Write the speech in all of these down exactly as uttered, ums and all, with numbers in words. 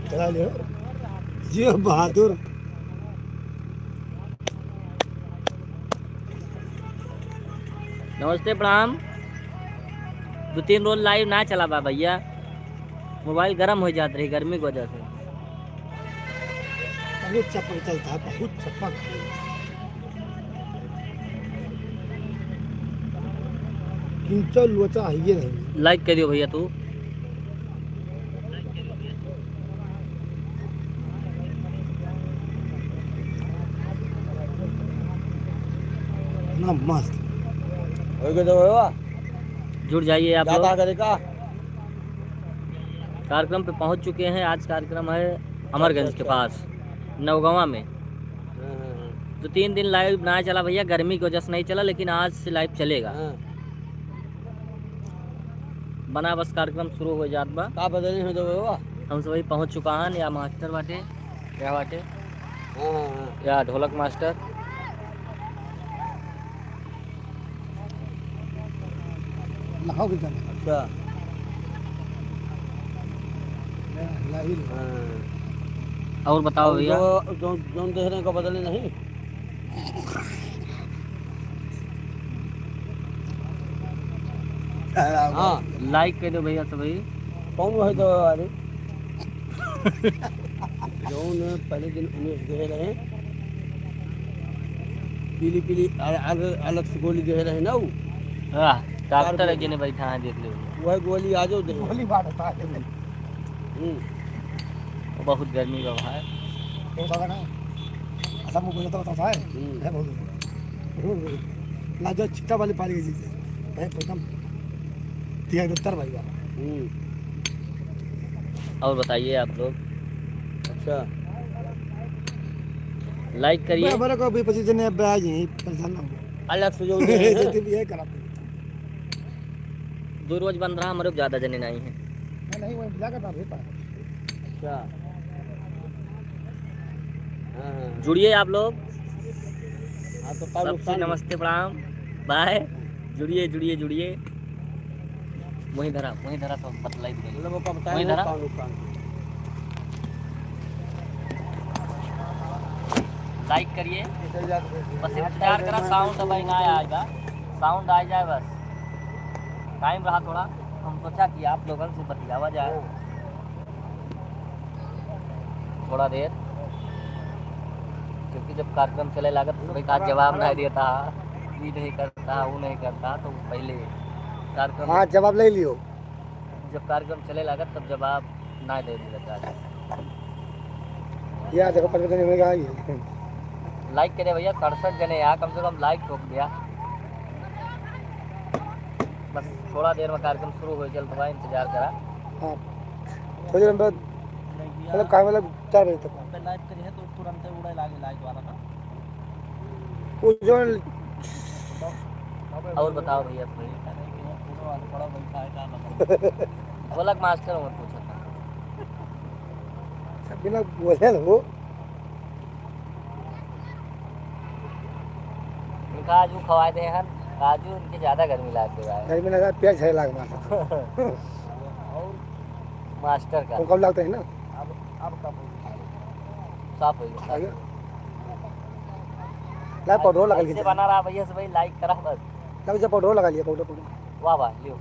चला ले। जियो बहादुर। नमस्ते, प्रणाम। दो तीन रोज live ना चला बा भैया, mobile गरम हो जात रही गर्मी की वजह से। बहुत चपक चलता है, बहुत चपक। किंचल लोचा है ये नहीं। Like कर दियो भैया तू। ना मस्त। हो गया तो हुआ। जुड़ जाइए आप लोग। कार्यक्रम पे पहुंच चुके हैं। आज कार्यक्रम है अमरगंज के पास, नौगवा में। हाँ, हाँ, हाँ। दो तीन दिन live ना चला भैया, गर्मी की वजह से नहीं चला, लेकिन आज से live चलेगा। हाँ। बना बस कार्यक्रम शुरू हो जात बा। का बदली हो जावे बा? हम सब वही पहुंच चुका हन, या मास्टर बाटे, या बाटे, हाँ, हाँ, हाँ। या ढोलक मास्टर। लखाओ के गाना। अच्छा। हाँ। और बताओ और भैया। जो, जो, जौन देख रहे हैं, का बदले नहीं? हाँ। Like कर दो भैया सब भाई। कौन वही तो अरे? जौन पहले दिन उमेश गए रहे, पीली पीली अल-, अल-, अलग से गोली गए रहे ना वो। हाँ, डॉक्टर है जिन्हें बैठा है, देख लो। वह गोली आ जाओ दे। गोली मारता है। हम्म। बहुत गर्मी बा भाई। तो बघा ना, असम में बोलता होता है। हम्म। है बोल। लाजो छिट्टा वाली पारी है जी। भाई एकदम तिहत्तर भाई बा। हम्म। और बताइए आप लोग। अच्छा। Like करिए। हमारे को भी पच्चीस जने अब आ जाइए, परेशान ना हो। अलग से जो ये करा। दो रोज बंद रहा, हमारे ज्यादा जने नहीं है। नहीं, नहीं, वही लगा था, अभी पास। अच्छा। हाँ, हाँ, हाँ। जुड़िए आप लोग। हाँ, तो का सबसे नुकसान? नमस्ते, प्रणाम, bye। जुड़िए, जुड़िए, जुड़िए। वहीं धरा, वहीं धरा तो बतलाई दे। मतलब वो कब वहीं धरा। का नुकसान? Like करिए, बस इंतजार करा, sound अभी ना आएगा, sound आ जाए बस। Time रहा थोड़ा, हम सोचा कि आप लोगन से बतियावा जाए। थोड़ा देर, क्योंकि जब कार्यक्रम चले लागत तो सबका जवाब ना देता, ये नहीं करता, वो नहीं करता, तो पहले कार्यक्रम हाँ, जवाब ले लियो। जब कार्यक्रम चले लागत तब जवाब ना दे देता। या देखो, पन्द्रह जने हो गए। Like करे भैया, सड़सठ जने यहाँ, कम से कम like ठोक दिया। बस थोड़ा देर में कार्यक्रम शुरू हो चल, थोड़ा इंतजार करा। हाँ, थोड़ी देर में, मतलब, काहे, मतलब, चार बजे तक। पे live करी है तो तुरंत उड़े लागे live वाला ना। वो जो और बताओ भैया, कोई? बड़ा भाई का, का मतलब? ढोलक मास्टर में पूछा था। अच्छा, बिना बोले हो। काजू खवाए दे हन, काजू इनके ज्यादा गर्मी लाग गया है। गर्मी लगा, प्याज है लाग मार। और मास्टर का। वो कम लागत है ना? अब, अब कम हो गया। साफ हो गया, साफ हो गया। ला, पाउडर लगा ऐसे लिया। बना रहा भैया से भाई, like करा बस। ला, उसे पाउडर लगा लिया, पाउडर, पाउडर। वाह, वाह, लियो।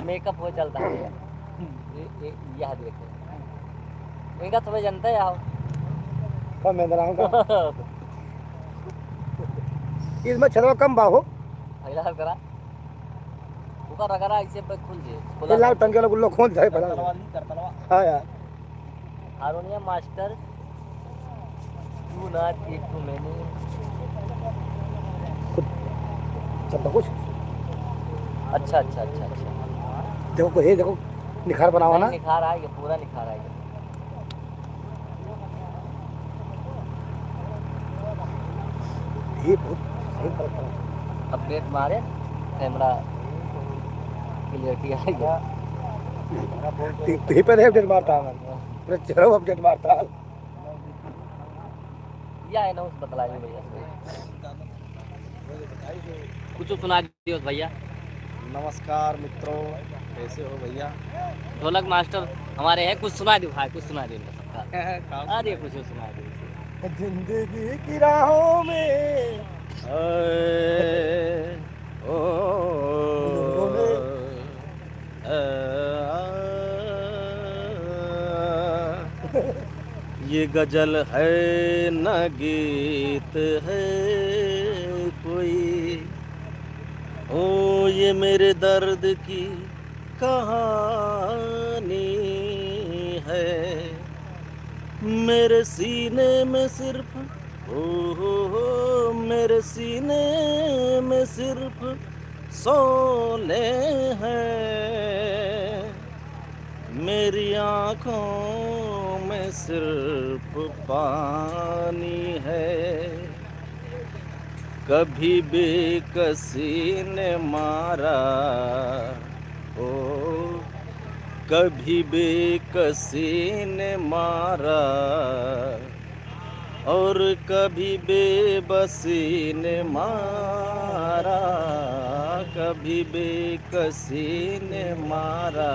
Makeup हो चलता है। ये, ये, यह देखो। इनका तुम्हें जनता है, आओ। कम है, जरा हमका। इसमें छेदवा कम बा हो। फैला हर करा। ऊपर रगड़ा ऐसे पे खुल जे, खुला ये लाल कर। टंके वाला गुल्लो कौन सा है, फैला? करतलवा ली, करतलवा। हाँ यार। हारमोनियम मास्टर, तू नाच एक तू मैंने। कुछ, चल तो कुछ। अच्छा, अच्छा, अच्छा, अच्छा। देखो, कोई है, देखो, निखार बनावा नहीं, ना। निखार आएगा, पूरा निखार आएगा। ये बहुत सही फर्क है। Update मारे, camera clarity आ गया। ती-, ती पर update मारता है, मैं। पूरा चेहरा update मारता है। या announce बतलाइए भैया। कुछ सुना दियो भैया। नमस्कार मित्रों, कैसे हो भैया? ढोलक मास्टर हमारे हैं, कुछ सुना दे भाई, कुछ सुना दे इनका सबका। अरे कुछ सुना दे। जिंदगी की राहों में। ए, ओ, बुजुर्गों ने। ए, आ, ये गजल है न गीत है कोई, ओ ये मेरे दर्द की कहानी है। मेरे सीने में सिर्फ, ओ हो हो, मेरे सीने में सिर्फ शोले हैं, मेरी आँखों में सिर्फ पानी है। कभी बेकसी ने मारा, ओ, कभी बेकसी ने मारा, और कभी बेबसी ने मारा, कभी बेकसी ने मारा,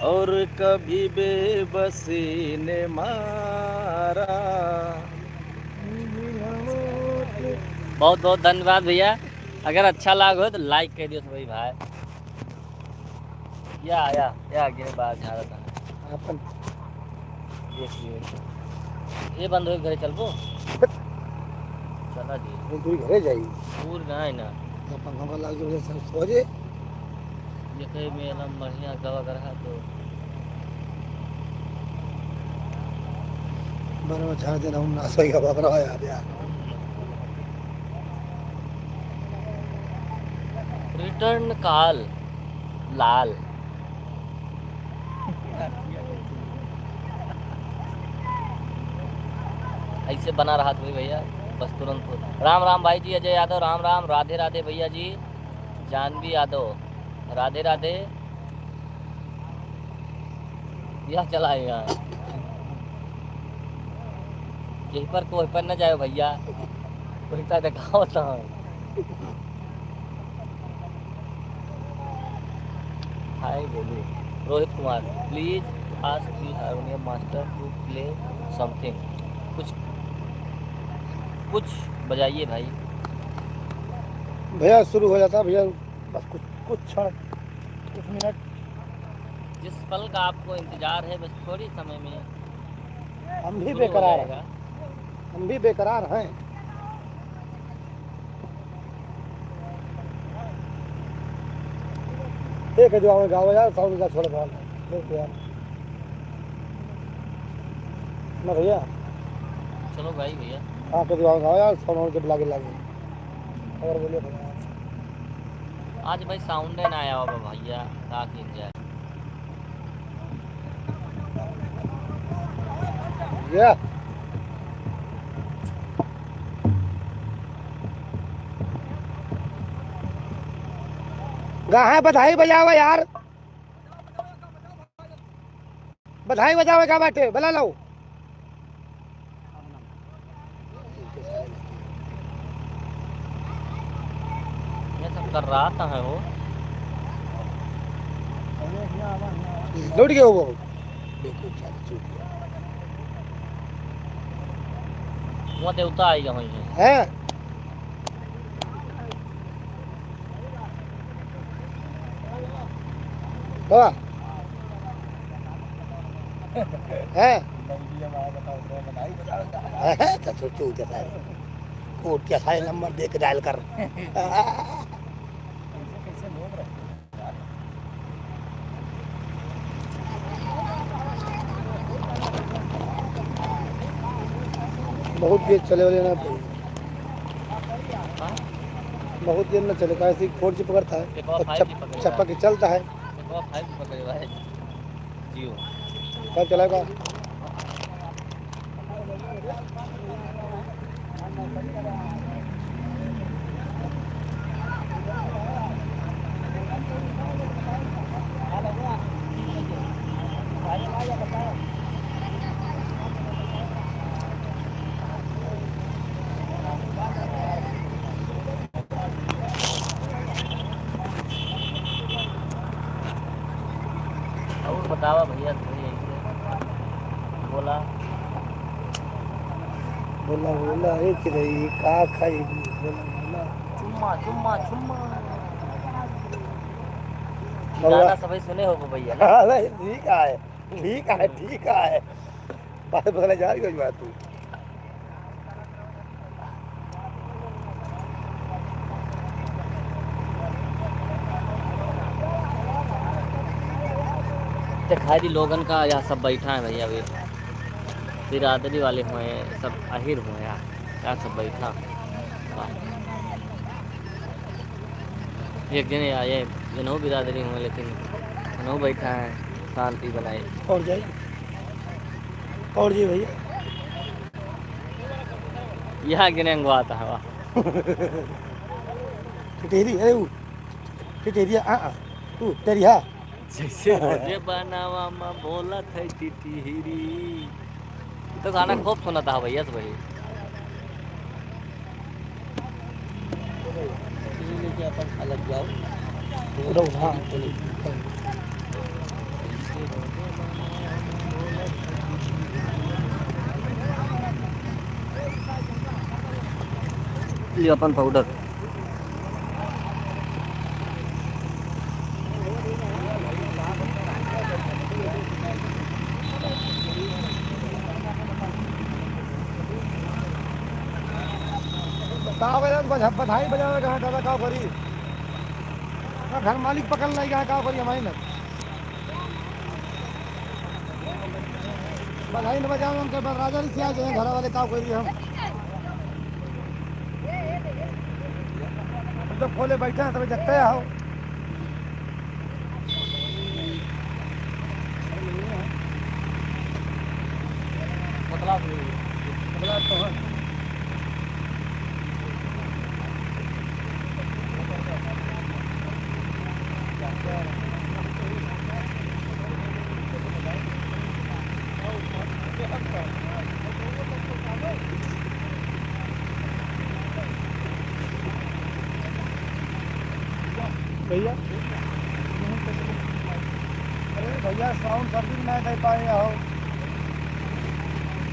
और कभी बेबसी ने मारा। बहुत बहुत धन्यवाद भैया। अगर अच्छा लाग हो तो like कर दियो सभी भाई। या, या, या, आगे बाहर झाड़ा था। अपन। देख लियो। ये बंद हो, घरे चलबो? चला जी। हम दूर घरे जाई। दूर ना है ना। ये पंखा वाला जो है सब सो जे। ये कहीं में एकदम बढ़िया गवा कर रहा तो। बरवा झाड़ देना, हम ना सोई गवा कर रहा यार, यार। Return call लाल। ऐसे बना रहा था भैया, बस तुरंत हो। राम राम भाई जी अजय यादव, राम राम, राधे राधे भैया जी, जानवी यादव, राधे राधे। यह चला यहाँ, यहीं पर कोई पर न जाए भैया, वही का दिखाओ तो। हाय बोलो। Rohit Kumar, please ask the harmonium master to play something। कुछ, कुछ बजाइए भाई। भैया, शुरू हो जाता है भैया, बस कुछ, कुछ क्षण, कुछ मिनट। जिस पल का आपको इंतजार है, बस थोड़ी समय में हम भी शुरू हो बेकरार हैं। जाएगा। हम भी बेकरार हैं। एक जो आवे गावे यार, साउंड का छोड़ भाग। देख यार। ना भैया। चलो भाई, भैया। हाँ, के जो आवे गावे यार, साउंड के लागे लागे। और बोलिए भैया। आज भाई साउंड ना आया होगा भैया, का कीन जाए। या। गाहे बधाई बजावा यार। बधाई बजावे का बाटे, बला लो। ये सब कर रहा था है वो। लौट गया वो। बेवकूफ साला चूतिया। वो देवता आई गए हैं। हैं? बाबा। हैं? हैं, तो सोचो उधर सारे। कोड के सारे नंबर दे के डायल कर। बहुत तेज चले वाले ना, बहुत तेज ना चले, काहे से four G पकड़ता है एक और और five G चप-, पकड़ेगा। चपक के चलता है। एक और five G पकड़े भाई। जियो। कब चलाएगा? और बतावा भैया, सही है इसे। बोला। बोला, बोला, एक रही, का खाई? बोला, बोला। चुम्मा, चुम्मा, चुम्मा। बउआ। गाना सभी सुने हो भैया ना? हाँ, नहीं, ठीक है, ठीक है, ठीक है। बात बदले जा रही हो बात तू। दिखाई दी लोगन का, यहाँ सब बैठा है भैया, अभी बिरादरी वाले हुए हैं, सब अहिर हुए हैं, यहाँ सब बैठा। एक जने आए, इन्हों बिरादरी हुए, लेकिन इन्हों बैठा है, शांति बनाए। और जाइए, और जी भैया। यहाँ गिने अंगवाता हवा। टिटेरी, अरे ऊ, टिटेरिया, आ, आ, तू, टेरिया। जैसे मुझे बनावा मा बोला था टिटिहिरी। तो गाना खूब सुनाता है भैया से भाई। ये लेके अपन अलग जाओ। उधर, हाँ। लियो अपन पाउडर। का बजा, बजा, बधाई बजावे कहाँ दादा, का करी? का घर मालिक पकड़ लाई, कहाँ का करी हमारी ना। बधाई न बजावे, हम तो बस राजा ऋषि आ गए, घर वाले का करी हम। हम तो खोले बैठे हैं, सब जगते हो। बदलाव तो है। भैया, अरे भैया, साउंड सर्विस नहीं दे पाए हो।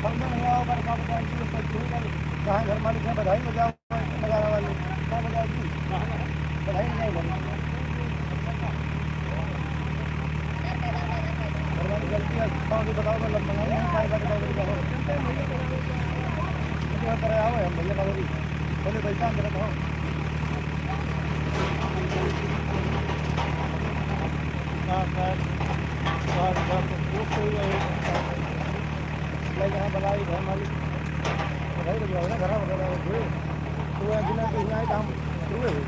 समझ नहीं आओ, पर बाप जान की कोई कोई कर, कहाँ घर मालिक है, बधाई बजाओ, बजाने वाले, क्या बजाओ जी? बधाई नहीं बजाओ। घर वाली गलती है, साउंड भी बताओ, मतलब मंगाई नहीं पाए, बताओ, बताओ, बताओ। क्यों करे आओ, हम भैया बाबू जी, बोले बैठा अंदर बताओ। भाई, यहाँ बलाई, घर मालिक, घर बजवाओ ना, घर बजवाओ, हुए। तो वह बिना कहीं आए तो हम हुए हुए।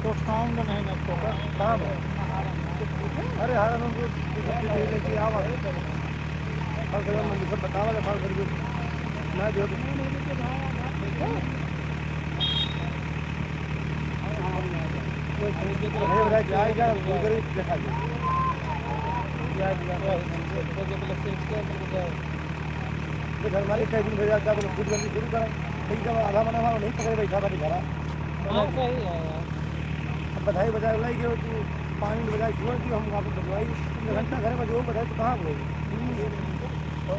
तो साउंड नहीं ना तो का? काम है। अरे, हर हम लोग लेके आवा। हर जगह में लिखा बतावा, हर जगह ना जो अरे बड़ा जाए, जाए, फुलगरी देखा जाए। जाए, जाए, जाए। तो घर वाले कई दिन भैया, क्या बोले, फुलगरी शुरू करें। लेकिन जब आधा बना हुआ, नहीं पकड़े, बैठा था, दिखा रहा। हाँ, सही है यार। अब बधाई बजाए लाई गयो, तू पानी में बजाए छोड़ दियो, हम वापस बजवाई। घंटा घर में जो बजाए, तो कहाँ गए? हम्म। तो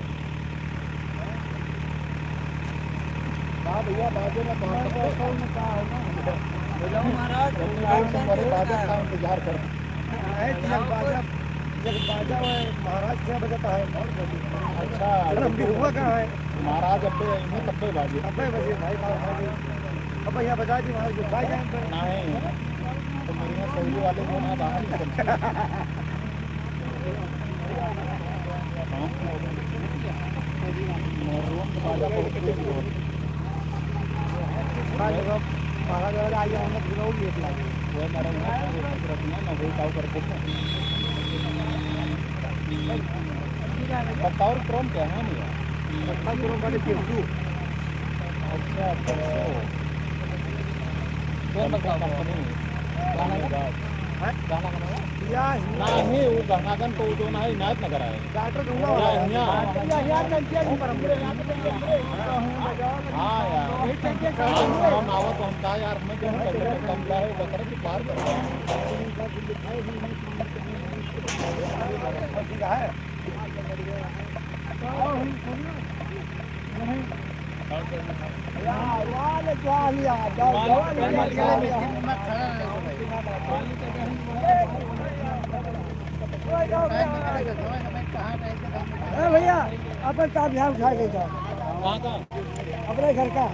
हाँ भैया, बाजे में तो मैं तो असल में क्या है ना, बजाओ महाराज, बजाओ, तुम्हारे बाजे का इंतजार कर। अरे, जब बाजा, जब बाजा है, महाराज क्या बजाता है? अच्छा, जन्म भी हुआ कहाँ है? महाराज अब्बे, इन्हें तब्बे बाजे। तब्बे बजे, भाई साहब, बाजे। अब भैया बजा दी, महाराज गुस्सा जाए पर। नहीं, तो मेरे यहाँ सऊदी वाले को ना बाहर निकल। बताओ, क्रोम क्या है नहीं? बताओ, क्रोम वाले परसों। अच्छा, परसों। कौन बताओ कंपनी? गाना का? हाँ? गाना का नाम? या हिंदी। नहीं, वो गंगागन तो वो जो ना है, इनायत नगर है। डॉक्टर ढूंढा वाला है। यहाँ। या, या, या, या, या, हाँ, यार। यही चल के हाँ, हाँ, हाँ, तो हम कहा, यार, मैं जो है, कम का है, वो बकरा की बात कर रहा हूँ। ठीक है। अरे भैया, अपन काम यहाँ उठा के जाओ। कहाँ का? अपने घर का।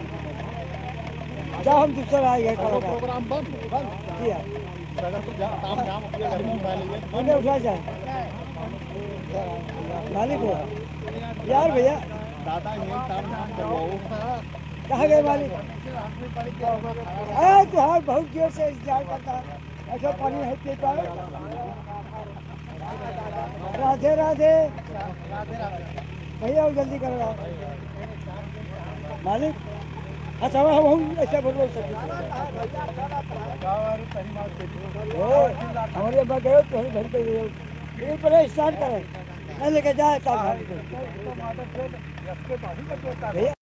जाओ, हम दूसरा आए घर का। प्रोग्राम बंद। बंद किया। अगर तो जा, काम धाम अपने घर में उठा लीजिए। उन्हें उठा जाए। मालिक हो। यार भैया। दादा, ये काम धाम करवाओ। कहाँ गए मालिक? अरे, तुहार बहुत देर से इंतजार करता है। ऐसा पानी है, पी पाए? राधे राधे। भैया, वो जल्दी करो यार। मालिक, अच्छा, हम, हम ऐसे बोल रहे हैं, सर। ओ, हमारे अब्बा गए तो हम घर पे गए। ये पहले स्टार्ट करें, मैं लेके जाए साहब। भैया,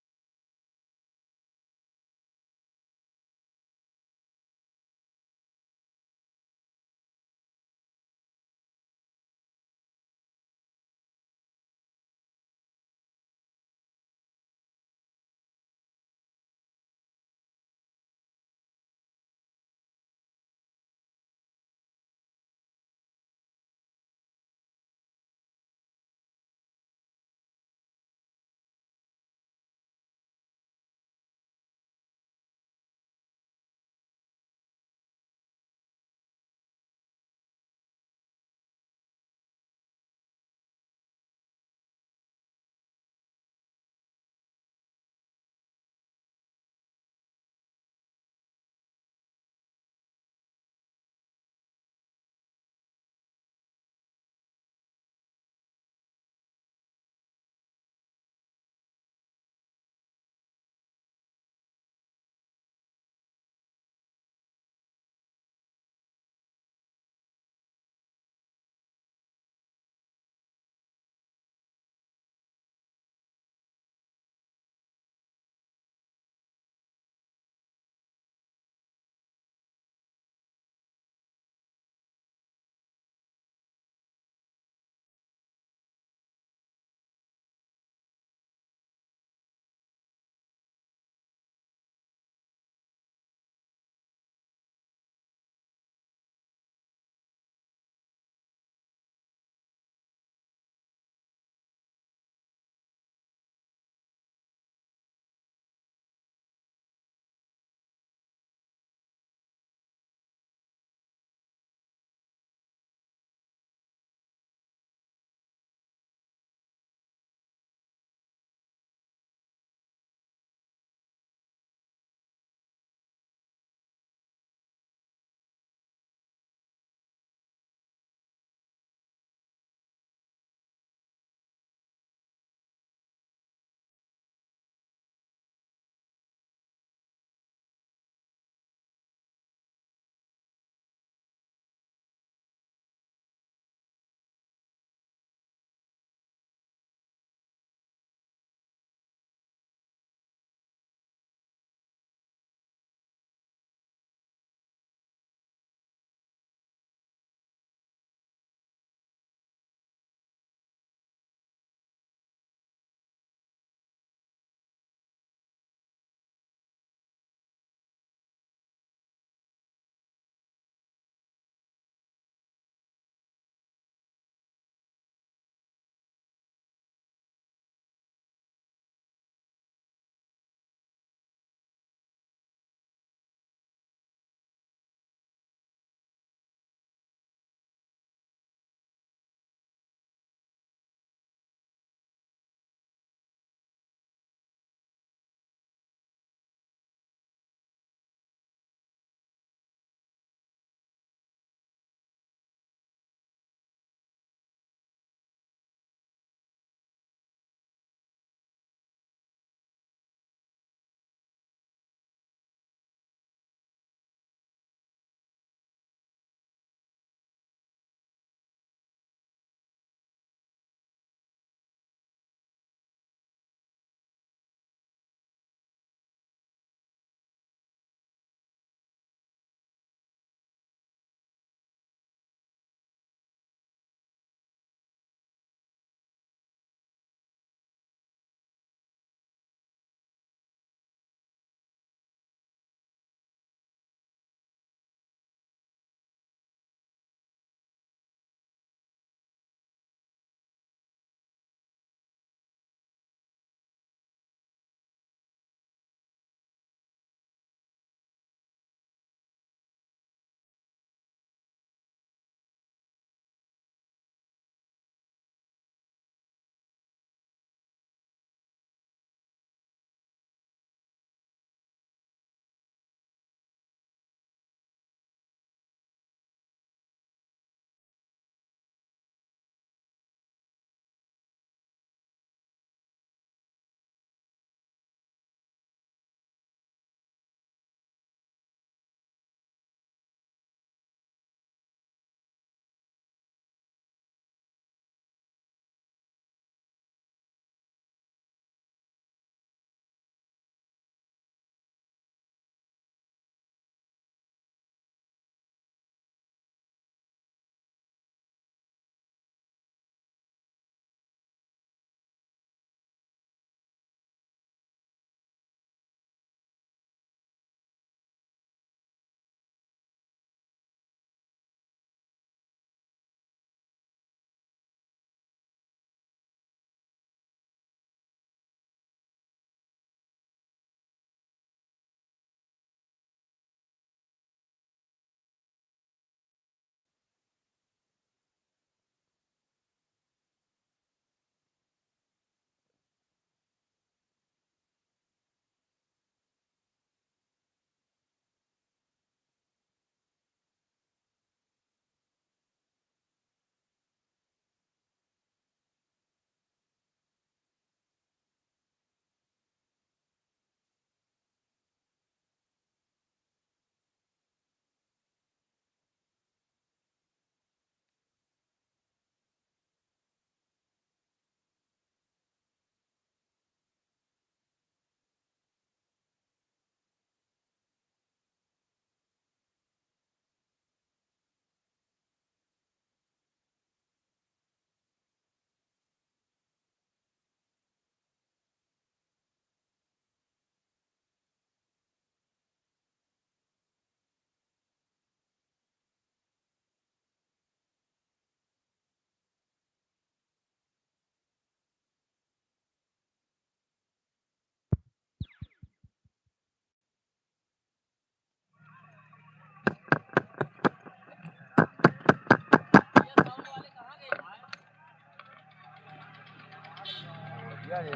ये रहे,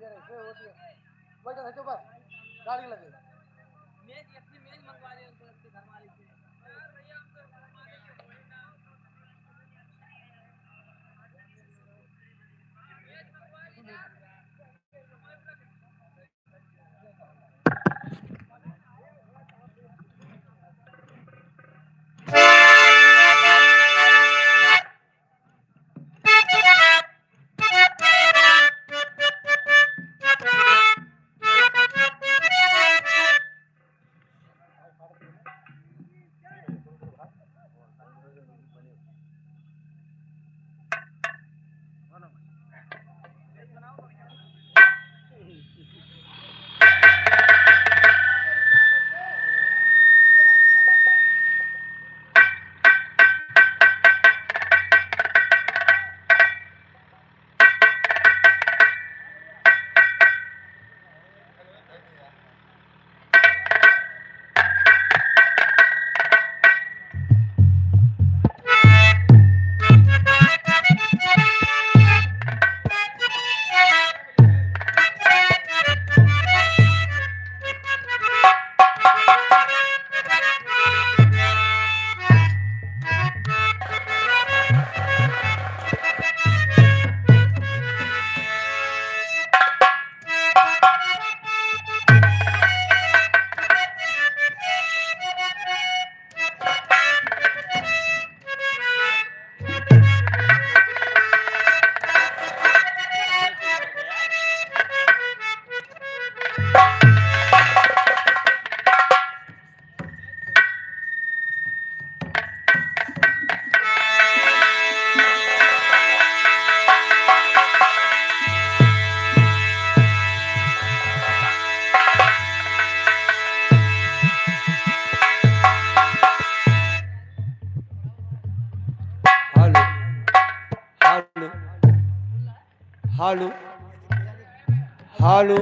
ये होती है। बैठा था, चुप बस। गाड़ी लगे। मेज, अपनी मेज मंगवा ले उनसे, अपनी घरवाली से। Hello, hello, hello, hello.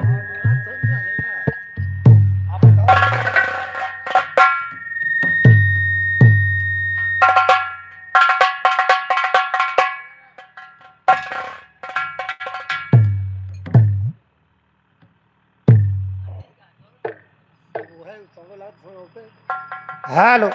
Hello.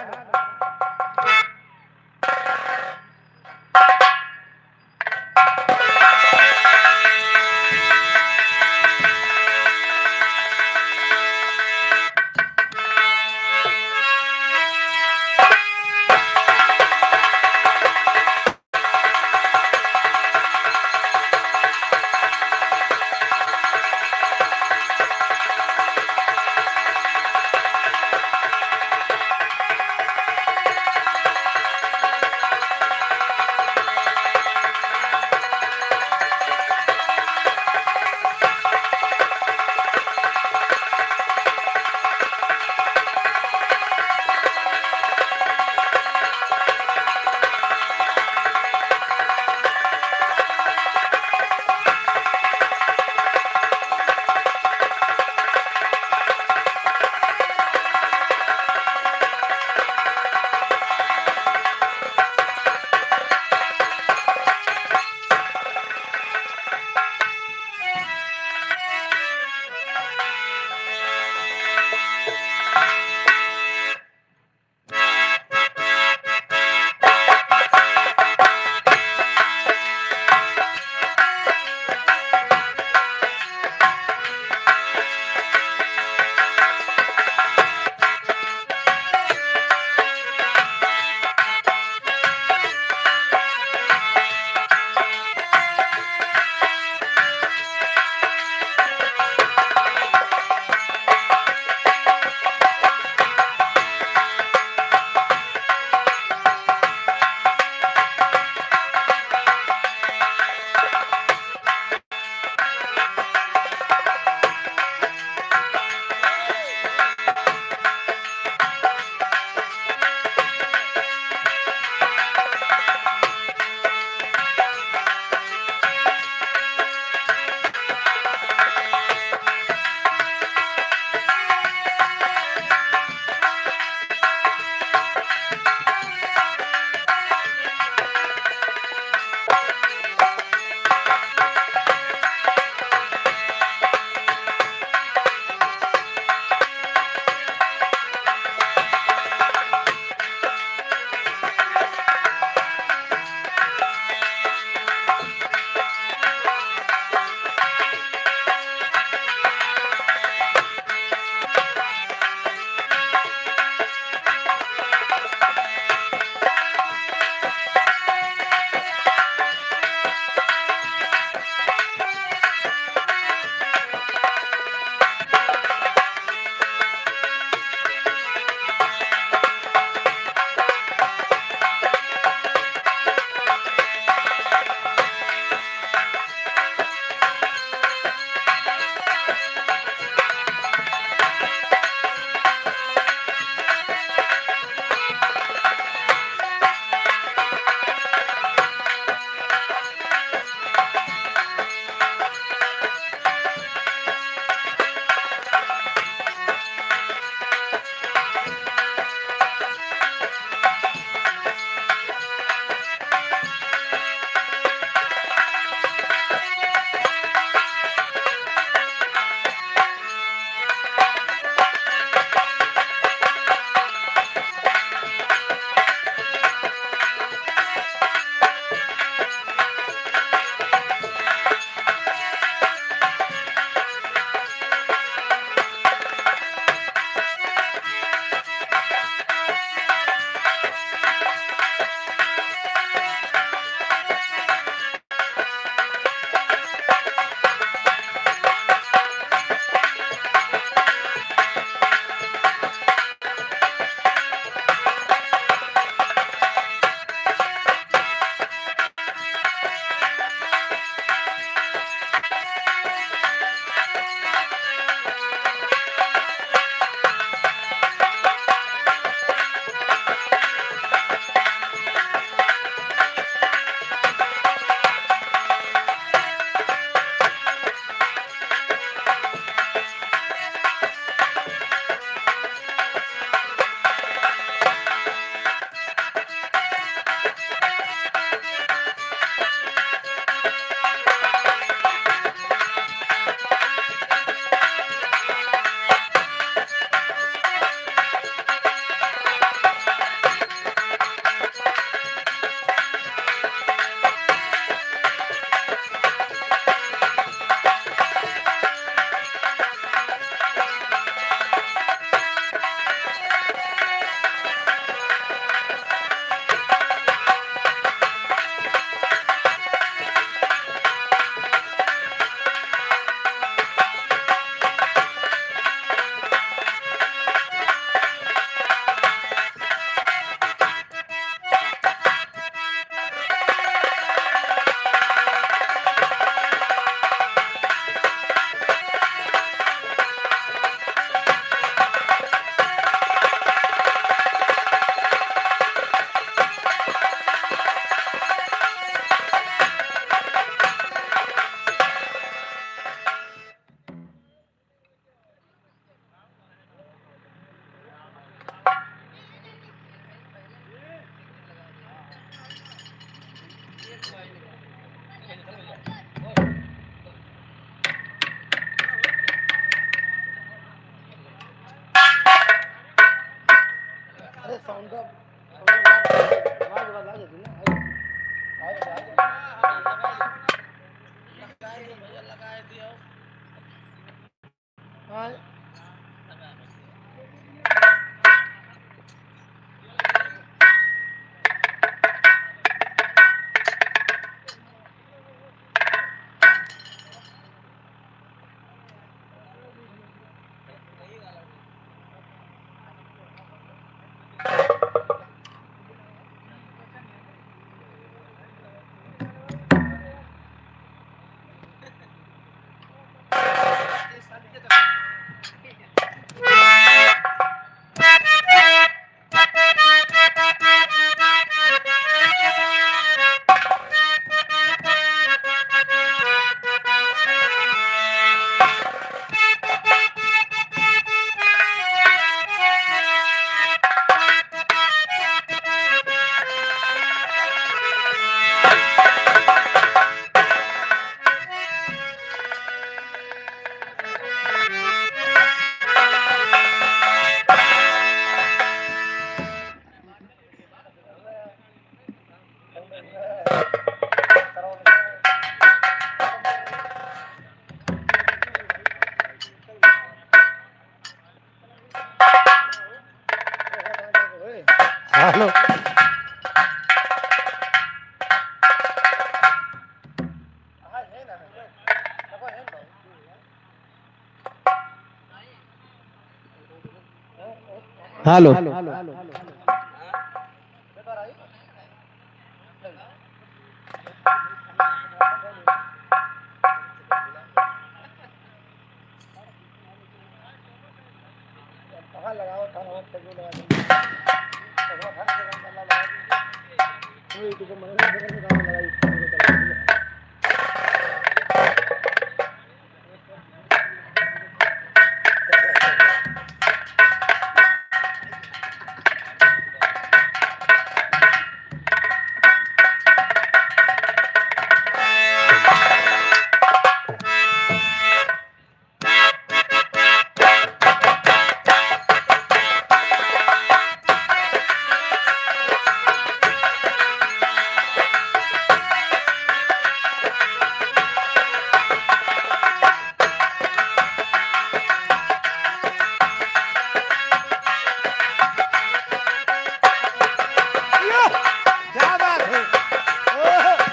Hello. Hello. क्या बात है। ओह।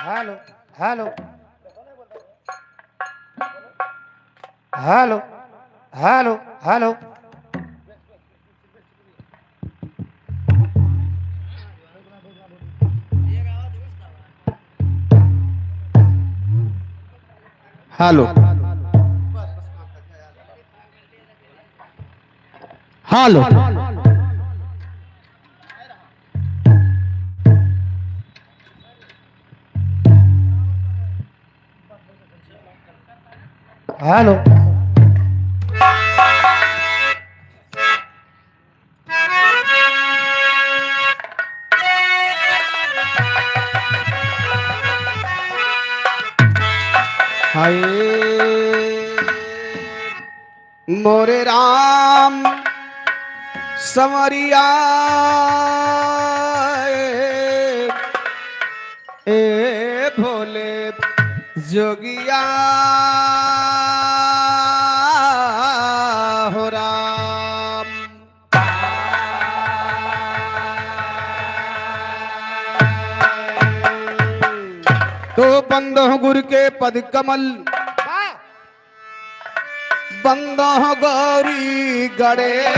Hello, hello. Hello, hello, hello. Hello. Hello. Hello. हाय मोरे राम संवरिया, ए भोले जोगिया हो राम। तो बंदो गुरु के पद कमल, बंदो गौरी गणेश,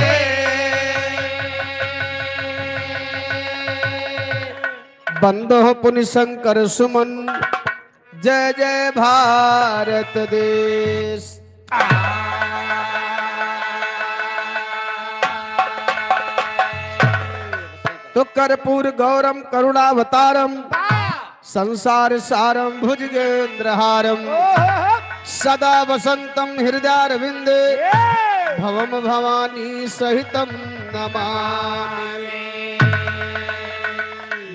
बंदो पुनि शंकर सुमन, जय जय भारत देश। तो कर्पूर गौरम करुणावतारम, संसार सारम भुजगेंद्र हारम, सदा वसंतम हृदयारविंदे, भवम भवानी सहितम नमामि।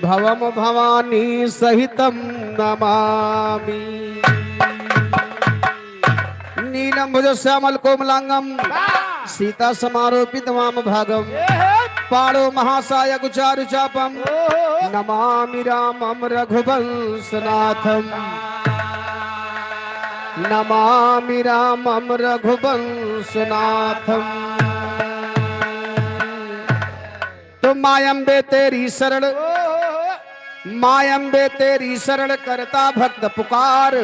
भवम भवानी सहितम नमामि। नीलम भुज श्यामल कोमलांगम, वाह! सीता समारोपित वाम भागम, ये है। पाणो महासायक चारु चापम, ओहो। नमामि रामम रघुवंशनाथम, नमामि रामम रघुवंशनाथम। तो माय अम्बे तेरी शरण, माय अम्बे तेरी शरण करता भक्त पुकार।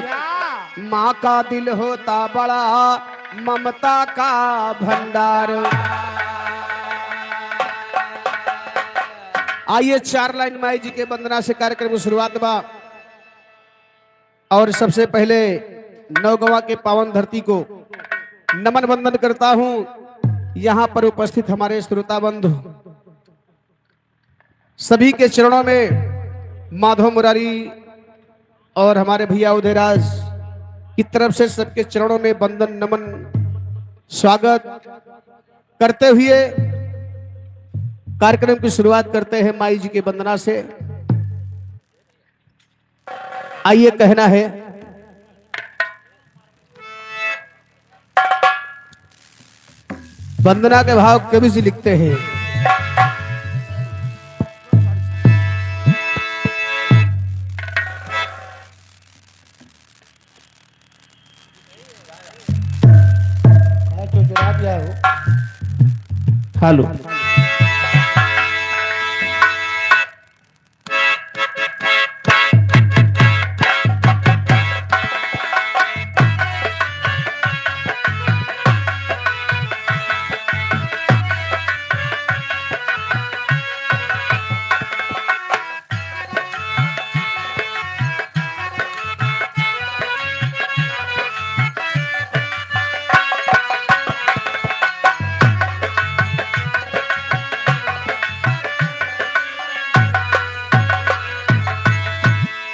माँ का दिल होता बड़ा ममता का भंडार। आइए, चार लाइन माई जी के वंदना से कार्यक्रम की शुरुआत बा। और सबसे पहले नौगवा के पावन धरती को नमन वंदन करता हूँ। यहाँ पर उपस्थित हमारे श्रोता बंधु, सभी के चरणों में माधव मुरारी और हमारे भैया उदयराज की तरफ से सबके चरणों में वंदन, नमन, स्वागत करते हुए कार्यक्रम की शुरुआत करते हैं माई जी की वंदना से। आइए, कहना है, वंदना के भाव कवि जी लिखते हैं। हाँ, तो जवाब क्या हो? हेलो।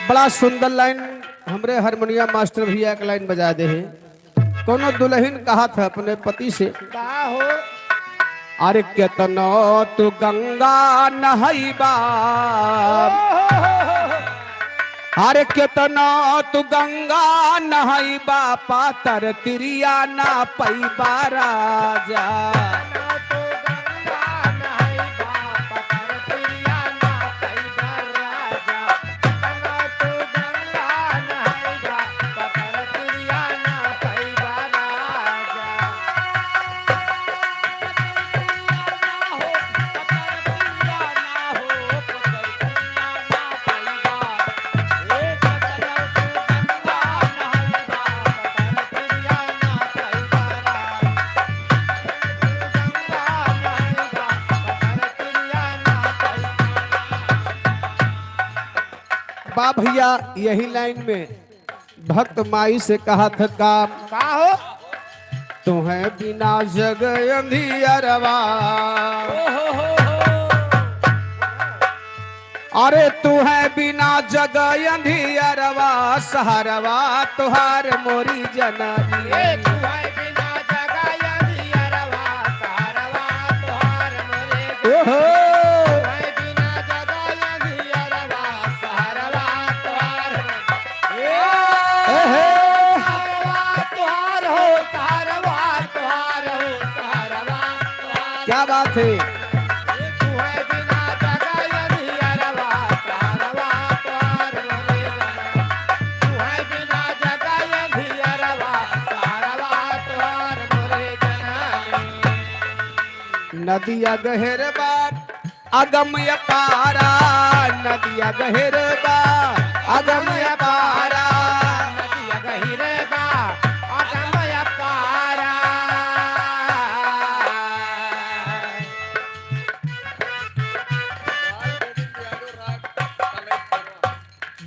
बड़ा सुंदर लाइन, हमरे हारमोनिया मास्टर भैया एक लाइन बजा दे हैं। कोनो दुलहिन कहत है अपने पति से, का हो? अरे केतनो तू गंगा नहइबा, अरे केतनो तू गंगा नहइबा, पातर तिरिया ना पइबा राजा। बा भैया, यही लाइन में भक्त माई से कहत है काम। का हो? तुहैं बिना जग अंधियरवा। अरे तुहैं बिना जग अंधियरवा, सहरवा तुहार मोरी जननी। ए, तुहैं बिना जग अंधियरवा, सहरवा तुहार मोरी जननी। ओहो। तुहैं बिना जग अंधियरवा, सहरवा तुहार मोरी। ए, ओहो। थे। तुहै बिना जगै अंधियरवा, सहरवा तोहार मोरे जनम। तुहै बिना जगै अंधियरवा, सहरवा तोहार मोरे जनम। नदिया गहिर बा, अगम अपारा, नदिया गहिर बा, अगम अपारा। नदिया गहिर बा, अगम अपारा।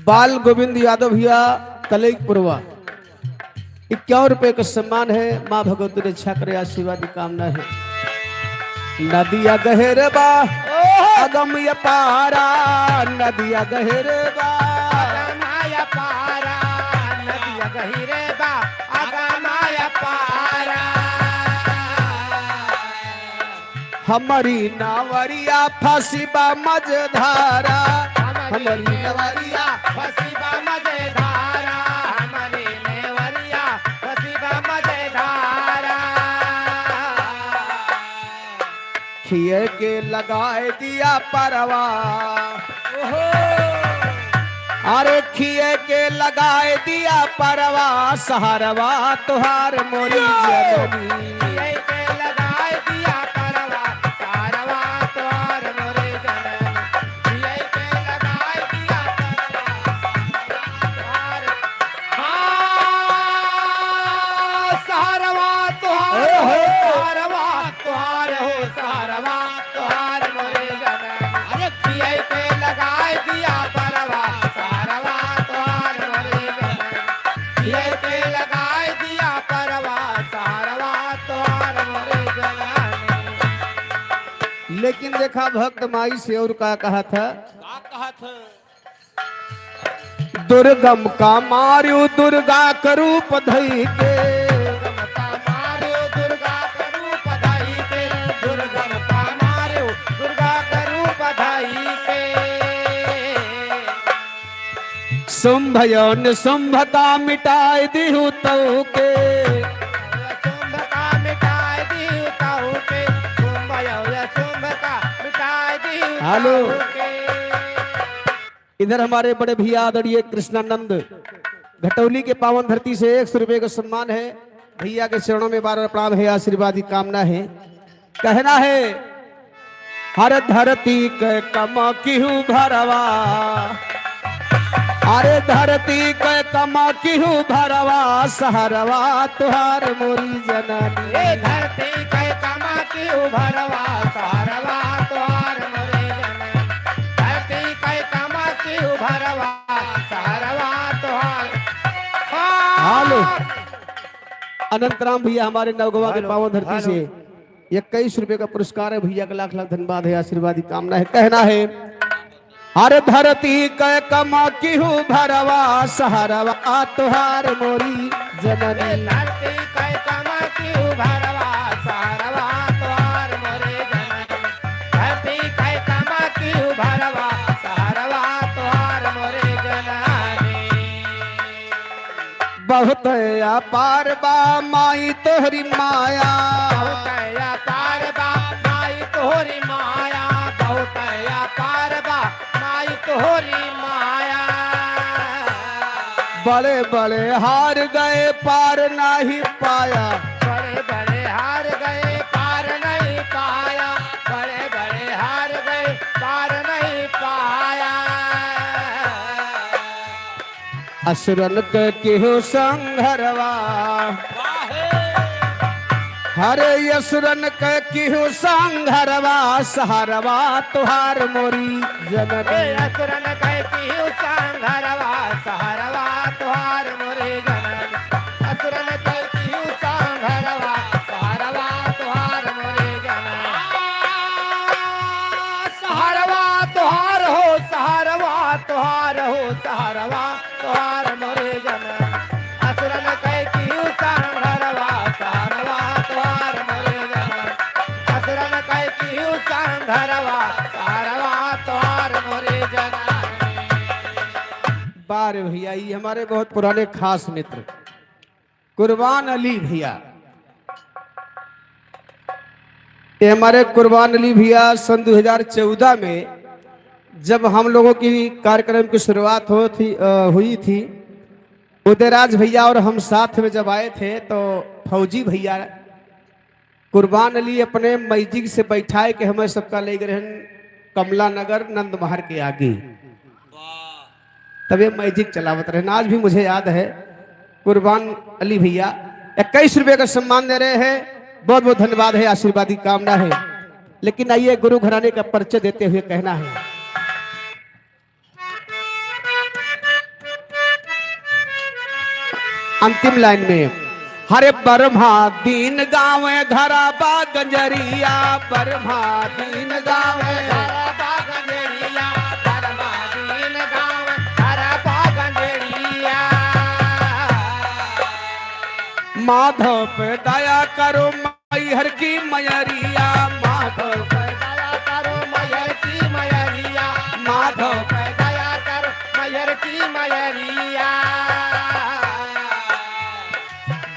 बाल गोविंद यादव भैया, तलैकपुरवा। इक्यावन रुपये का सम्मान है। माँ भगवती रक्षा करे, आशीर्वाद की कामना है। नदिया गहिर बा, अगम अपारा, नदिया गहिर बा। अगम अपारा, नदिया गहिर बा, अगम अपारा। हमरी नावरिया फँसी बा मझधारा, हमरी नावरिया फँसी बा मझधारा, हमरी नावरिया फँसी बा मझधारा। खिए के लगाए दिया परवा, ओहो। अरे खिए के लगाए दिया परवा, सहरवा तोहार मोरी जननी। खिए के लगाए दिया परवा, सहरवा तोहार मोरी जननी। खिए के लगाए दिया परवा, सहरवा तोहार। हाँ, सहरवा तोहार, ओहो। सहरवा तोहार हो, सहरवा तोहार मोरे जनम। अरे खियाई के लगाए दिया परवा, सहरवा तोहार मोरे जनम। खियाई के लगाए दिया परवा, सहरवा तोहार मोरे जनम। लेकिन देखा भक्त माई से और का कहा था? का कहा था? दुर्गम का मार्यो दुर्गा का रूप धई के। दुर्गम का मार्यो दुर्गा का रूप धई के। दुर्गम का मार्यो दुर्गा का रूप धई के। शुंभ और निशुंभ का मिटाए दिहु तऊ के। शुंभ का मिटाए दिहु तऊ के। शुंभ और निशुंभ का मिटाए दिहु हेलो। तऊ के। इधर हमारे बड़े भैया आदरणीय कृष्णानंद घटौली के पावन धरती से एक सौ रुपये का सम्मान है। भैया के चरणों में बार बार प्रणाम है, आशीर्वाद की कामना है। कहना है, हर धरती के कमा किहू भरवा, अरे धरती के कमा किहू भरवा, सहरवा तोहार मोरी जननी। ए धरती के कमा किहू भरवा, सहरवा तोहार मोरी जननी। धरती के कमा किहू भरवा, सहरवा तोहार। हेलो। अनंतराम भैया हमारे नवगवा के हेलो, पावन धरती हेलो। से इक्कीस रुपये का पुरस्कार है। भैया का लाख लाख धन्यवाद है, आशीर्वाद की कामना है। कहना है, हर धरती के कमा किहू भरवा, सहरवा तोहार मोरी जननी। धरती के कमा किहू भरवा, सहरवा तोहार मोरी जननी। धरती के कमा किहू भरवा, सहरवा तोहार मोरी जननी। बहुत अपार बा माई तोहरी माया। बहुत अपार बा माई तोहरी माया। बहुत अपार बा माई तोहरी माया। बड़े बड़े हार गए पार नाही पाया। बड़े बड़े हार गए पार नहीं पाया। बड़े बड़े हार गए पार नहीं पाया। असुरन के किहू संघरवा। हरे असुरन के किहू संघरवा, सहरवा तोहार मोरी जननी। ए असुरन के किहू संघरवा, सहरवा तोहार मोरी जननी। असुरन के किहू संघरवा, सहरवा तोहार मोरी जननी। सहरवा तोहार हो, सहरवा तोहार हो, सहरवा तोहार मोरे जनम। असुरन के किहू संघरवा, सहरवा तोहार मोरे जनम। असुरन के किहू संघरवा, सहरवा तोहार मोरे जनम। वाह रे भैया, ये हमारे बहुत पुराने खास मित्र कुर्बान अली भैया। ये हमारे कुर्बान अली भैया सन दो हज़ार चौदह में जब हम लोगों की कार्यक्रम की शुरुआत हो थी, अ, हुई थी, उदयराज भैया और हम साथ में जब आए थे तो फौजी भैया कुर्बान अली अपने मैजिक से बैठाए के हमें सबका ले गए रहन कमला नगर नंद महर के आगे। तब ये मैजिक चलावत रहन। आज भी मुझे याद है, कुर्बान अली भैया इक्कीस रुपये का सम्मान दे रहे हैं। बहुत बहुत धन्यवाद है, आशीर्वाद की कामना है। लेकिन आइए, गुरु घराने का परिचय देते हुए कहना है अंतिम लाइन में, हरे बरम्हा दीन गावे घरा बा गंजरिया, बरम्हा दीन गावे घरा बा गंजरिया, बरम्हा दीन गावे घरा बा गंजरिया। माधव पे दया करो मैहर की मयरिया, माधव पे दया करो मैहर की मयरिया, माधव पे दया करो मैहर की मयरिया।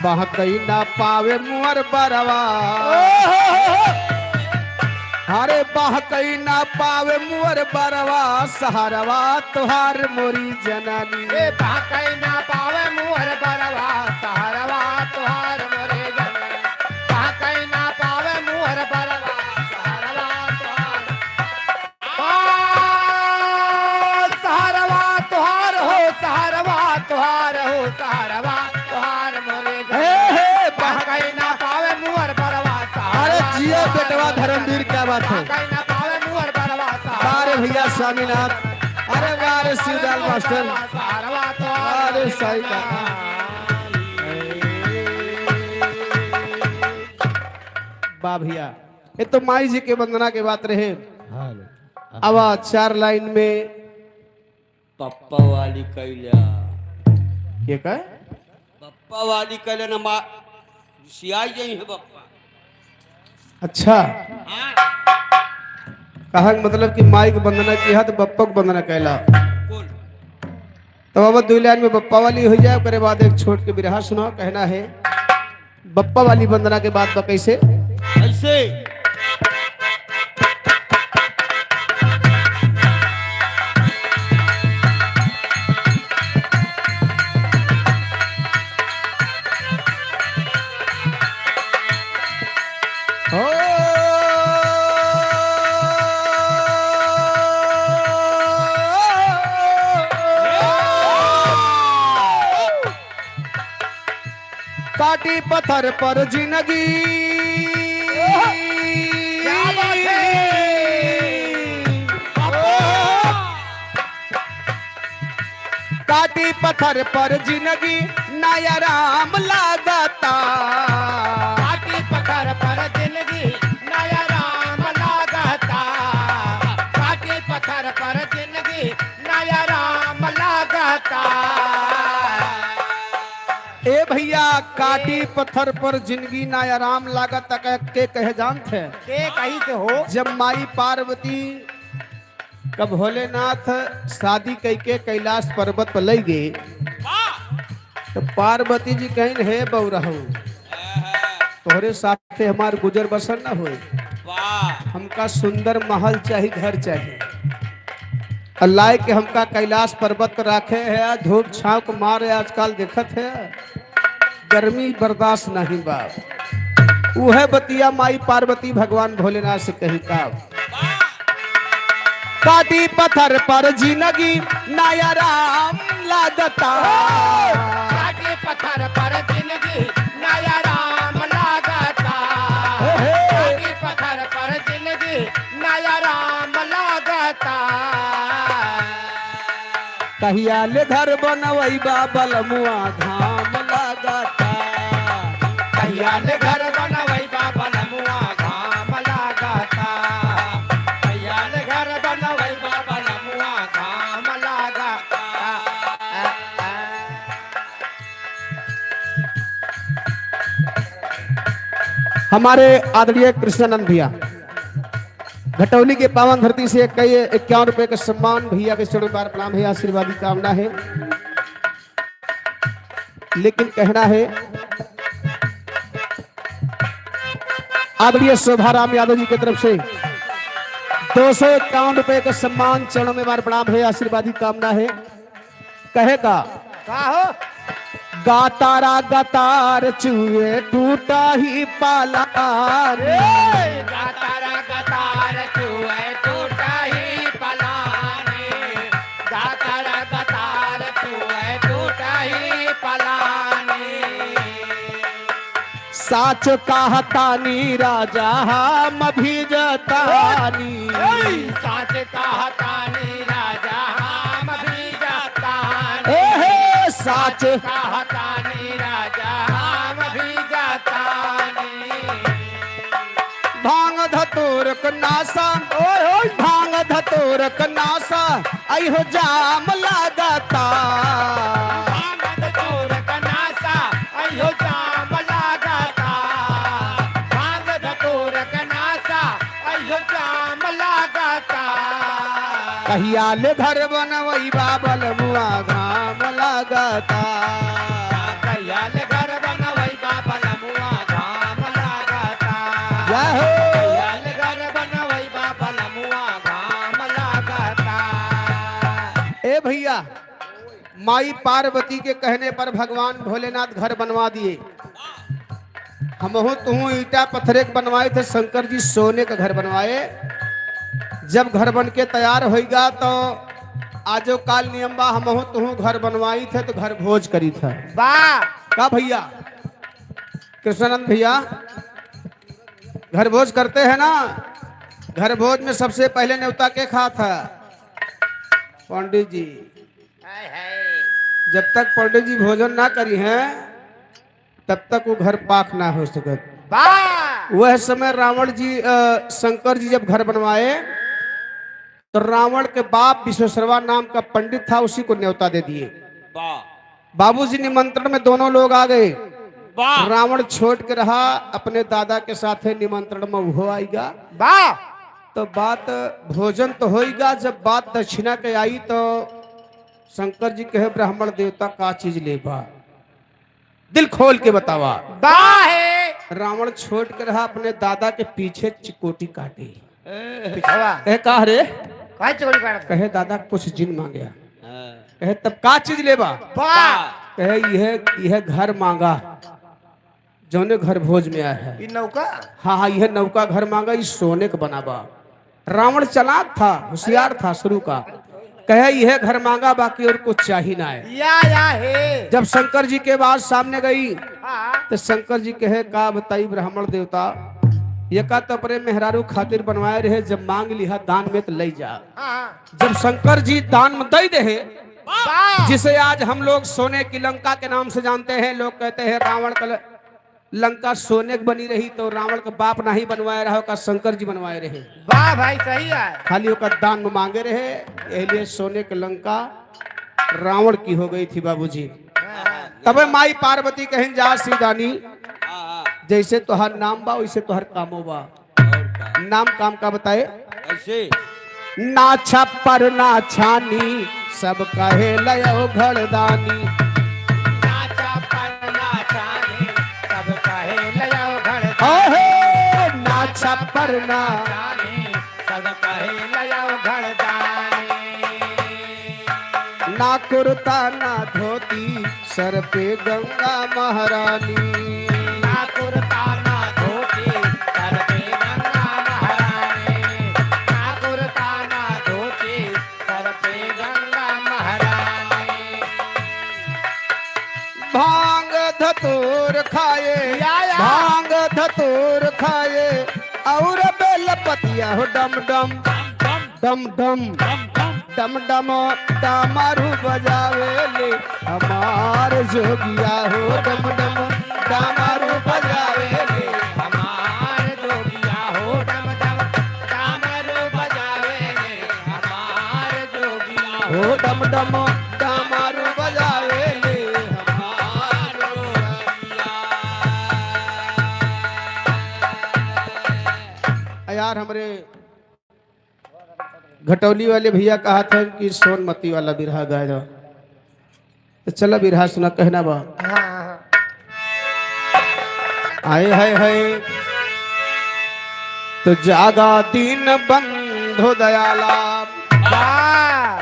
बहकई ना पावे मोर बरवा। ओहो! अरे बहकई ना पावे मोर बरवा, सहरवा तोहार मोरी जननी। ए बहकई ना पावे मोर बरवा, सहरवा तोहार मोरी जननी। बहकई ना पावे मोर बरवा, सहरवा तोहार। आ, सहरवा तोहार हो, सहरवा तोहार हो, सहरवा तोहार मोरे हे, हे, बहकई ना पावे मोर बरवा, सहरवा अरे जिया तोहार बेटवा मोरे धर्मवीर, क्या बात है। बहकई ना पावे मोर बरवा, सहरवा अरे भैया स्वामीनाथ, अरे वाह रे शिवलाल मास्टर, सहरवा तोहार अरे सही बात। वाह भैया, ये तो माई जी के वंदना के बात रहे। हाँ। अब चार लाइन में पप्पा वाली कैला। ये का? पप्पा वाली कैला ना माँ, सियाई गई है पप्पा। अच्छा। हाँ। कहा के मतलब कि माई के वंदना किया तो पप्पा को वंदना कैला। बोल। तो बाबा दो लाइन में बप्पा वाली हो जाए, ओकरे बाद एक छोट के बिरहा सुनाओ। कहना है बप्पा वाली वंदना के बाद बा कैसे? कैसे? ओ काटी पत्थर पर जिंदगी। क्या बात है? काटी पत्थर पर जिंदगी, ना आराम लागता। काटी पत्थर पर जिंदगी, ना आराम लागता। काटी पत्थर पर जिंदगी, ना आराम लागता। ए भैया, काटी पत्थर पर जिंदगी ना आराम लागत, के, के कहे जानत है? के कही से हो? जब माई पार्वती का भोलेनाथ शादी कई के कैलाश पर्वत पर लई गए, तो पार्वती जी कहिन, "हे बउरहू, तोहरे साथे हमार गुजर बसर न होए। वाह। हमका सुंदर महल चाही, घर चाही।" और लाए के हमका कैलाश पर्वत पर राखे है, धूप छाँव के मारे आजकल देखत है, गर्मी बर्दाश्त नहीं बा। उहे बतिया माई पार्वती भगवान भोलेनाथ से कही का, काटी पत्थर पर जिंदगी ना आराम लागता। काटी पत्थर पर जिंदगी ना आराम लागता। हे, हे। काटी पत्थर पर जिंदगी ना आराम लागता। कहिया ले घर बनवैबा बलमुआ घाम लागता। कहिया ले घर बनवैबा बलमुआ घाम लागता। कहिया ले घर बनवैबा बलमुआ घाम लागता। हमारे आदरणीय कृष्णानंद भैया, घटौली के पावन धरती से कई इक्यावन रुपए का सम्मान, भैया के चरणों में बार प्रणाम है, आशीर्वाद की कामना है। लेकिन कहना है, आदरणीय शोभाराम यादव जी की तरफ से दो सौ इक्यावन रुपए का सम्मान, चरणों में बार प्रणाम है, आशीर्वाद की कामना है। कहे का? का हो? गातारा गतार चुए टूटा ही पालानी। ए, गातारा गतार चुए टूटा ही पालानी। गातारा गतार चुए टूटा ही पालानी। साच कहतानी राजा हम भी जतानी। ए, साच कहतानी राजा हम भी जतानी। ए हे, साच कहतानी राजा हम भी जतानी। भांग धतूर क नासा, ओए होए। भांग धतूर क नासा, अइहो जाम लागता। भांग धतूर क नासा, अइहो जाम लागता। भांग धतूर क नासा, अइहो जाम लागता। कहिया ले घर बनवइबा बलमुआ घाम लागता। कहिया ले घर बनवइबा बलमुआ घाम लागता। या हो। कहिया ले घर बनवइबा बलमुआ घाम लागता। ए भइया, माई पार्वती के कहने पर भगवान भोलेनाथ घर बनवा दिए। हमहू तुहू ईंटा पत्थरे के बनवाइत है, शंकर जी सोने का घर बनवाए। जब घर बन के तैयार होइगा तो आजो काल नियम बा, हमहू तुहू घर बनवाइत है तो घर भोज करीत है। वाह। का भइया, कृष्णानंद भइया, घर भोज करते हैं ना, घर भोज में सबसे पहले नेवता के खात है? पंडित जी। हाय, हाय। जब तक पंडित जी भोजन ना करी हैं, तब तक वो घर पाक ना हो सकत। वाह! वह समय रावण जी, अ, शंकर जी जब घर बनवाए, तो रावण के बाप विश्वेश्वरवा नाम का पंडित था, उसी को न्योता दे दिए। वाह! बाबूजी निमंत्रण में दोनों लोग आ गए। वाह! रावण छोड़ के रहा, अपने दादा के साथ है निमंत्रण में वो आइगा। वाह! तो बात भोजन तो होइगा, जब बात दक्षिणा के आई तो शंकर जी कहे, "ब्राह्मण देवता का चीज लेबा? दिल खोल के बतावा।" वाह है। रावण छोड़ के रहा, अपने दादा के पीछे चिकोटी काटे। पिछवा। कहे, "का रे?" का चिकोटी काटत? कहे, "दादा, कुछ जिन मांग्या।" हाँ। कहे, "तब का चीज लेबा?" वाह। कहे, "यह, यह घर मांगा।" जौने घर भोज में आया है। ई नौका? हाँ, हाँ, यह नौका घर मांगा, ई सोने के बनाबा। रावण चालाक था, होशियार था शुरू का। कहे, "यह घर मांगा, बाकी और कुछ चाही ना है।" या, या है। जब शंकर जी के बात सामने गई, हाँ। तो शंकर जी कहे, "का बताई ब्राह्मण देवता, ये का तो अपने मेहरारू खातिर बनवाए रहे, जब मांग लिहा दान में तो ले जा।" हाँ। जब शंकर जी दान में दे दे, वाह। जिसे आज हम लोग सोने की लंका के नाम से जानते हैं, लोग कहते हैं रावण का ल-, लंका सोने के बनी रही तो रावण का बाप नाही बनवाए रहा, ओका शंकर जी बनवाए रहे। वाह भाई, सही है। खाली ओका दान में मांगे रहे, यही लिए सोने के लंका रावण की हो गई थी बाबूजी। हाँ। तबे माई पार्वती कहिन, "जा शिवदानी, हाँ, हाँ। जैसे तोहार नाम बा वैसे तोहार कामो बा।" और का? नाम काम का बताए? कैसे? ना छप्पर ना छानी, सब कहे लयो घरदानी। ना छप्पर ना छानी, सब कहे लयो घरदानी। ओहे, ना छप्पर ना छानी, सब कहे लयो घरदानी। ना कुर्ता ना धोती, सर पे गंगा महारानी। ना कुर्ता ना धोती, सर पे गंगा महारानी। ना कुर्ता ना धोती, सर पे गंगा महारानी। भांग धतूर खाए, या, या। भांग धतूर खाए, और बेल पतिया हो डम डम। डम डम, डम डम। डम डम डामरू बजावेले हमार जोगिया हो, डम डम डामरू बजावेले हमार जोगिया हो, डम डम डामरू बजावेले हमार जोगिया हो, डम डम डामरू बजावेले हमार जोगिया। यार, हमरे घटौली वाले भइया कहत हैं कि सोनमती वाला बिरहा गाए दो, तो चला बिरहा सुना, कहना बा। हाँ, हाँ। आए हाय हाय। तो जागा दीन बंधु दयाला, वाह।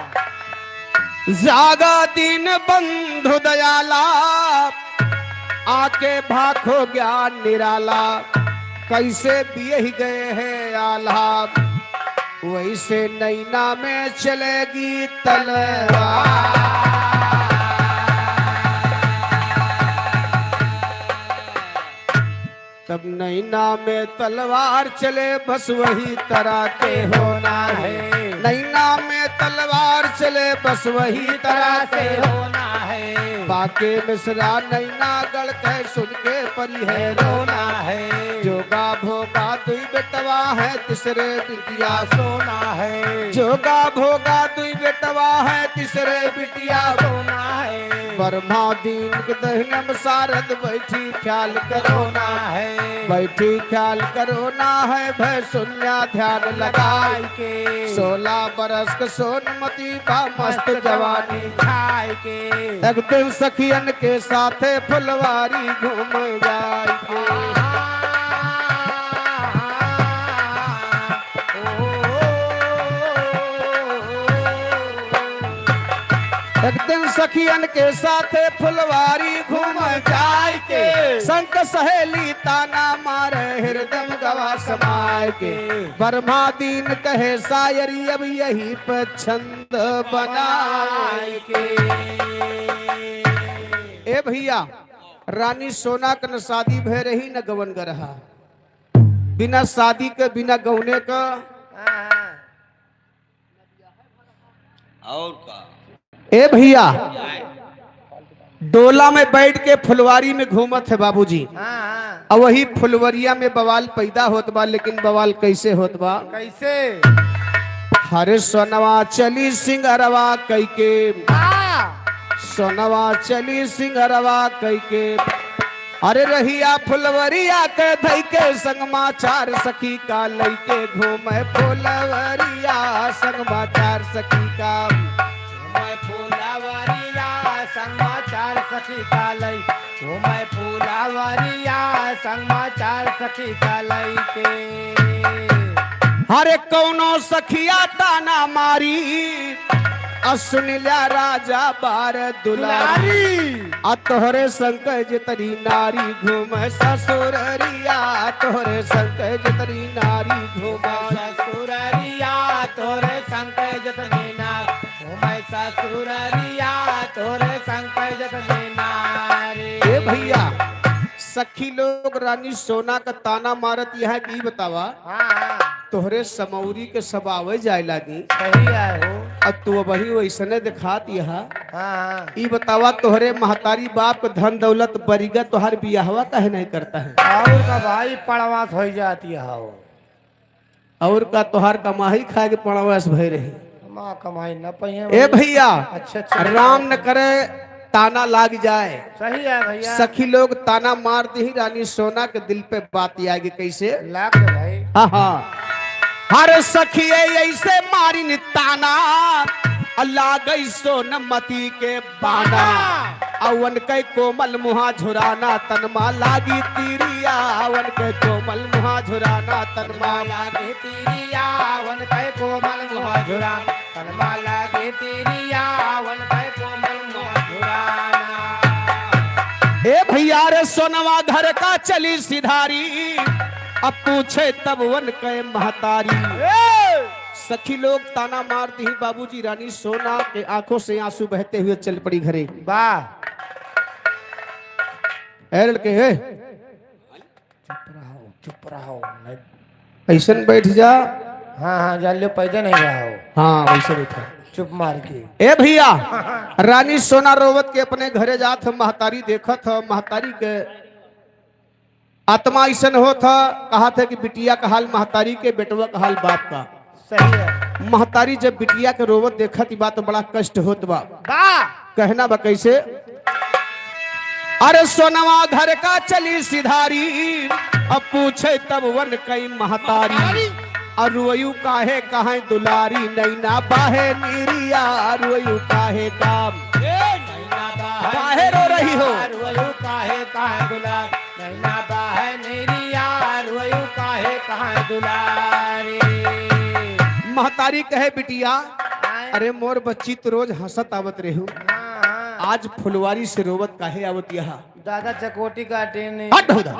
जागा दीन बंधु दयाला, आके भाखो ज्ञान निराला, कैसे बियहि गए हैं आल्हा, वैसे नैना में चलेगी तलवार। तब नैना में तलवार चले, बस वही तरह के होना है। नैना में तलवार चले, बस वही तरह के होना है। बाके मिश्रा नैना गढ़ के सुन के परी है रोना है। जोगा भोगा दुई बेटवा है, तीसरे बिटिया सोना है। जोगा भोगा दुई बेटवा है, तीसरे बिटिया सोना है। ब्रह्मा दीन के दहिने में सारद बैठी ख्याल करो ना है। बैठी ख्याल करो ना है, भय सुन्या ध्यान लगाई के। सोलह बरस के सोनमती बा मस्त जवानी छाई के। एक दिन सखियन के साथे फुलवारी घूम जाई के। एक दिन सखियन के साथे फुलवारी घूम जाए के, संग सहेली ताना मारे हृदय गवा समाए के। ब्रह्मा दीन कहे शायरी अब यही पे छंद बनाए के। ए भैया, रानी सोना के न शादी भय रही न गवन गरहा, बिना शादी के बिना गवने का। और का? ए भैया, डोला में बैठ के फुलवारी में घूमत है बाबूजी। हाँ, हाँ। अब वही फुलवरिया में बवाल पैदा होत बा, लेकिन बवाल कैसे होत बा? कैसे? हरे सोनवा चली सिंगरवा कइके, हाँ। सोनवा चली सिंगरवा कइके, अरे रहिया फुलवरिया के धइके, संगमा चार सखी का लइके घूमे फुलवरिया, संगमा चार सखी का। घूमे फुलवरिया, संगमा चार सखी का लइ, घूमे फुलवरिया, संगमा चार सखी का लइके। अरे कौनो सखिया ताना मारी, आ सुन ल्या राजा बार दुलारी। दुलारी। आ तोहरे संग जितनी नारी घूमे ससुररिया, तोहरे संग जितनी नारी घूमे ससुररिया, तोहरे संग जितनी नारी घूमे ससुररिया, तोहरे संग जितनी नारी। ए भैया, सखी लोग रानी सोना का ताना मारत यहाँ की बतावा। हाँ, हाँ। तोहरे समौरी के सब आवे जाए लागी। सही है हो। अब तू अबही वैसने देखात यहा। हाँ, हाँ। ई बतावा तोहरे महतारी बाप के धन दौलत बरिगा तोहार बियाहवा काहे नहीं करता है? और का भाई पड़वास हो जाती है हो। और का तोहार कमाई खाए के पड़वास भय रही। हमार कमाई न पहिए ए भाई। भैया, अच्छे, अच्छे राम न करे ताना लाग जाए। सही है भैया। सखी लोग ताना मार दी, रानी सोना के दिल पे बात आएगी कैसे? लाग दे भाई। हाँ, हाँ। हर सखिए ऐसे मारिन ताना, आ लागई सोनमती के बाना। अवन के कोमल मुहा झुराना, तनमा लागी तिरिया। अवन के कोमल मुहा झुराना, तनमा लागी तिरिया। अवन के कोमल मुहा झुराना, तनमा लागे तिरिया, वन के कोमल मुहा झुराना। ए भैया रे सोनवा घर का चली सिधारी, अब पूछे तब वन के महतारी। ए! सखी लोग ताना मार दी, बाबूजी रानी सोना के आंखों से आंसू बहते हुए चल पड़ी घरे। वाह। ए लड़के, ए। चुप रहो, चुप रहो, नहीं। ऐसन बैठ जा। हाँ, हाँ, जा लियो, पैदा नहीं रहा हो। हाँ, वैसे बैठा। चुप मार के। ए भैया, रानी सोना रोवत के अपने घरे जात ह, महतारी देखत ह, महतारी के आत्मा ऐसन होत ह, कहत ह कि बिटिया का हाल महतारी के, बेटवा का हाल बाप का। सही है। महतारी जब बिटिया के रोवत देखत बा तो बड़ा कष्ट होत बा। बा। कहना बा कैसे? अरे सोनवा घर का चली सिधारी, अब पूछे तब वन कई महतारी। महतारी। और रोयू काहे कहाँ दुलारी, नैना बाहे निरिया, रोयू काहे काम। ए, नैना बाहे काहे रो रही हो? निरिया, रोयू काहे कहाँ दुलार, नैना बाहे निरिया, रोयू काहे कहाँ दुलारी। महतारी कहे, "बिटिया, आय। अरे मोर बच्ची, तो रोज हंसत आवत रेहू, हाँ, हाँ। आज फुलवारी से रोवत काहे आवत यहा?" दादा चकोटी काटे ने। हट हो दा।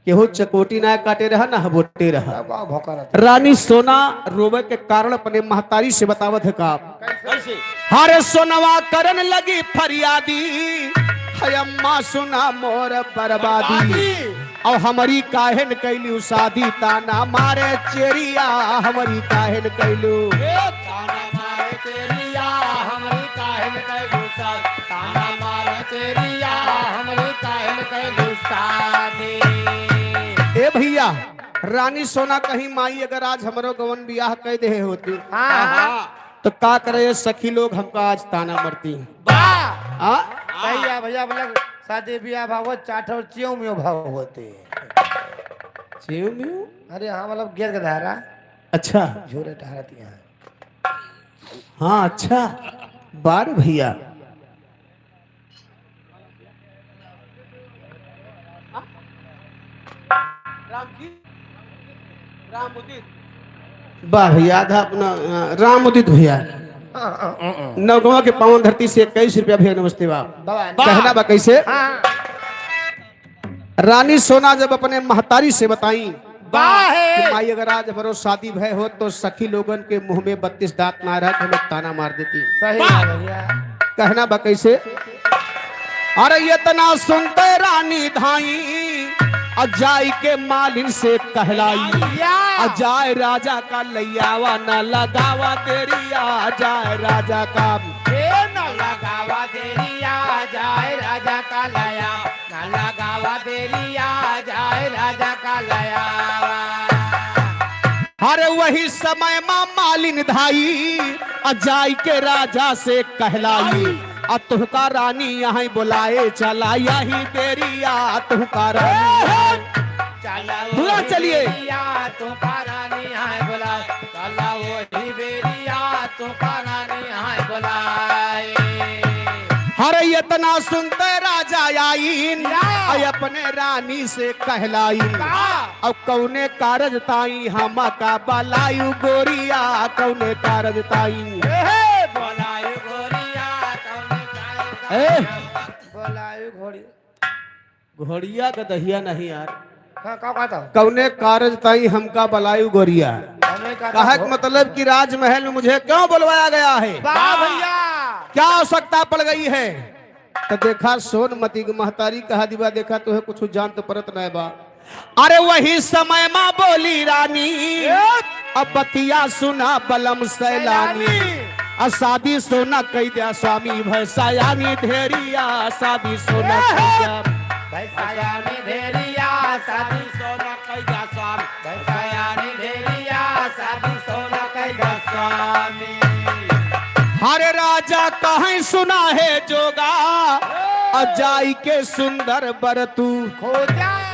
केहू चकोटी ना काटे रहा, ना हबोटे रहा। अब का भौंका रहता? रानी सोना रोवे के कारण अपने महतारी से बतावत है का? कैसे? हरे सोनवा करन लगी फरियादी, है अम्मा सुना मोर बर्बादी। बर्बादी। और हमरी काहेन कैलू शादी, ताना मारे चेरिया, हमरी काहेन कैलू। ए, ताना मारे चेरिया, हमरी काहेन कैलू शादी, ताना मारे चेरिया, हमरी काहेन कैलू शादी। ए भैया, रानी सोना कहीं, "माई, अगर आज हमरो गवन बियाह कह देहे होती, हाँ, हाँ। तो का करे, ये सखी लोग हमका आज ताना मरती।" वाह! हाँ? सही है भैया, मतलब शादी बियाह भाव, चाट और चियो मियो भाव होते। चियो मियो? अरे हाँ, मतलब गेर के धारा। अच्छा। झोरे टहरत यहाँ। हाँ, अच्छा। बार भैया। राम जी, राम उदित। वाह भैया, आधा अपना, अ, राम उदित भैया। हाँ, हाँ, हाँ, हाँ। नौगवा के पावन धरती से इक्कीस रुपया भैया, नमस्ते बा। बाबा, कहना बा कैसे? हाँ। रानी सोना जब अपने महतारी से बताई, वाह है। कि माई, अगर आज हमरो शादी भय होत तो सखी लोगन के मुंह में बत्तीस दांत ना रहत, हमें ताना मार देती। सही बात। है भैया। कहना बा कैसे? अरे इतना सुनते रानी धाई, अ जाई के मालिन से कहलाई, या। अ जाए राजा का लैयावा, ना लगावा देरिया, जाए राजा का। ए, ना लगावा देरिया, जाए राजा का लैया। ना लगावा देरिया, जाए राजा का लयावा। अरे वही समय मा मालिन धाई, अ जाई के राजा से कहलाई, अ तुहका रानी यहाँ बुलाए चला, यही बेरिया तुहका रानी। चला पूरा वही चलिए। बेरिया तुहका रानी यहाँ बुलाए, चला वही बेरिया तुहका रानी यहाँ बुलाए। हरे इतना सुनते राजा आइन, या। अउ अपने रानी से कहलाइन। का? अउ कौने कारज ताई हमका बलायु गोरिया, कौने कारज ताई। ए हे! बलायु गोरिया, कौने कारज ताई ए! हमका बलायु गोरिया। घोड़िया का दहिया नहीं यार। हाँ, का कहता हूँ? कौने कारज ताई हमका बलायु गोरिया? हमें का कहत घो- मतलब कि राजमहल में मुझे क्यों बुलवाया गया है? वाह भैया। क्या आवश्यकता पड़ गई है? तो देखा सोनमती के महतारी कहा दिवा, देखा तोहे कुछ जान तो परत नहीं बा। अरे वही समय मा बोली रानी, ए! अब बतिया सुना बलम सैलानी। सैलानी। आ शादी सोना कई द्या स्वामी भय सयानी धेरिया, शादी सोना ए! कई द्या। भय सयानी धेरिया, शादी सोना कई द्या स्वामी। भय सयानी धेरिया, शादी सोना कई द्या स्वामी। हरे राजा कहें सुना है जोगा, ए! आ जाई के सुंदर बर तू। खोजा।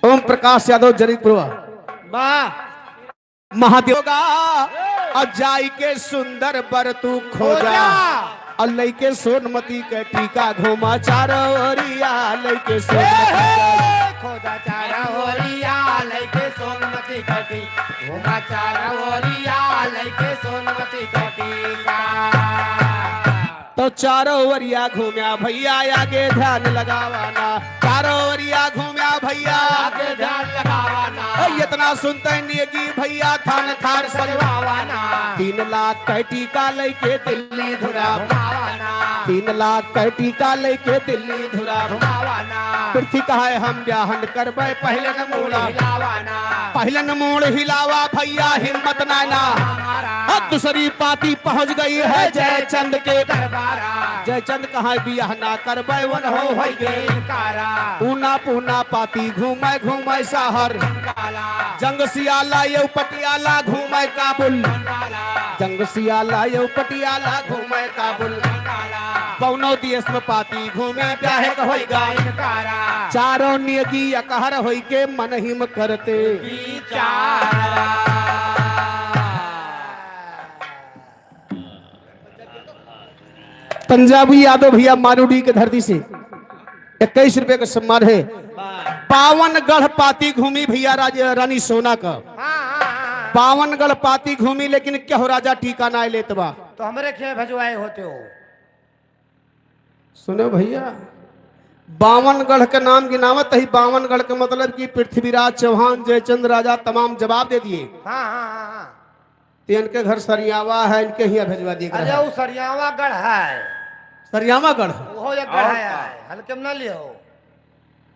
ओम प्रकाश यादव जरीपुरवा। वाह। महादेव का, अ जाई के सुंदर बर तू खोजा। खोजा। अ लइके सोनमती के टीका घूमा चारो ओरिया, लइके सोनमती का। खोजा चारो ओरिया, लइके सोनमती के टीका घूमा चारो ओरिया, लइके सोनमती के टीका। तो चारो ओरिया घूम्या भैया, आगे ध्यान लगावाना। चारो ओरिया घूम्या भैया, आगे ध्यान लगावाना। ओ, इतना सुनते नेगी भैया, थान थार सजवावाना। तीन लाख कै टीका लइके दिल्ली धुरा घुमावाना। तीन लाख कै टीका लइके दिल्ली धुरा घुमावाना। पृथ्वी कहे हम ब्याहन करबे, पहले न मूड़ा हिलावाना। पहले न मूड़ हिलावा भैया, हिम्मत नाय ना। हमारा। अब दूसरी पाती पहुंच गई है जयचंद के दरबारा। जयचंद कहा बियाह ना करबे, वन हो होई के इनकारा। पूना पूना पाती घूमे घूमे शहर। काला। जंग सियाला ये पटियाला घूमे काबुल। काला। जंग सियाला ये पटियाला घूमे काबुल। काला। कौनो देश में पाती घूमे ब्याहे क होई गा इनकारा। चारों नेगी अकहर होई के मन ही में करते। पंजाबी यादव भैया मारूडी के धरती से इक्कीस रुपए का सम्मान है। बावन गढ़ पाती घूमी भइया राज-, रानी सोना का। हाँ, हाँ, हाँ, हाँ। बावन गढ़ पाती घूमी, लेकिन केहू राजा टीका नाहीं लेत बा। तो हमरे खें भेजवाए होते हो। सुनो भइया, बावन गढ़ के नाम गिनावत ही, बावन गढ़ के मतलब कि पृथ्वीराज चौहान, जयचंद राजा तमाम जवाब दे दिए। हाँ, हाँ, हाँ, हाँ। तो इनके घर सरियावा है, इनके हियाँ भेजवा दिए अरे, गढ़। वो सरियावा गढ़ है। सरियावा गढ़? वो एक गढ़ और है, का? है। हल्के में ना लियो।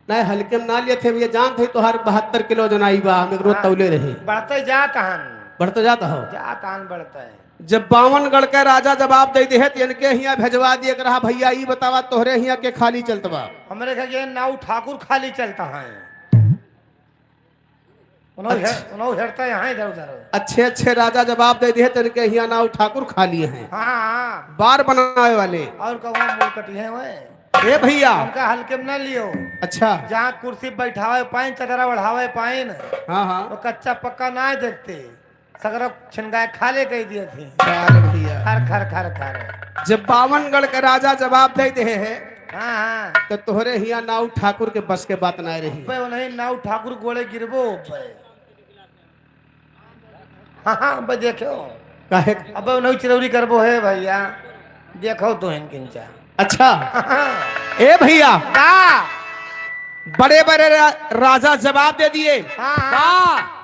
नहीं, हल्के में ना लिए थे, ये जानत ही तोहार बहत्तर किलो जनाई बा, हम एक रोज हाँ। तौले रहे। बढ़ते जात हन। बढ़ते जात हो? जात हन बढ़ते। जब बावन गढ़ के राजा जवाब दे दे है, तो इनके हियाँ भेजवा दिए के रहा, भइया, ई बतावा, तोहरे हियाँ के खाली चलत बा? हमरे घर ये नाऊ ठाकुर खाली चलता है। उन्हों अच्छा। हेर-, उन्हों हेरता यहाँ इधर उधर। अच्छे अच्छे राजा जवाब दे दिए, तेरे के हिया नाऊ ठाकुर खाली हैं। हाँ, हाँ। बार बनावे वाले। और कहूँ मूल कटी है वह। ए भइया। उनका हल्के में ना लियो। अच्छा। जहाँ कुर्सी बैठावे पाइन, चदरा ओढ़ावे पाइन। हाँ, हाँ। वो कच्चा पक्का ना देखते। सगरो छिनगाए खाले कह दिए थे। अरे भइया। खर, खर, खर, खर। जब बावन गढ़ के राजा जवाब दे दे है, हाँ, हाँ। तो तोहरे हिया नाऊ ठाकुर के बस के बात ना रही। अबे उन्हें नाऊ ठाकुर गोड़े गिरबो अबे। हाँ, हाँ, अबे देखो। काहे? अबे उन्हें चिरौरी करबो है भइया। देखो तो हिन किंचा। अच्छा। हाँ। ए भइया। का? बड़े बड़े रा-, राजा जवाब दे दिए। हाँ, हाँ। का?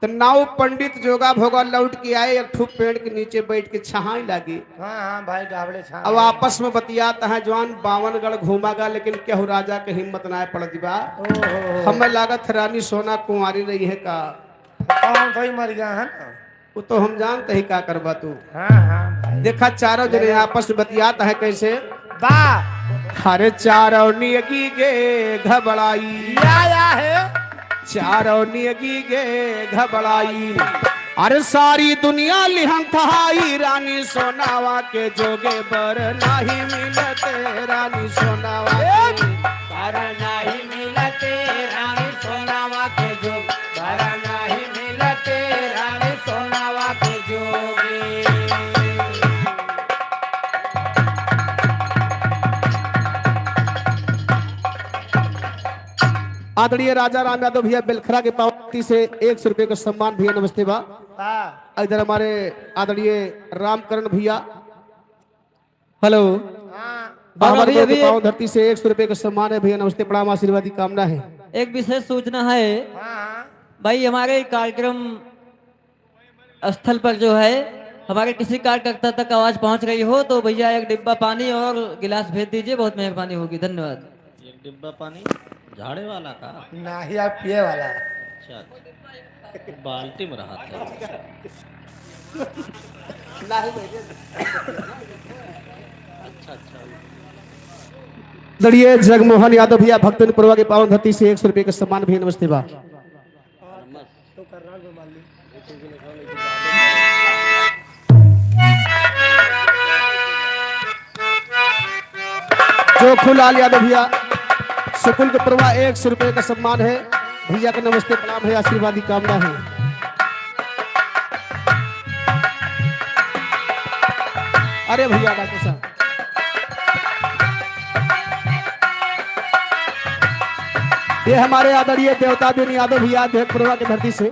त नाऊ पंडित जोगा भोगा लौट के आए, एक ठो पेड़ के नीचे बैठ के छहाई लागी। हाँ, हाँ, भाई, डाबड़े छाँह अब है। आपस में बतियात हैं, जवान बावन गढ़ घूमा गा, लेकिन केहू राजा के हिम्मत ना पड़त बा। ओहो। हमें लागत है रानी सोना कुंवारी रही है का? कौन सही मर गया है ना? वो तो हम जानते ही का करबा तू। हाँ, हाँ, भाई। देखा, चारों जने लगे। आपस में बतियात हैं कैसे? बा। अरे चारों नियगी गे घबड़ाई। या, या है। चारों नियगी गे घबड़ाई। अरे सारी दुनिया लिहन थहाई, रानी सोनावा के जोगे बर नाही मिलते, रानी सोनावा के। बर नाही मिलते, रानी सोनावा के जोगे बर नाही मिलते, रानी सोनावा के जोगे। आदरणीय राजा राम यादव भइया बेलखरा के पावन धरती से एक सौ रुपये का सम्मान भइया, नमस्ते बा। हाँ। इधर हमारे आदरणीय रामकरण भइया। हेलो। हाँ। बा, हमारे अभी, अभी पावन धरती से एक सौ रुपये का सम्मान है भइया, नमस्ते, प्रणाम, आशीर्वाद की कामना है। एक विशेष सूचना है। हाँ, हाँ। भाई, हमारे कार्यक्रम स्थल पर जो है, हमारे किसी कार्यकर्ता तक आवाज पहुंच गई हो तो भइया एक डिब्बा पानी और गिलास भेज दीजिए, बहुत मेहरबानी होगी, धन्यवाद। एक डिब्बा पानी झाड़े वाला का? नाही, आप पिए वाला। अच्छा, अच्छा। बाल्टी में रहा था। अच्छा, अच्छा। आदरणीय जगमोहन यादव भइया भक्तन पुरवा के पावन धरती से एक सौ रुपये का सम्मान भइया, नमस्ते बा। जोखूलाल यादव भइया, सुकुल के पुरवा एक सौ रुपये का सम्मान है। भइया का नमस्ते प्रणाम है, आशीर्वाद की कामना है। अरे भइया डॉक्टर साहब, ये हमारे आदरणीय देवता दिन यादव भइया देहपुरवा की धरती से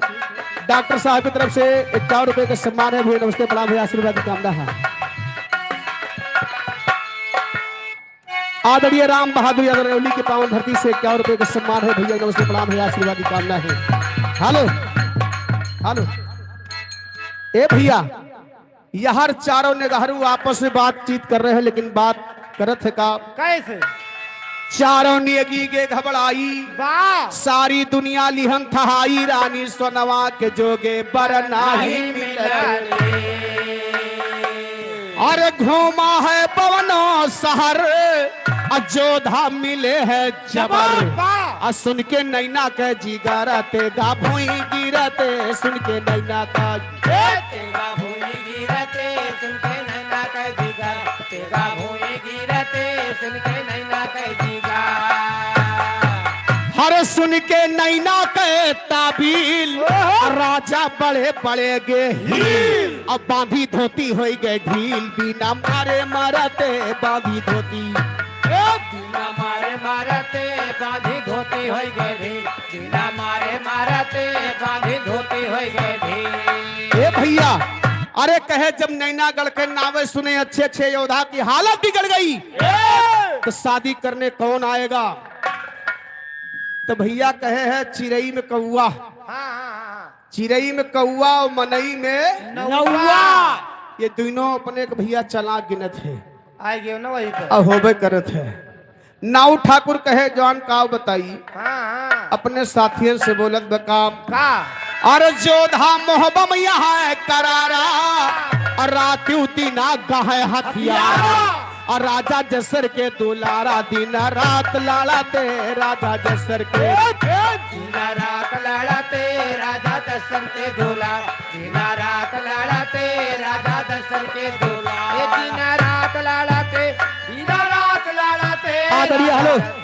डॉक्टर साहब की तरफ से इक्यावन रुपये का सम्मान है भइया, नमस्ते प्रणाम है, आशीर्वाद की कामना है। आदरणीय राम बहादुर यादव रौली की पावन धरती से इक्यावन रुपये का सम्मान है भइया, नमस्ते प्रणाम है, आशीर्वाद की कामना है। हेलो, हेलो, ए भइया, यार चारों नेगहरू आपस में बातचीत कर रहे हैं, लेकिन बात करत है का? कैसे? चारों नेगी गे घबड़ाई, वाह। सारी दुनिया लिहन थहाई, रानी सोनवा के जोगे बर नाही मिलत। अरे घूमा है पवनो शहर, अ जोधा मिले है जबर। जबर, वाह। अ सुन के नैना के जिगर तेगा भुई गिरते, सुन के नैना का ए! तेगा भुई गिरते, सुन के नैना के जिगर, तेगा भुई गिरते, सुन के नैना के जिगर। हर सुन के नैना के ताबील, ओहो! राजा बड़े बड़े गे हील। हील। अब बांधी धोती होई गे ढील, बिना मारे मरते बांधी धोती। बिना मारे मारते बांधी धोती होई गए ढील, बिना मारे मारते बांधी धोती होई गए ढील। ए भैया, अरे कहे जब नैनागढ़ के नावे सुने अच्छे अच्छे योद्धा की हालत बिगड़ गई, ए! तो शादी करने कौन आएगा? तो भैया कहे है चिरई में कौआ, हाँ, हाँ, हाँ, हाँ। चिरई में कौआ और मनई में नौआ। नौआ। ये दोनों अपने के भैया चालाक गिनत है। आए गए ना वही पर। अब होबे करत है। नाऊ ठाकुर कहे जवान काव बताई। हाँ, हाँ। अपने साथियन से बोलत बा काम। का? अरे जोधा मोहबम यहाँ है करारा, और रात्यू दिना गहे हथियारा। हथियारा। और राजा जसर के दुलारा, दिन रात लड़ते राजा जसर के। दिन रात लड़ते राजा दशरथ के दुलार, दिन रात लड़ते राजा दशरथ के दुलार। ए दिन रात लड़ते, दिन रात लड़ते आदरणीय, हेलो,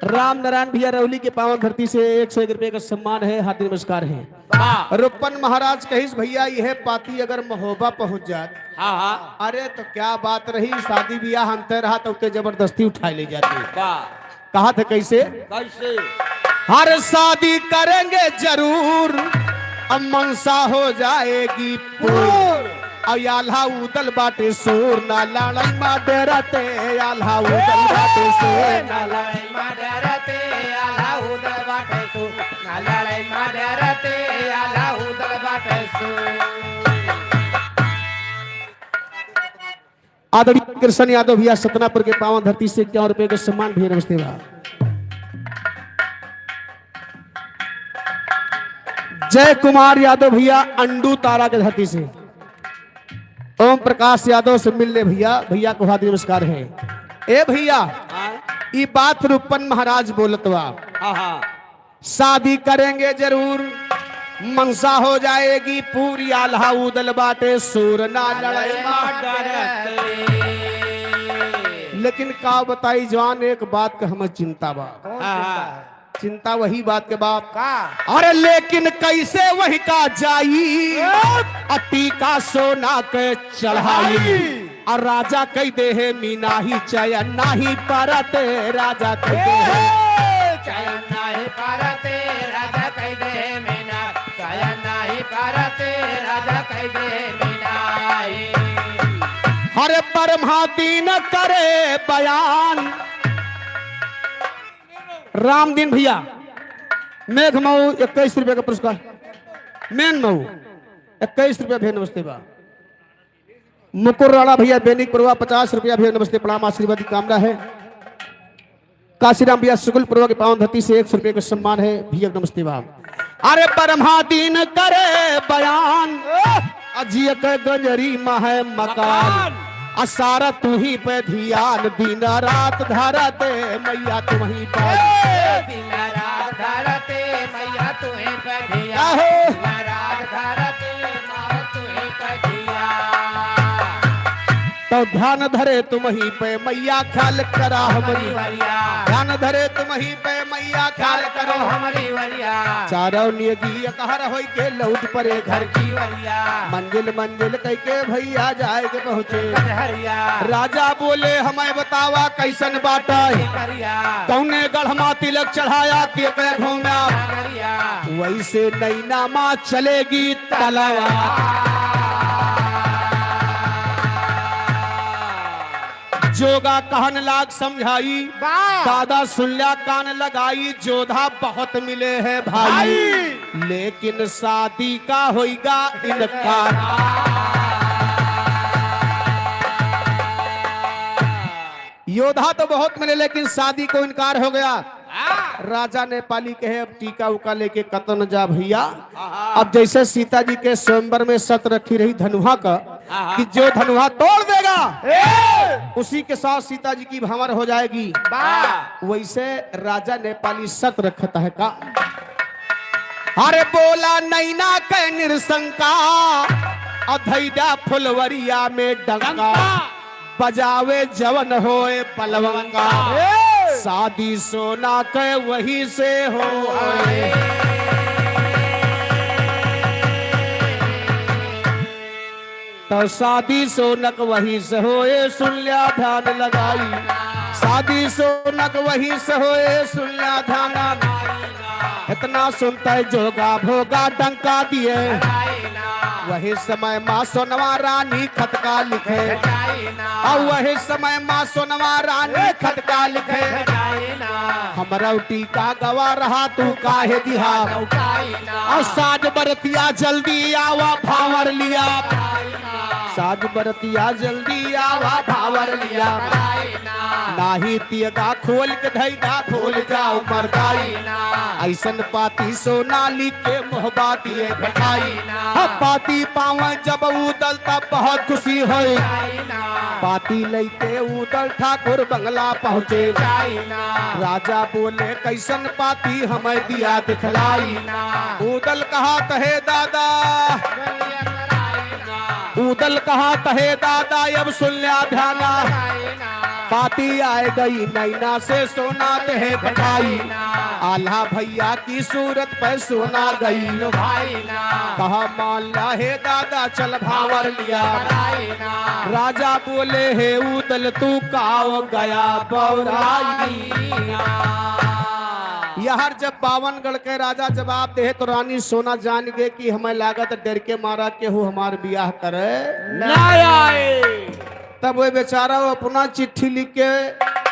राम नारायण भैया रौली के पावन धरती से एक सौ एक रुपये का सम्मान है, हार्दिक नमस्कार है। वाह। रुपन महाराज कहिस, "भैया, यह पाती अगर महोबा पहुंच जात, हाँ, हाँ। अरे तो क्या बात रही, शादी ब्याह अंतर रहा तो उके जबरदस्ती उठाए ले जाते।" वाह। कहा थे कैसे? कैसे? हर शादी करेंगे जरूर, अब मनसा हो जाएगी पूर। अब आल्हा उदल बाटे सूर, ना लड़ाई मा डरते, आल्हा उदल बाटे सूर। ना लड़ाई मा डरते, आल्हा उदल बाटे सूर। ना लड़ाई मा डरते, आल्हा उदल बाटे सूर। आदरणीय कृष्ण यादव भैया सतनापुर के पावन धरती से इक्यावन रुपये के सम्मान भैया, नमस्ते बा। जय कुमार यादव भैया अंडू तारा के धरती से, ओम प्रकाश यादव से मिल ले भैया, भैया को हार्दिक नमस्कार है। ए भैया, हाँ। ई बात रूपन महाराज बोलत बा। हाँ, हाँ। शादी करेंगे जरूर, मनसा हो जाएगी पूरी, आल्हा उदल बाटे सूर, ना लड़ाई मा डरते। लेकिन का बताई जवान, एक बात का हमें चिंता बा। कौन हाँ, चिंता हाँ। है? चिंता वही बात के बाप। का? अरे लेकिन कैसे वही का जाई, ए? अ टीका सोना के चढ़ाई। चढ़ाई। और राजा कह दे है मीना ही चयन नाही परते, राजा कह दे है। ए, चयन नाही परते, राजा कह दे है मीना, चयन नाही परते, राजा कह दे है मीना। हर ब्रह्मा दीन करे बयान। रामदीन भैया, मेघ मऊ इक्कीस रुपया का पुरस्कार, मेन मऊ इक्कीस रुपया भैया, नमस्ते बा। मुकुर राणा भैया, बेनिक पड़वा पचास रुपया भैया, नमस्ते, प्रणाम, आशीर्वाद की कामना है। काशीराम भैया, सुगुल पड़वा के पावन धरती से एक सौ रुपये का सम्मान है भैया, नमस्ते बा। अरे ब्रह्मा दीन करे बयान, अजिय के गंजरी मा है मकान। मकान। आ सारा तू ही पे ध्यान, दिन रात धरते मैया तू ही पे। ए, दिन रात धरते मैया तू ही पे ध्यान। आहो। दिन रात धरते माँ तू ही पे ध्यान। तो ध्यान धरे तुम ही पे मैया, ख्याल करा हमरी। हमरी वरिया। ध्यान धरे तुम ही पे मैया, ख्याल करो हमरी वरिया। चारों नियति अकहर होई के लौट परे घर की वरिया। मंजिल मंजिल कह के भैया जाए के पहुँचे। कचहरिया। राजा बोले, "हमें बतावा कैसन बाटा है? करिया। कौने गढ़ मा तिलक चढ़ाया, के पे घूमा?" करिया। वैसे नैना मा चलेगी तलवार। जोगा कहन लाग समझाई, बा। दादा सुन ल्या कान लगाई, जोधा बहुत मिले हैं भाई, भाई। लेकिन शादी का होइगा इनकार। योद्धा तो बहुत मिले, लेकिन शादी को इनकार हो गया। हाँ। राजा नेपाली कहे, "अब टीका उका लेके कतन जा भैया।" हाँ, हाँ। अब जैसे सीता जी के स्वयंवर में शर्त रखी रही धनुहा का, हाँ, हाँ। कि जो धनुहा तोड़ देगा, ए! उसी के साथ सीता जी की भंवर हो जाएगी। वाह। वैसे राजा नेपाली शर्त रखता है का? अरे बोला नैना के निरशंका, अ धैदा फुलवरिया में डंका। डंका। बजावे जवन होए बलवंका, ए! शादी सोना के वही से होए। तो शादी सोनक वही से होए, सुन ल्या ध्यान लगाई। शादी सोनक वही से होए, सुन ल्या ध्याना। इतना सुनते जोगा भोगा डंका दिए। वही समय माँ सोनवा रानी खतका लिखे। और वही समय माँ सोनवा रानी खतका लिखे। हमरा टीका गवा रहा तू काहे दिहा। और साज बरतिया जल्दी आवा भावर लिया। साज बरतिया जल्दी आवा भावर लिया। नाही तियगा खोल के धैदा भूल जाओ मरदाई। ऐसन पाती सोनाली के मोहबाती है भेटाई। हाँ, पाती पावे जब उदल तब बहुत खुशी होई। पाती लैके उदल ठाकुर बंगला पहुँचे। राजा बोले कैसन पाती हमें दिया दिखलाई। उदल कहा तहे दादा। उदल कहा तहे दादा, अब सुन ल्या ध्याना। पाती आए गई नैना से सोना तहे भेटाई। आल्हा भैया की सूरत पे सोना गई। कहा मान ला हे दादा चल भावर लिया। राजा बोले हे उदल तू काव गया बौराई। यहर जब बावनगढ़ के राजा जवाब देहे तो रानी सोना जान गए कि हमें लागत डर के मारा केहू हमार बियाह करे ना आए। तब वे बेचारा वो अपना चिट्ठी लिख के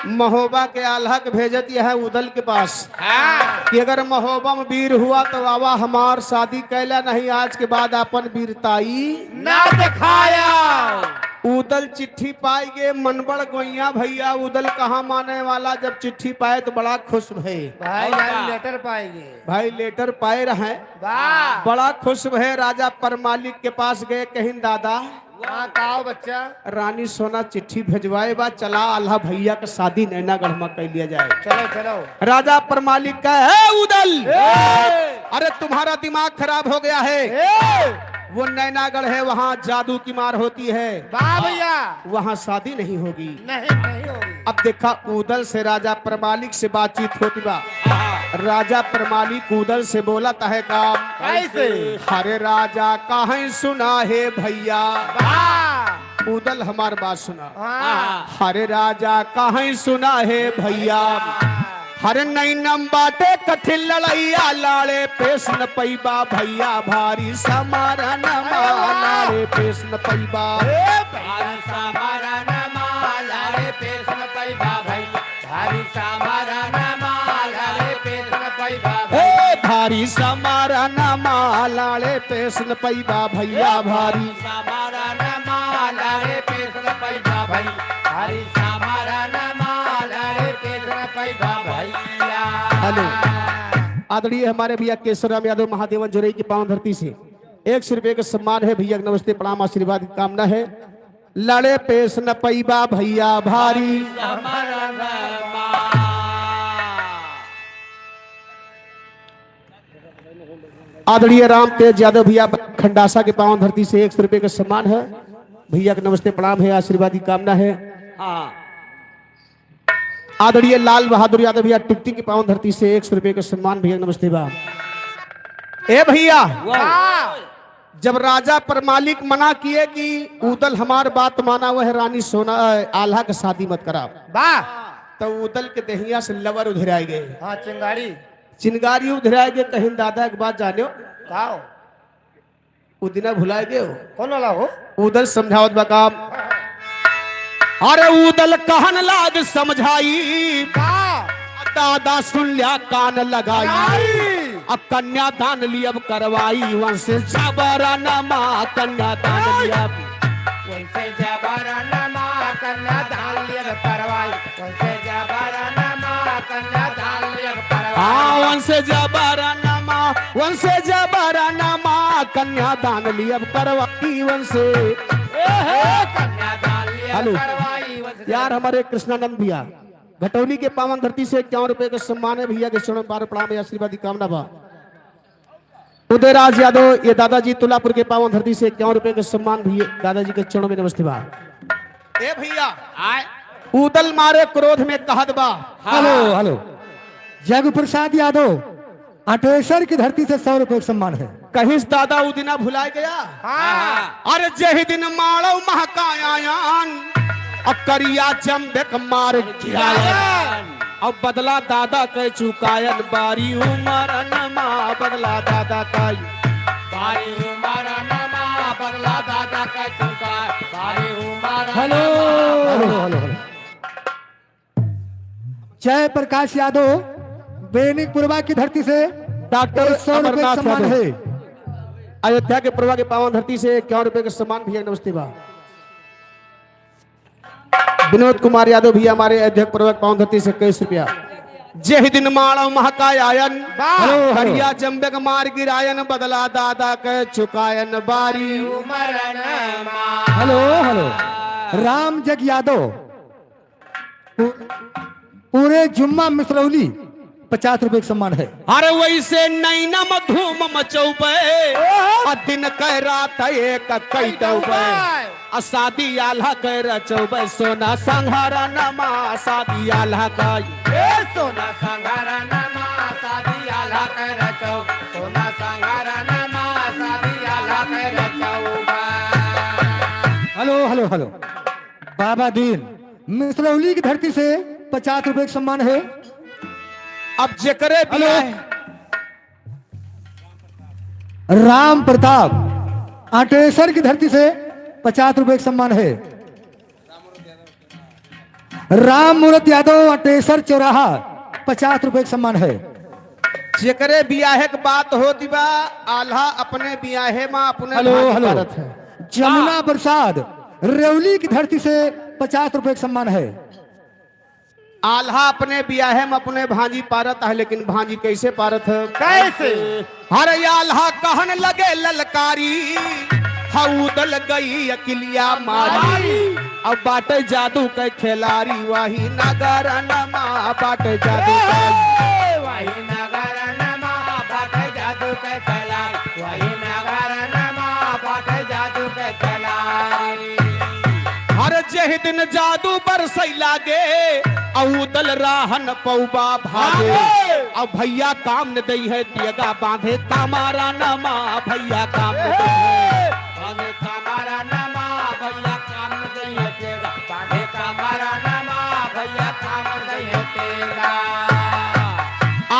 महोबा के आल्हा के भेजत यह उदल के पास हाँ। कि अगर महोबा में वीर हुआ तो आवा हमार शादी कैला, नहीं आज के बाद अपन वीरताई ना दिखाया। उदल चिट्ठी पाई गे मनबड़ गोइया भैया, उदल कहाँ माने वाला, जब चिट्ठी पाए तो बड़ा खुश भए। भाई यार लेटर पाएंगे। भाई लेटर पाए रहे। वाह। बड़ा खुश भए, राजा परमालिक के पास गए, कहिन दादा हाँ, काओ बच्चा। रानी सोना चिट्ठी भेजवाए बा, चला आल्हा भैया के शादी नैनागढ़ में कर लिया जाए। चलो चलो। राजा परमालिक का है उदल। ए! अरे तुम्हारा दिमाग खराब हो गया है। ए! वो नैनागढ़ है, वहाँ जादू की मार होती है। वाह भैया। वहाँ शादी नहीं होगी। नहीं, नहीं होगी। अब देखा उदल से राजा परमालिक से बातचीत होती बा। राजा परमालिक उदल से बोला तहे का कैसे? हरे राजा काहे सुना हे भैया। वाह। उदल हमार बात सुना। हाँ। हरे राजा काहे सुना हे भैया। हरे नैनम बाटे कठिन लड़ैया लाड़े पेश न पैबा भैया भारी समारन मा। अरे वाह। लाड़े पेश न पैबा। ए भैया समारन मा लाड़े पेश न पैबा भैया। भारी समारन मा लाड़े पेश न पैबा भैया। ए भारी समारन मा लाड़े पेश न पैबा भैया भारी। समारन मा लाड़े पेश न पैबा भैया। भारी समारन मा लाड़े पेश न पैबा भैया। हेलो। आदरणीय हमारे भैया केशवराम यादव महादेवन जोरई की पावन धरती से एक सौ रुपये का सम्मान है। भैया के नमस्ते प्रणाम आशीर्वाद की कामना है। लड़े पेश न पैबा भैया भारी। आदरणीय राम तेज यादव भैया खंडासा के पावन धरती से एक सौ रुपये का सम्मान है। भैया के नमस्ते प्रणाम है, आशीर्वाद की कामना है। हाँ। आदरणीय लाल बहादुर यादव भैया टिकटिक की पावन धरती से एक सौ रुपये का सम्मान भैया के नमस्ते बा। ए भैया, वाह। जब राजा परमालिक मना किए कि उदल हमार बात माना, वह रानी सोना, अ, आल्हा के शादी मत करा। वाह। तो उदल के दहिया से लवर उधराए गए। हाँ, चिंगारी। चिंगारी उधराए गए, कहिन दादा एक बात जान्यो। का हो? उ दिना भुलाए गए हो। कौन वाला हो? उदल समझावत बा काम। अरे उदल कहन लाग समझाई। का? दादा सुन ल्या कान लगाई। लगाई। अब कन्यादान लियब करवाई, वंश जबरन मा कन्यादान ए! लियब। वंश जबरन मा कन्यादान लियब करवाई, वंश जबरन मा कन्यादान लियब करवाई। हाँ, वंश जबरन मा, वंश जबरन मा कन्यादान लियब करवाई, वंश। ए हे, कन्यादान लियब हेलो। करवाई, वंश यार, हमारे कृष्णानंद भैया, घटौली के पावन धरती से इक्यावन रुपए का सम्मान है। भैया के चरणों में बार प्रणाम है, आशीर्वाद की कामना बा। उदयराज यादव, ये दादाजी तुलापुर के पावन धरती से इक्यावन रुपए का सम्मान भी है। दादाजी के चरणों में नमस्ते बा। ए भैया, आए। उदल मारे क्रोध में कहत बा। हाँ। Hello, hello. जगु प्रसाद यादव, अटेसर की धरती से सौ रुपए का सम्मान है। कहिस दादा उ दिना भुलाए गया। हाँ। अरे जेहि दिन माड़व महकायान, अ करिया जम्बे क मार गिरायन। अब बदला दादा कै चुकायन, बारी उमरन मा बदला दादा कै। बारी उमरन मा बदला दादा कै चुका, बारी उमरन हेलो, मा हेलो, हेलो, हेलो। जय प्रकाश यादव, बेनिक पुरवा की धरती से डॉक्टर एक सौ रुपये अमरनाथ सम्मान यादव। है। अयोध्या के पुरवा के पावन धरती से इक्यावन रुपये का सम्मान भैया, नमस्ते बा। विनोद कुमार यादव भैया हमारे अध्यक्ष प्रवक्ता पावन धरती से इक्कीस रुपया। जेह दिन माणव महका आयन, वाह। Hello, hello. करिया जम्बे क मार गिरायन, बदला दादा कै चुकायन, बारी उमरन मा। Hello, hello. राम जग यादव, पू-, पूरे जुम्मा मिसरौली। पचास रुपये का सम्मान है। अरे वैसे नैना में धूम मचौबे, ओहो। आ दिन कै रात एक कई दौबे। आ शादी आल्हा कै रचौबे, सोना संघारा नमा शादी आल्हा कै। ए सोना संघारा नमा शादी आल्हा कै रचौ, सोना संघारा नमा शादी आल्हा कै रचौबे। Hello, hello, hello. Baba Deen, Misrauli की धरती से पचास रुपए का सम्मान है। अब जेकरे भी हेलो। आए। राम प्रताप, अटेसर की धरती से पचास रुपए का सम्मान है। राम मूरत यादव, अटेसर चौराहा, पचास रुपए का सम्मान है। जेकरे बियाहे के बात होती बा, आल्हा अपने बियाहे मा अपने हेलो, भांजी हेलो। पारत है। जमुना हाँ। प्रसाद, रेवली की धरती से पचास रुपए का सम्मान है। आल्हा अपने बियाहे मा अपने भांजी पारत है, लेकिन भांजी कैसे पारत है? कैसे? हर आल्हा कहन लगे ललकारी, हऊ दल गई अकिलिया मारी। अब बाटे जादू के खिलाड़ी, वही नगर नमा बाटे जादू के। ए, वही नगर नमा बाटे जादू के खिलाड़ी, वही नगर नमा बाटे जादू के खिलाड़ी। हर जेह दिन जादू बरसै लागे, अऊ दल राहन पौबा भागे। भागे। अब भैया काम न दई है, तेगा बांधे कमारा नमा, भैया काम न दई है। बांधे कमारा नमा, भैया काम न दई है, तेगा बांधे कमारा नमा, भैया काम न दई है, तेगा।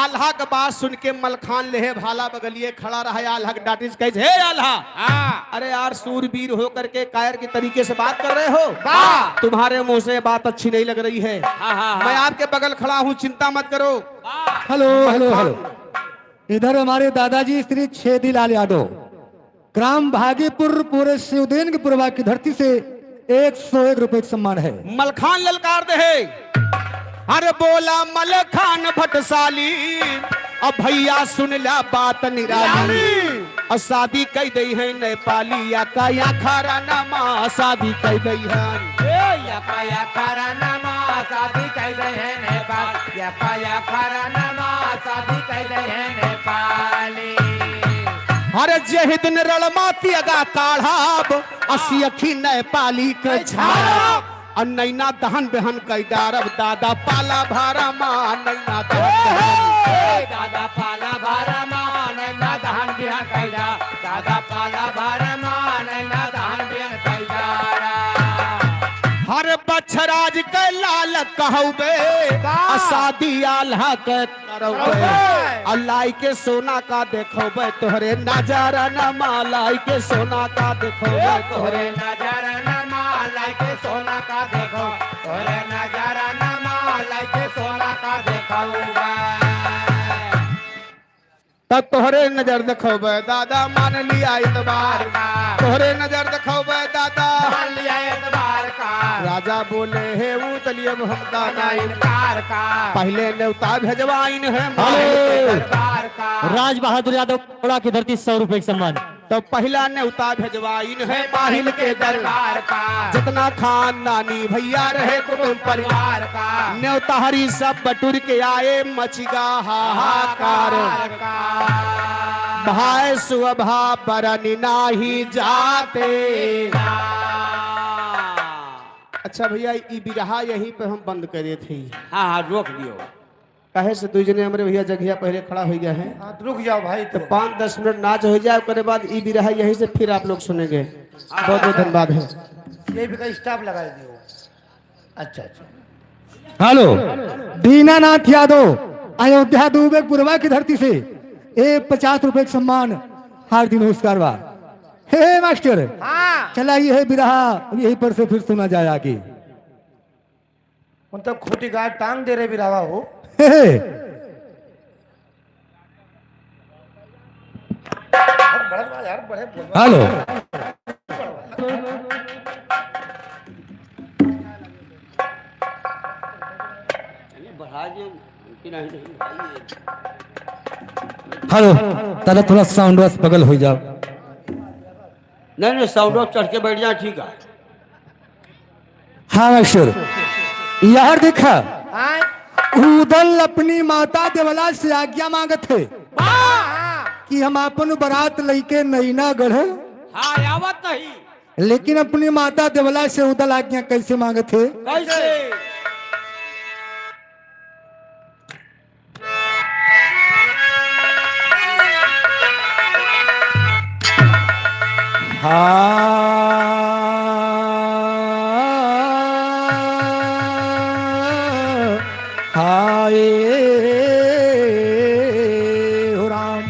आल्हा के बात सुन के मलखान लेहे भाला बगलिए खड़ा रहा। आल्हा के डाटिस कहिस, "हे आल्हा, हाँ। अरे यार, सूरवीर हो करके कायर के तरीके से बात कर रहे हो। वाह। तुम्हारे मुंह से बात अच्छी नहीं लग रही है। हाँ, हाँ, हाँ। मैं आपके बगल खड़ा हूँ, चिंता मत करो।" वाह। Hello, hello, hello. इधर हमारे दादाजी श्री छेदीलाल यादव, ग्राम भागीपुर, पूरे शिवदेन के पुरवा की धरती से एक सौ एक रुपए का सम्मान है। मलखान ललकार दे है। अरे बोला मलखान भटसाली, अब भैया सुन ला बात निराली। निराली। और शादी कई दई है नेपाली, या का या खरा नमा शादी कई दई है। ए, या का या खरा नमा शादी कई दई है नेपाल, या का या खरा नमा शादी कई दई है नेपाली। अरे जेह दिन रणमाती अगा काढ़ाब, असी अखी नेपाली के झाड़ाब। आ नैना दहन बिहन कई डारब, दादा पाला भारा मा नैना दहन बिहन। ए, दादा पाला भारा मा नैना दहन बिहन कई डारब, दादा पाला भारा मा नैना दहन बिहन कई डारब। हर बछराज के लाल कहबे, का? आ शादी आल्हा के करौबे। करौबे। आ लाई के सोना का देखौबे, तोहरे नजारा नमा लाई के सोना का देखौबे। ए, तोहरे नजारा नमा लाई के सोना का देखौ, तोहरे नजारा नमा लाई के सोना का देखौबे। तब तोहरे नजर देखौबे, दादा मान लिया एतबार का। तोहरे नजर देखौबे, दादा मान लिया एतबार का। राजा बोले, "हे ऊ तलियब हमका ना इनकार का।" पहिले नेवता भेजवाइन है हेलो। माहिल के दरबार का। राज बहादुर यादव, कोड़ा की धरती, सौ रुपए का सम्मान। तो पहिला नेवता भेजवाइन है माहिल के दरबार का। जितना खानदानी भैया रहे कुटुंब परिवार का। नेवता हरी सब बटुर के आए, मचिगा हाहाकार। हाहाकार का। भाई सुअभा बरन नाही जाते। अच्छा भैया, ई बिरहा यहीं पे हम बंद करे थे। हाँ, हाँ, रोक दियो। काहे से दुई जने हमरे भैया जगहिया पहले खड़ा होइ गए हैं। हाँ, तो रुक जाओ भाई, तो तो। पाँच दस मिनट नाच होइ जाए, ओकरे बाद ई बिरहा यहीं से फिर आप लोग सुनेंगे। बहुत बहुत धन्यवाद है। ये भी का स्टॉप लगा दियो। अच्छा, अच्छा। हेलो, दीनानाथ यादव, अयोध्या दुबे गुरवा की धरती से, ए पचास रुपए के सम्मान, हार्दिक नमस्कार बा। हे, हे मास्टर, हाँ। चला ये है बिरहा, अब यहीं पर से फिर सुना जाए आगे। उन तो खूंटी गाड़ टांग दे रहे बिरहा हो। हे, हे। हेलो। हेलो, दादा थोड़ा साउंड बस बगल हो जाओ। नहीं, नहीं, साउंड बॉक्स चढ़ के बैठ जा, ठीक है। हाँ मास्टर, यार देखा, हाँ। उदल अपनी माता देवला से आज्ञा मांगत है वाह! कि हम अपन बारात लइके नैना गढ़। हाँ, आवत नहीं। लेकिन अपनी माता देवला से उदल आज्ञा कैसे मांगत है? कैसे? हाँ, हाय हो राम।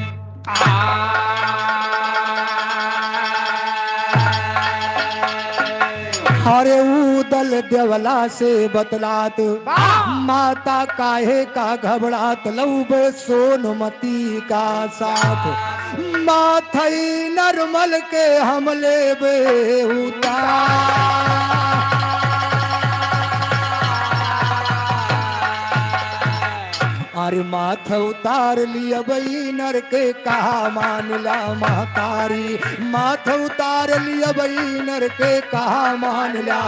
अरे उदल देवला से बतलात, वाह! माता काहे का घबरात, लौबे सोनमती का साथ। माथई नरमल के हम लेबे उतार। अरे माथ उतार लियबई नर के कहा मानला महतारी, माथ उतार लियबई नर के कहा मानला।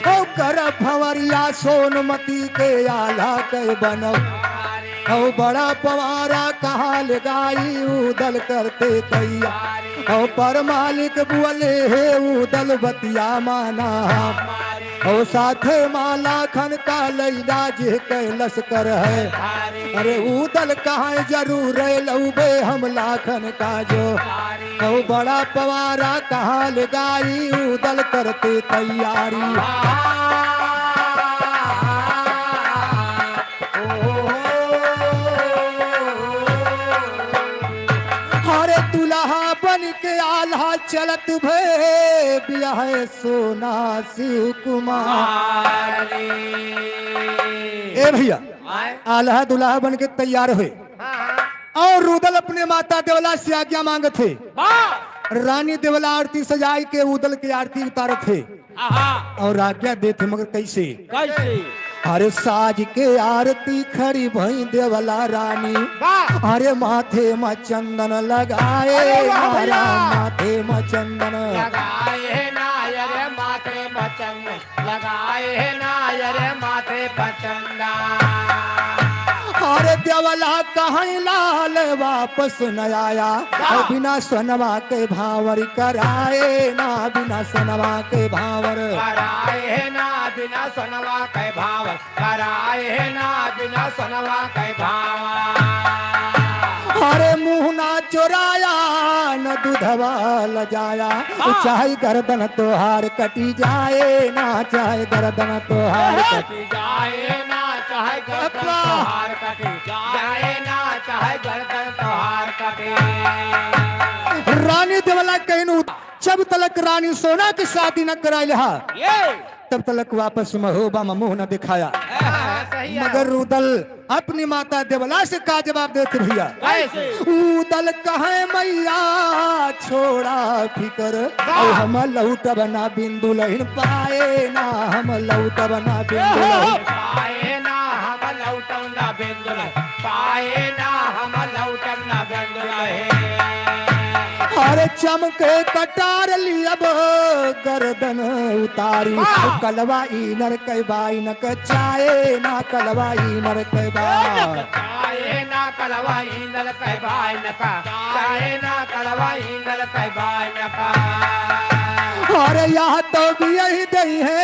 ओ कर भंवरिया सोनमती के आल्हा के बनब। ओ बड़ा पवारा कहा ले गाई उदल करते तैयार। ओ पर मालिक बोले हे उदल बतिया माना। ओ साथे माला खन का लैला जे कैलस कर है। अरे उदल कहाँ जरूर है लौबे हम लाखन का जो। ओ बड़ा पवारा कहाँ ले गाई उदल करते तैयारी। अरे दुल्हा बन के आल्हा चलत भे बियाह सोना शिव कुमार। ए भैया, आए। आल्हा दुल्हा बन के तैयार हुए हाँ, हाँ। और उदल अपने माता देवला से आज्ञा मांगत है। वाह। रानी देवला आरती सजाई के उदल के आरती उतारत है। आहा। और आज्ञा देत है, मगर कैसे? कैसे? अरे साज के आरती खड़ी भई देवला रानी। वाह। अरे माथे में चंदन लगाए अरे वाह भैया। माथे में चंदन। लगाए ना, अरे माथे में चंदन। लगाए ना, अरे माथे पर चंदन। अरे देवला कहाँ लाल वापस न आया। वाह। और बिना सोनवा के भांवर कराए ना, बिना सोनवा के भांवर। कराए ना, बिना सोनवा के भांवर। कराए ना, बिना सोनवा के भांवर। अरे मुंह ना चोराया न दूधवा लजाया। वाह। चाहे गर्दन तोहार कटी जाए ना, चाहे गर्दन तोहार कटी जाए ना, चाहे गर्दन अप्पा। तोहार कटी जाए ना, चाहे गर्दन तोहार कटी। रानी देवला कहनु, जब तलक रानी सोना के शादी न कराइल हा, ये। तब तलक वापस महोबा में मुंह न दिखाया। हाँ, सही है। मगर उदल अपनी माता देवला से का जवाब देत भैया? कैसे? उदल कहे मैया छोड़ा फिकर, वाह। और हम लौटब ना बिन दुलहिन पाए ना, हम लौटब ना बिन दुलहिन। पाए ना, हम लौटब ना बिन दुलहिन, पाए ना, हम लौटब ना बिन दुलहिन। अरे चमके कटार लियब गर्दन उतारी, वाह। कलवा इनर के बाइन के चाहे ना, कलवा इनर के बा। चाहे ना कलवा इनर के बाइन का, चाहे ना कलवा इनर के बाइन का। अरे यह तो भी यही दई है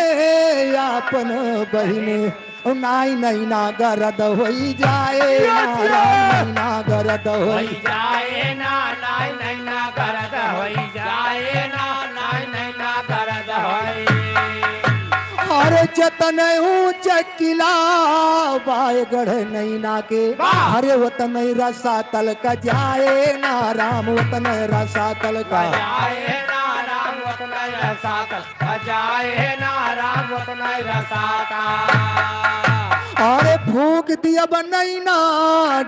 अपन बहिनी। ओ नाई नैना गरद होई जाए, नाई नैना गरद होई। होई जाए ना, नाई नैना गरद होई जाए ना, नाई नैना गरद होई। अरे जतन ऊंच किला बाय गढ़ नैना के, वाह! अरे वतन रसातल का जाए ना राम, वतन रसातल का। जाए ना राम, वतन रसातल का जाए ना राम, वतन रसातल। अरे फूंक दिया बनैना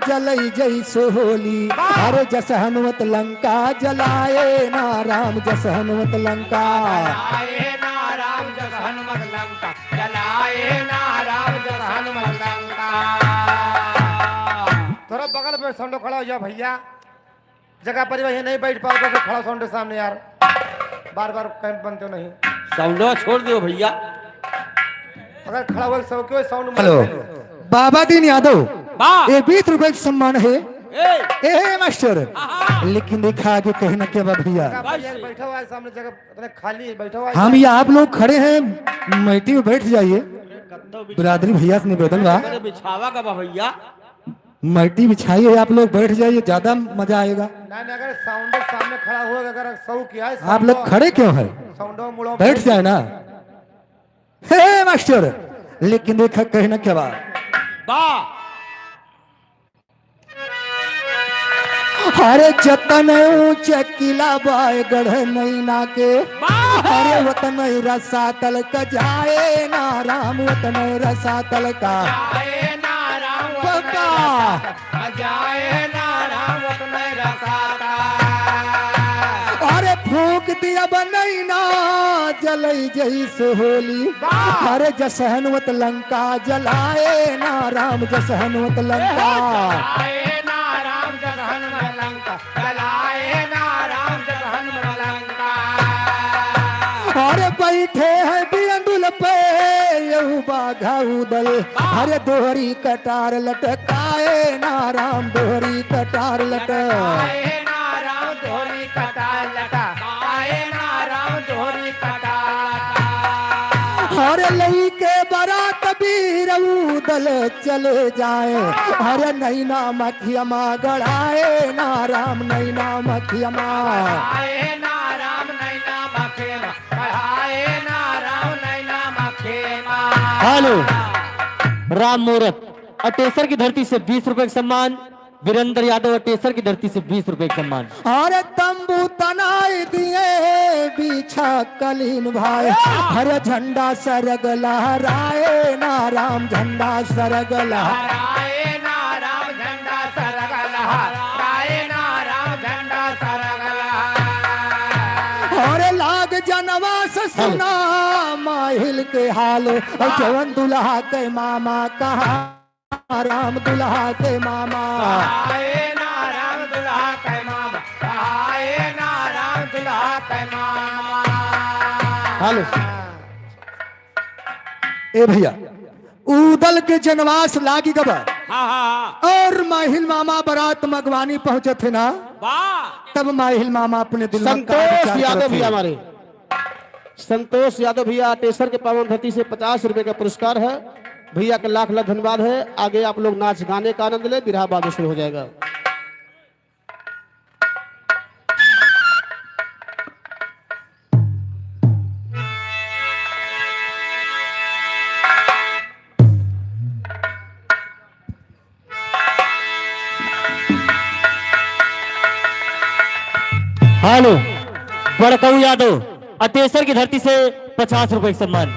जलई जैसे होली, वाह! अरे जस हनुमत लंका जलाए ना राम, जस हनुमत लंका। जलाए ना राम, जस हनुमत लंका। जलाए ना राम जब हनुमंता। थोड़ा बगल में साउंडो खड़ा हो जाओ भैया, जगह पर वहीं नहीं बैठ पाओ तो खड़ा साउंड सामने यार, बार बार कैंप बनते नहीं। साउंडवा छोड़ दियो भैया। अगर खड़ा हुआ सब क्यों साउंड में हेलो। बैठो। बाबा दीन यादव, बा। ये बीस रुपए का सम्मान है। ए। ए, ए, मास्टर। आहा। लेकिन देखा आगे कहना क्या बा भैया। जगह पर बस। यार बैठा हुआ है सामने जगह। इतने खाली बैठा हुआ है। हम ये आप लोग खड़े हैं, मैटी में बैठ जाइए। बिरादरी भैया से निवेदन बा। अरे बिछावा का बा भैया? मैटी बिछाइए, आप लोग बैठ जाइए, ज्यादा मजा आएगा। ना, ना, अगर साउंड सामने खड़ा हुआ, अगर शौक किया है, आप लोग साउंड, खड़े क्यों हैं? साउंड मुड़ो बैठ जाए ना। हे मास्टर, लेकिन देखा कहना क्या बा? बा। अरे जतन ऊंच किला बाय गढ़ नैना के, वाह! अरे वतन रसातल क जाए ना राम, वतन रसातल का। जाए ना राम, वतन बाबा। रसातल, जाए ना राम, वतन रसातल। अरे फूंक दिया बनैना जलई जैसे होली, वाह! अरे जस हनुमत लंका जलाए ना राम, जस हनुमत लंका। जलाए ना राम, जस हनुमत लंका। जलाए ना राम, जस हनुमत लंका। अरे बैठे हैं बियंदुल पे यहू बाघा उदल। वाह। अरे दोहरी कटार लटकाए ना राम, दोहरी कटार लटकाए। लटकाए ना राम, दोहरी कटार लटकाए ना राम, दोहरी कटार। अरे लइके बरात बीर उदल चले जाए। अरे नैना मखिया मा गड़ाए ना राम, नैना मखिया मा। गड़ाए ना राम, नैना मखिया मा। गड़ाए ना राम, नैना मखिया मा। हेलो, राम मूरत, अटेसर की धरती से बीस रुपए का सम्मान। वीरेंद्र यादव अटेसर की धरती से बीस रुपए का सम्मान। अरे तंबू तनाई दिए बिछा कलीन भाई, अरे झंडा सरग लहराए ना राम, झंडा सरग लहराए ना राम, झंडा सरग लहराए ना राम, झंडा सरग लहराए। अरे लाग जनवास सुना माहिल के हाल, और जवन दुल्हा के मामा कहा राम दुल्हा के मामा। आए ना राम दुल्हा के मामा, आए ना राम दुल्हा के मामा। हेलो। ए भैया, उदल के जनवास लागी गबा। हाँ, हाँ, हाँ। और माहिल मामा बरात मगवानी पहुंचत है ना, वाह। तब माहिल मामा अपने दिल में का संतोष विचार यादव करत भी है। हमारे संतोष यादव भैया अटेसर के पावन धरती से पचास रुपए का पुरस्कार है। भैया का लाख लाख धन्यवाद है। आगे आप लोग नाच गाने का आनंद लें, बिरहा बाद में शुरू हो जाएगा। हेलो, बड़कऊ यादव, अतेसर की धरती से पचास रुपए का सम्मान।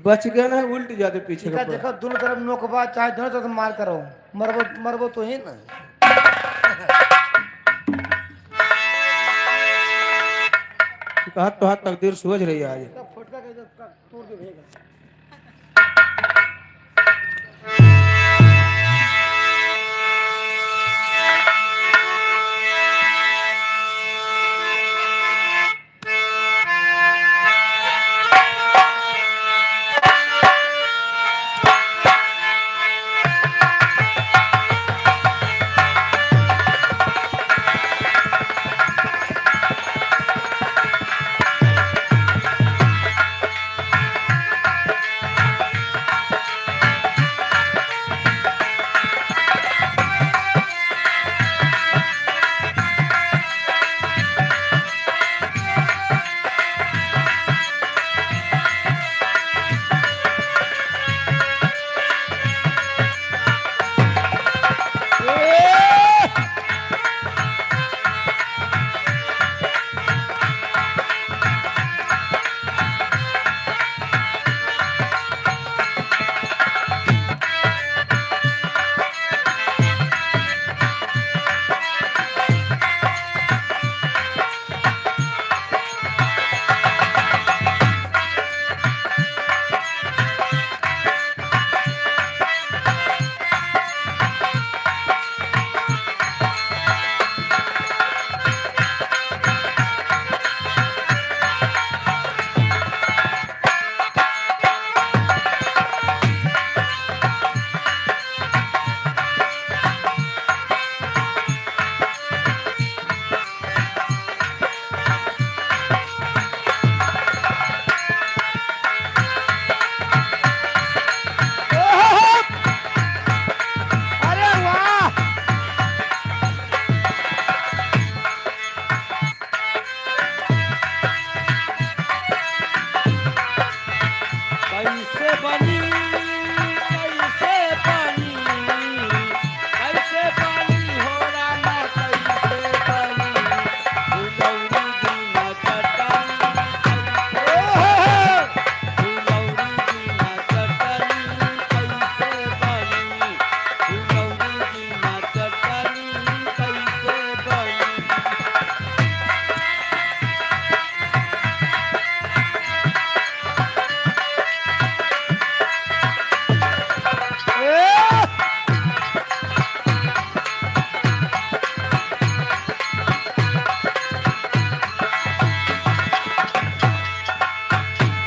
बच गया ना, उल्ट जाते पीछे का इका पूरा। देखो, दोनों तरफ नोक बा, चाहे दोनों तरफ मार करो, मरबो, मरबो तो ही ना। कहा तो हाथ तकदीर सोच रही है आज। अरे वाह! कैसे बनी, कैसे बनी, कैसे बनी हो रामा, कैसे बनी? फुलौरी बिना चटनी कैसे बनी? फुलौरी बिना चटनी कैसे बनी? फुलौरी बिना चटनी कैसे बनी?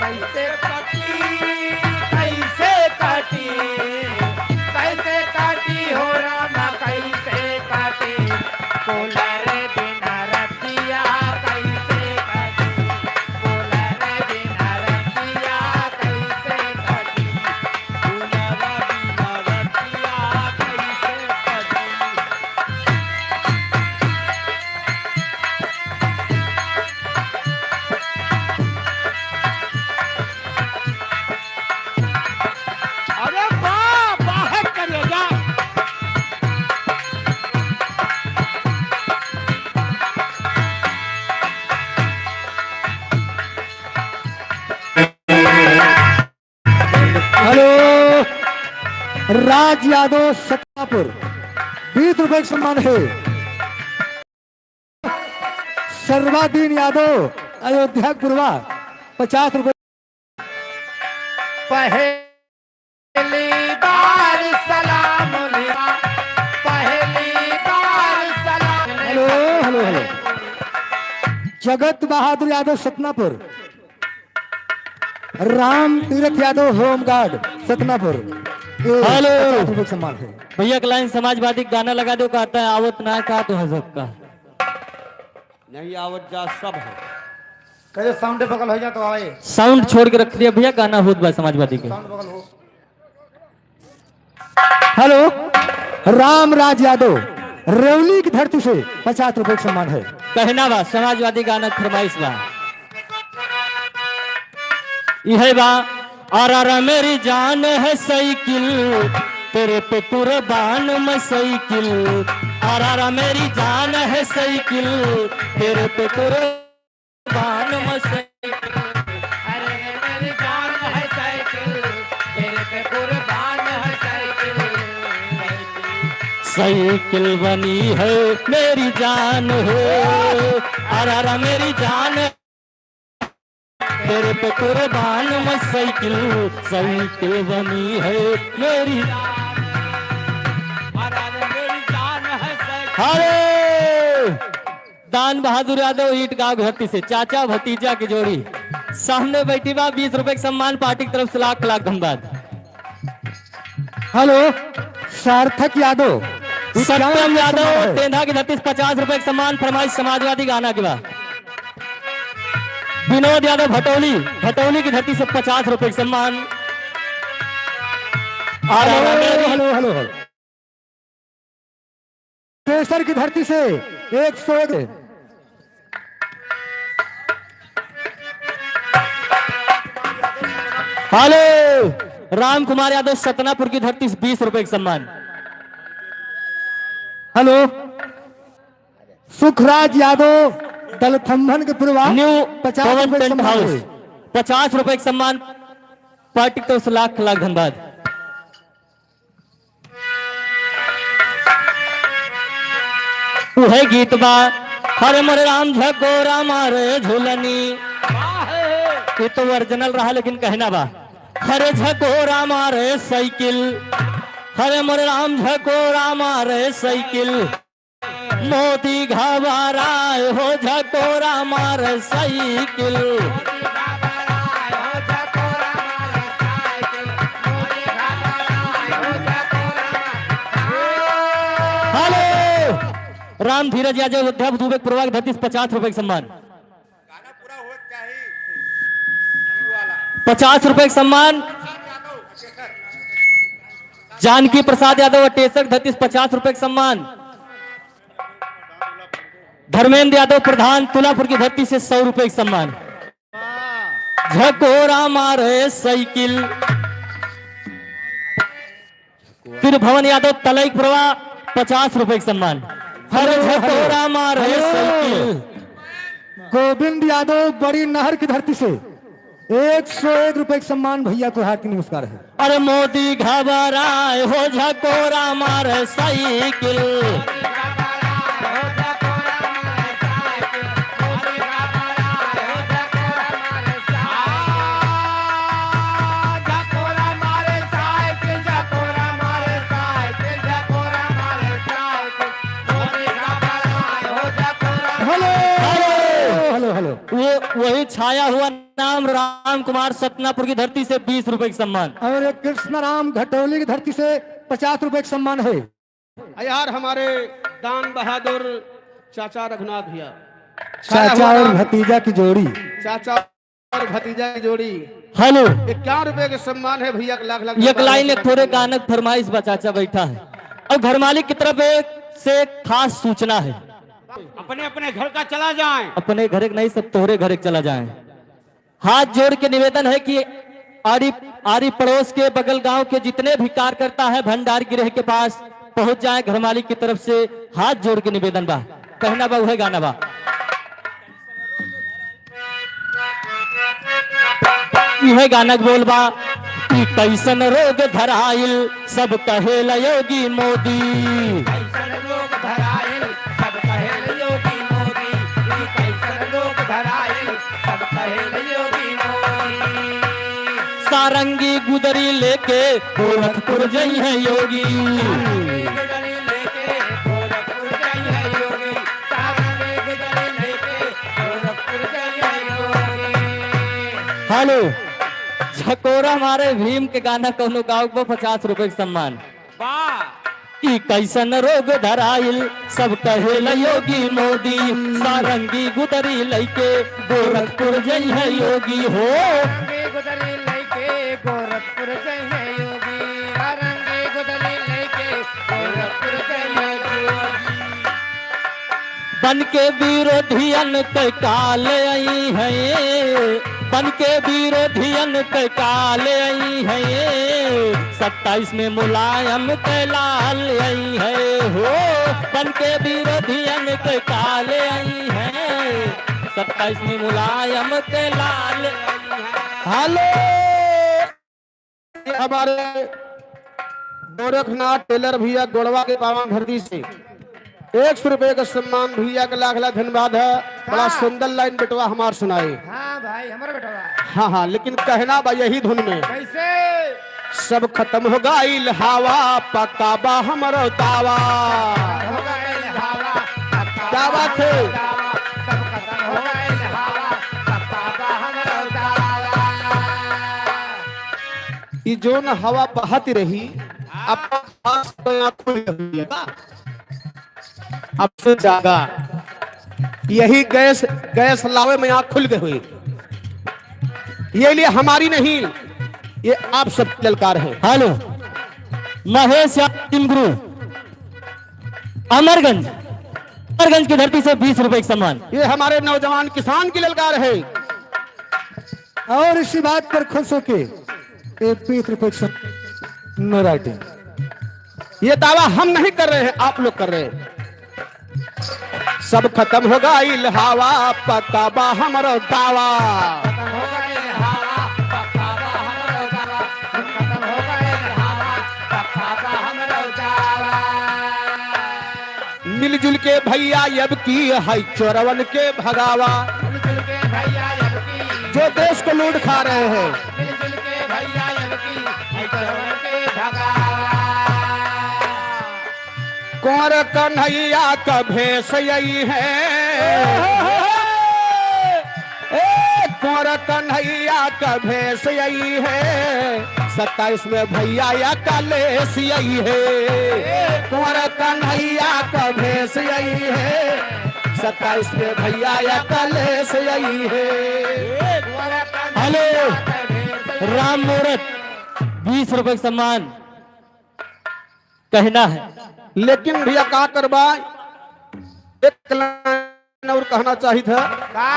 कैसे कटी, कैसे कटी, कैसे कटी हो रामा, कैसे कटी? कोला रे बिना रतिया कैसे कटी? कोला रे बिना रतिया कैसे कटी? कोला रे बिना रतिया कैसे कटी? अरे वाह, वाह है करेजा। हेलो, राज यादव सतनापुर, बीस रुपए का सम्मान है। सर्वादीन यादव, अयोध्या गुरुआ, पचास रुपए। पहली बार सलाम लिया, पहली बार सलाम। Hello, hello, hello. जगत बहादुर यादव सतनापुर, राम तीरथ यादव होमगार्ड सतनापुर। ये हेलो। पचास रुपए का सम्मान है। भैया के लाइन समाजवादी गाना लगा दो, कहता है आवत ना का तो हजब का। नहीं आवत जा सब है। कहे साउंड बगल हो जा तो आए। साउंड छोड़ के रख दिया भैया, गाना होत बा समाजवादी के। साउंड बगल हो। हेलो, रामराज यादव, रेवली की धरती से पचास रुपए का सम्मान है। कहना बा समाजवादी गाना फरमाइश बा। इहे बा, अरे रे मेरी जान है साइकिल, तेरे पे कुर्बान मैं साइकिल। अरे रे मेरी जान है साइकिल, तेरे पे कुर्बान मैं साइकिल। अरे रे मेरी जान है साइकिल, साइकिल बनी है मेरी जान हो, अरे, अरे, मेरी जान, तेरे पे कुर्बान मैं साइकिल, साइकिल बनी है मेरी। अरे, दान बहादुर यादव ईंट गांव घाटी से, चाचा भतीजा की जोड़ी सामने बैठी बा, बीस रुपए के सम्मान, पार्टी की तरफ से लाख लाख धन्यवाद। हेलो, सार्थक यादव, सत्यम यादव, टेंधा की धरती से पचास रुपए के सम्मान, फरमाइश समाजवादी गाना के बा। विनोद यादव भटौली, भटौली की धरती से पचास रुपए के सम्मान। Hello, hello, hello, hello. केसर की धरती से एक सौ एक। हेलो, राम कुमार यादव सतनापुर की धरती से बीस रुपए का सम्मान। हेलो, सुखराज यादव दलथम्भन के पुरवा, न्यू पचास पवन रुपए का टेंट सम्मान हाउस, है। पचास रुपए का सम्मान, पार्टी की तरफ से लाख लाख धन्यवाद। उहे गीत बा, हरे मोरे राम झकोरा मारे झुलनी। ये तो ओरिजिनल रहा, लेकिन कहना बा, हरे झकोरा मारे साइकिल, हरे मोरे राम झकोरा मारे साइकिल। मोदी घबराए हो झकोरा मारे साइकिल। हेलो, राम धीरज यादव, अयोध्या दुबे के पुरवा की धरती से पचास रुपए के सम्मान। पचास रुपए के सम्मान। जानकी प्रसाद यादव, अटेसर की धरती से पचास रुपए के सम्मान। धर्मेंद्र यादव प्रधान, तुलापुर की धरती से सौ रुपए के सम्मान। झकोरा मारे साइकिल। त्रिभुवन यादव तलई पुरवा, पचास रुपए के सम्मान। हर हेलो, हेलो। झकोरा मारे हेलो। साइकिल। गोविंद यादव बड़ी नहर की धरती से एक सौ एक रुपए के सम्मान भैया को हार्दिक नमस्कार है। अरे मोदी घबराए हो झकोरा मारे cycle. Hello. Hello, hello, hello. वो, वही छाया हुआ नाम राम कुमार सतनापुर की धरती से बीस रुपए का सम्मान। और एक कृष्णा राम घटौली की धरती से पचास रुपए का सम्मान है। यार, हमारे दान बहादुर चाचा रघुनाथ भैया, चाचा और भतीजा की जोड़ी। चाचा और भतीजा की जोड़ी। हेलो। इक्यावन रुपए के सम्मान है भैया, लाख लाख एक लाइन, एक थोड़े गानक फरमाइश बा, चाचा बैठा है। और घर मालिक की तरफ एक से खास सूचना है। अपने अपने घर का चला जाएं। अपने घर एक नहीं, सब तोहरे घर एक चला जाएं। हाथ जोड़ के निवेदन है कि आरी, आरी पड़ोस के, बगल गांव के जितने भी कार्यकर्ता हैं भंडार गृह के पास पहुंच जाएं। घर मालिक की तरफ से हाथ जोड़ के निवेदन बा। कहना बा, उहे गाना बा। इहे गाना के बोल बा कि कैसन रोग धराइल, सब कहेला योगी मोदी। कैसन रोग धराइल, सब कहेला योगी मोदी। ई कैसन रोग धराइल, सब कहेला योगी मोदी। सारंगी गुदरी लेके गोरखपुर जइहैं योगी। सारंगी गुदरी लेके गोरखपुर जइहैं योगी। हेलो, झकोरा मारे भीम के गाना कौनो गाओ को पचास रुपए के सम्मान। वाह। ई कैसन रोग धराइल, सब कहेला योगी मोदी, सारंगी गुदरी लइके गोरखपुर जइहैं योगी हो। सारंगी गुदरी लइके गोरखपुर जइहैं योगी, सारंगी गुदरी लइके गोरखपुर जइहैं योगी। बन के विरोधियन के काल अइहैं, बन के विरोधियन के काल अइहैं, सत्ताईस में मुलायम के लाल अइहैं हो। बन के विरोधियन के काल अइहैं, सत्ताईस में मुलायम के लाल अइहैं। हेलो। हमारे गोरखनाथ टेलर भैया गोड़वा के पावन धरती से एक सौ रुपए का सम्मान भैया का लाख लाख धन्यवाद है। बड़ा वाह। सुंदर लाइन बेटवा हमार सुनाए। हाँ भाई, हमारा बेटवा। हाँ, हाँ, लेकिन कहना बा यही धुन में। कैसे? सब खत्म हो गइल हवा, पक्का बा हमरो दावा। खत्म हो गइल हवा, पक्का क्या बात है? बा हमरो दावा। सब खत्म हो गइल हवा, पक्का बा हमरो दावा। ई जोन हवा बहत रही, अब पास तो आँख खुल गई है। अब से ज्यादा यही गैस, गैस लावे में आँख खुल गई हुई। ये लिए हमारी नहीं, ये आप सब ललकार है। हेलो, महेश यादव, टीम गुरु, अमरगंज, अमरगंज की धरती से बीस रुपए का सम्मान। ये हमारे नौजवान किसान की ललकार है। और इसी बात पर खुश होके ये बीस रुपए का सम-, no writing। ये दावा हम नहीं कर रहे हैं, आप लोग कर रहे हैं। सब खत्म हो गइल हवा, पक्का बा हमरो दावा। खत्म हो गइल हवा, पक्का बा हमरो दावा। सब खत्म हो गइल हवा, पक्का बा हमरो दावा। मिलजुल के भैया अब की है चोरवन के भगावा। मिलजुल के भैया अब की। जो देश को लूट खा रहे हैं। मिलजुल के भैया अब की है चोरवन के भगावा। कुंवर कन्हैया का भेष यही है। ए, कुंवर कन्हैया का भेष यही है, सत्ताईस में भैया अखिलेश यही है। कुंवर कन्हैया का भेष यही है, सत्ताईस में भैया अखिलेश यही है। हेलो, राम मूरत, बीस रुपए का सम्मान। कहना है। लेकिन भैया का करबा, एक लाइन और कहना चाहित है। का?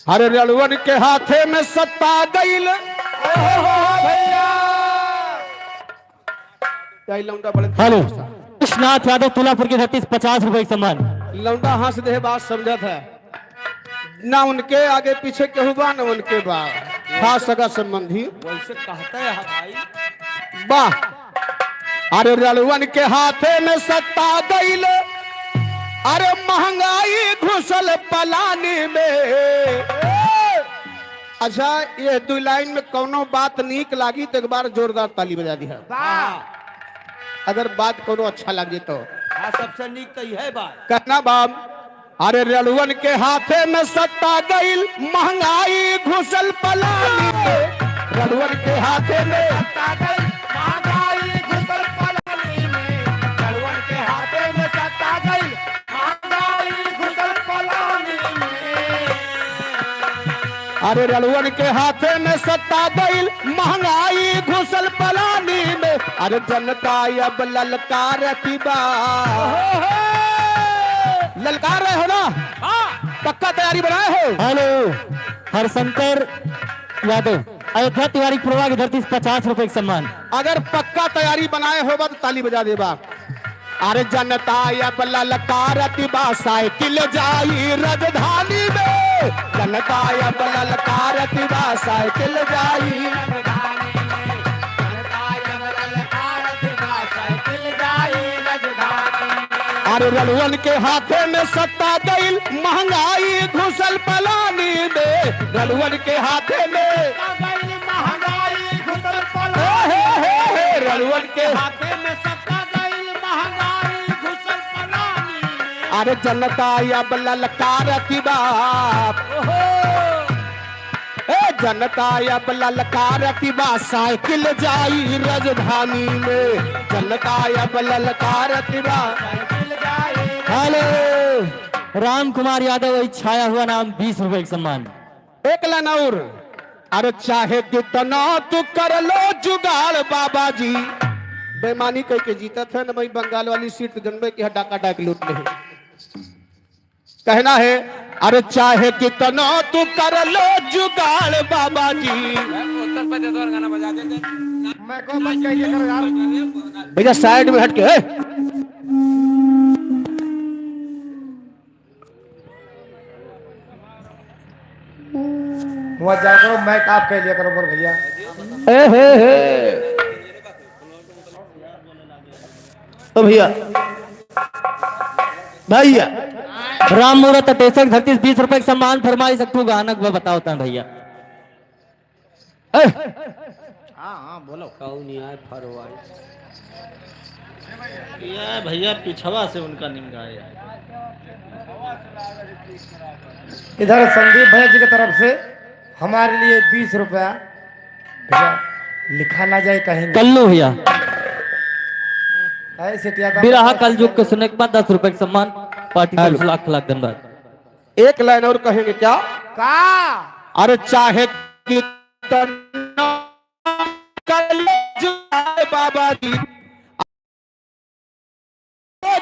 अरे रड़ुअन के हाथे में सत्ता गइल। ओहो भैया। क्या लौंडा बड़े हेलो, कृष्णनाथ यादव तुलापुर की धरती से पचास रुपए का सम्मान। लौंडा हँस दे, बात समझत है। ना उनके आगे पीछे केहू बा, ना उनके बा। खास सगा संबंधी। वैसे कहते हैं भाई। वाह। अरे रड़ुअन के हाथे में सत्ता गइल, अरे महंगाई घुसल पलानी में। अच्छा, ये दू लाइन में कौनो बात नीक लागी तो एक बार जोरदार ताली बजा दिहा। वाह। अगर बात कौनो अच्छा लागे तो। हाँ, सबसे नीक तो यह बात। कहना बाप, अरे रड़ुअन के हाथे में सत्ता गइल, महंगाई घुसल पलानी में। रड़ुअन के हाथे में सत्ता गइल, महंगाई घुसल पलानी में। रड़ुअन के हाथे में सत्ता गइल, महंगाई घुसल पलानी में। अरे रड़ुअन के हाथे में सत्ता गइल, महंगाई घुसल पलानी में। अरे जनता अब ललकारती बा। ललकार रहे हो ना? हाँ। पक्का तैयारी बनाए हो? हेलो, हरशंकर यादव, अयोध्या तिवारी पुरवा की धरती से पचास रुपए का सम्मान। अगर पक्का तैयारी बनाए होबा तो ताली बजा देबा। अरे जनता अब ललकारती बा, साइकिल जाई राजधानी में। जनता अब ललकारती बा, साइकिल जाई। अरे रड़ुअन के हाथे में सत्ता गइल, महंगाई घुसल पलानी में। रड़ुअन के हाथे में महंगाई घुसल पलानी। हे, हे, हे, हे, रड़ुअन के हाथे में सत्ता गइल, महंगाई घुसल पलानी में। अरे जनता अब ललकारती बा। ओहो। ए जनता अब ललकारती बा, साइकिल जाई राजधानी में। जनता अब ललकारती बा। हेलो, राम कुमार यादव, वही छाया हुआ नाम, बीस रुपए का सम्मान। एक लाइन और। अरे चाहे कितना तू कर लो जुगाड़ बाबा जी, बेईमानी कह के जीतत है ना भाई, बंगाल वाली सीट तो जनबे की है, डाका डाक लूट ले। कहना है, अरे चाहे कितना तू कर लो जुगाड़ बाबा जी। मैं को बंद कर दिया करो यार। भैया साइड में हट के, ए। वहाँ जा करो, मैं आप कह लिया करो, बोल भैया। ए, हे, हे। तो भैया, भैया, राम मूरत अटेसक धरती से बीस रुपए के सम्मान फरमाइश, एक ठो गानक बा, बताओ तन भैया। ए! हाँ, हाँ, बोलो। कौन आए फरवाई? ये भैया पिछवा से उनका निंगा है। इधर संदीप भैया जी की तरफ से हमारे लिए बीस रुपया भैया लिखा ना जाए कहीं। कल्लू भैया। ऐसे क्या था? बिरहा कलजुग के सुने के बाद दस रुपए के सम्मान पार्टी हेलो। तरफ से लाख लाख धन्यवाद। एक लाइन और कहेंगे क्या? का? अरे चाहे कितना कर लो जुगाड़ बाबा जी,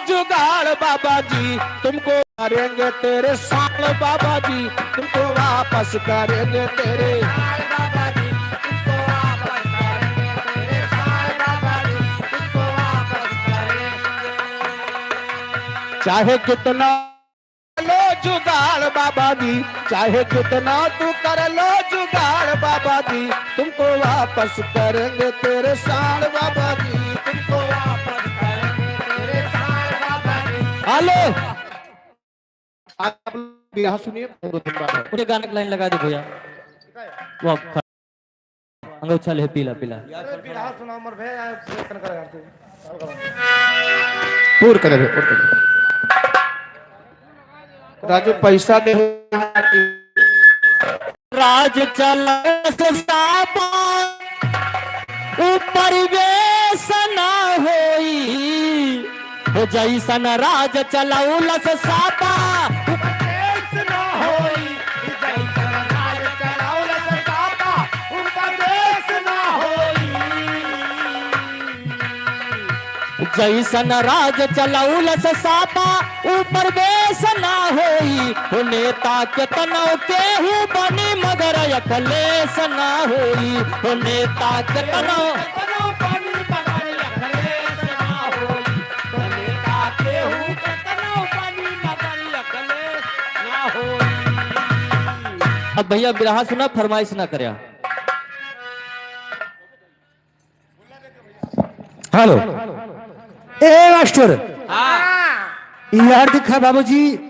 जुगाड़ बाबा जी, तुमको करेंगे तेरे साल बाबा जी, तुमको वापस करेंगे तेरे। चाहे कितना लो जुगाड़ बाबा जी, चाहे कितना तू कर लो जुगाड़ बाबा जी, तुमको वापस करेंगे तेरे साल बाबा जी, तुमको वापस करेंगे तेरे साल बाबा जी। हेलो, आप लोग यहाँ सुनिए, बहुत धन्यवाद है। पूरे गाने की लाइन लगा दो भैया। वाह। अंगोछा ले, पीला, पीला। अरे, बिरहा सुना, मर भे, यार, लेखन कर यार तू। पूर करे भे, पूर करे। राजू, पैसा दे। राज चला से साबा, ऊपर बेस ना होई। हो जैसन राज चलौलस साबा, उपदेश ना होई। जैसन राज चलौलस साबा, उपदेश ना होई। जैसन राज चलौलस साबा, उपदेश ना होई। हो नेता केतनो केहू बनी, मगर अखिलेश ना होई। हो नेता केतनो अब भैया बिरहा सुना, फरमाइश ना करया। हेलो, ए मास्टर, हाँ। यार दिखा बाबूजी,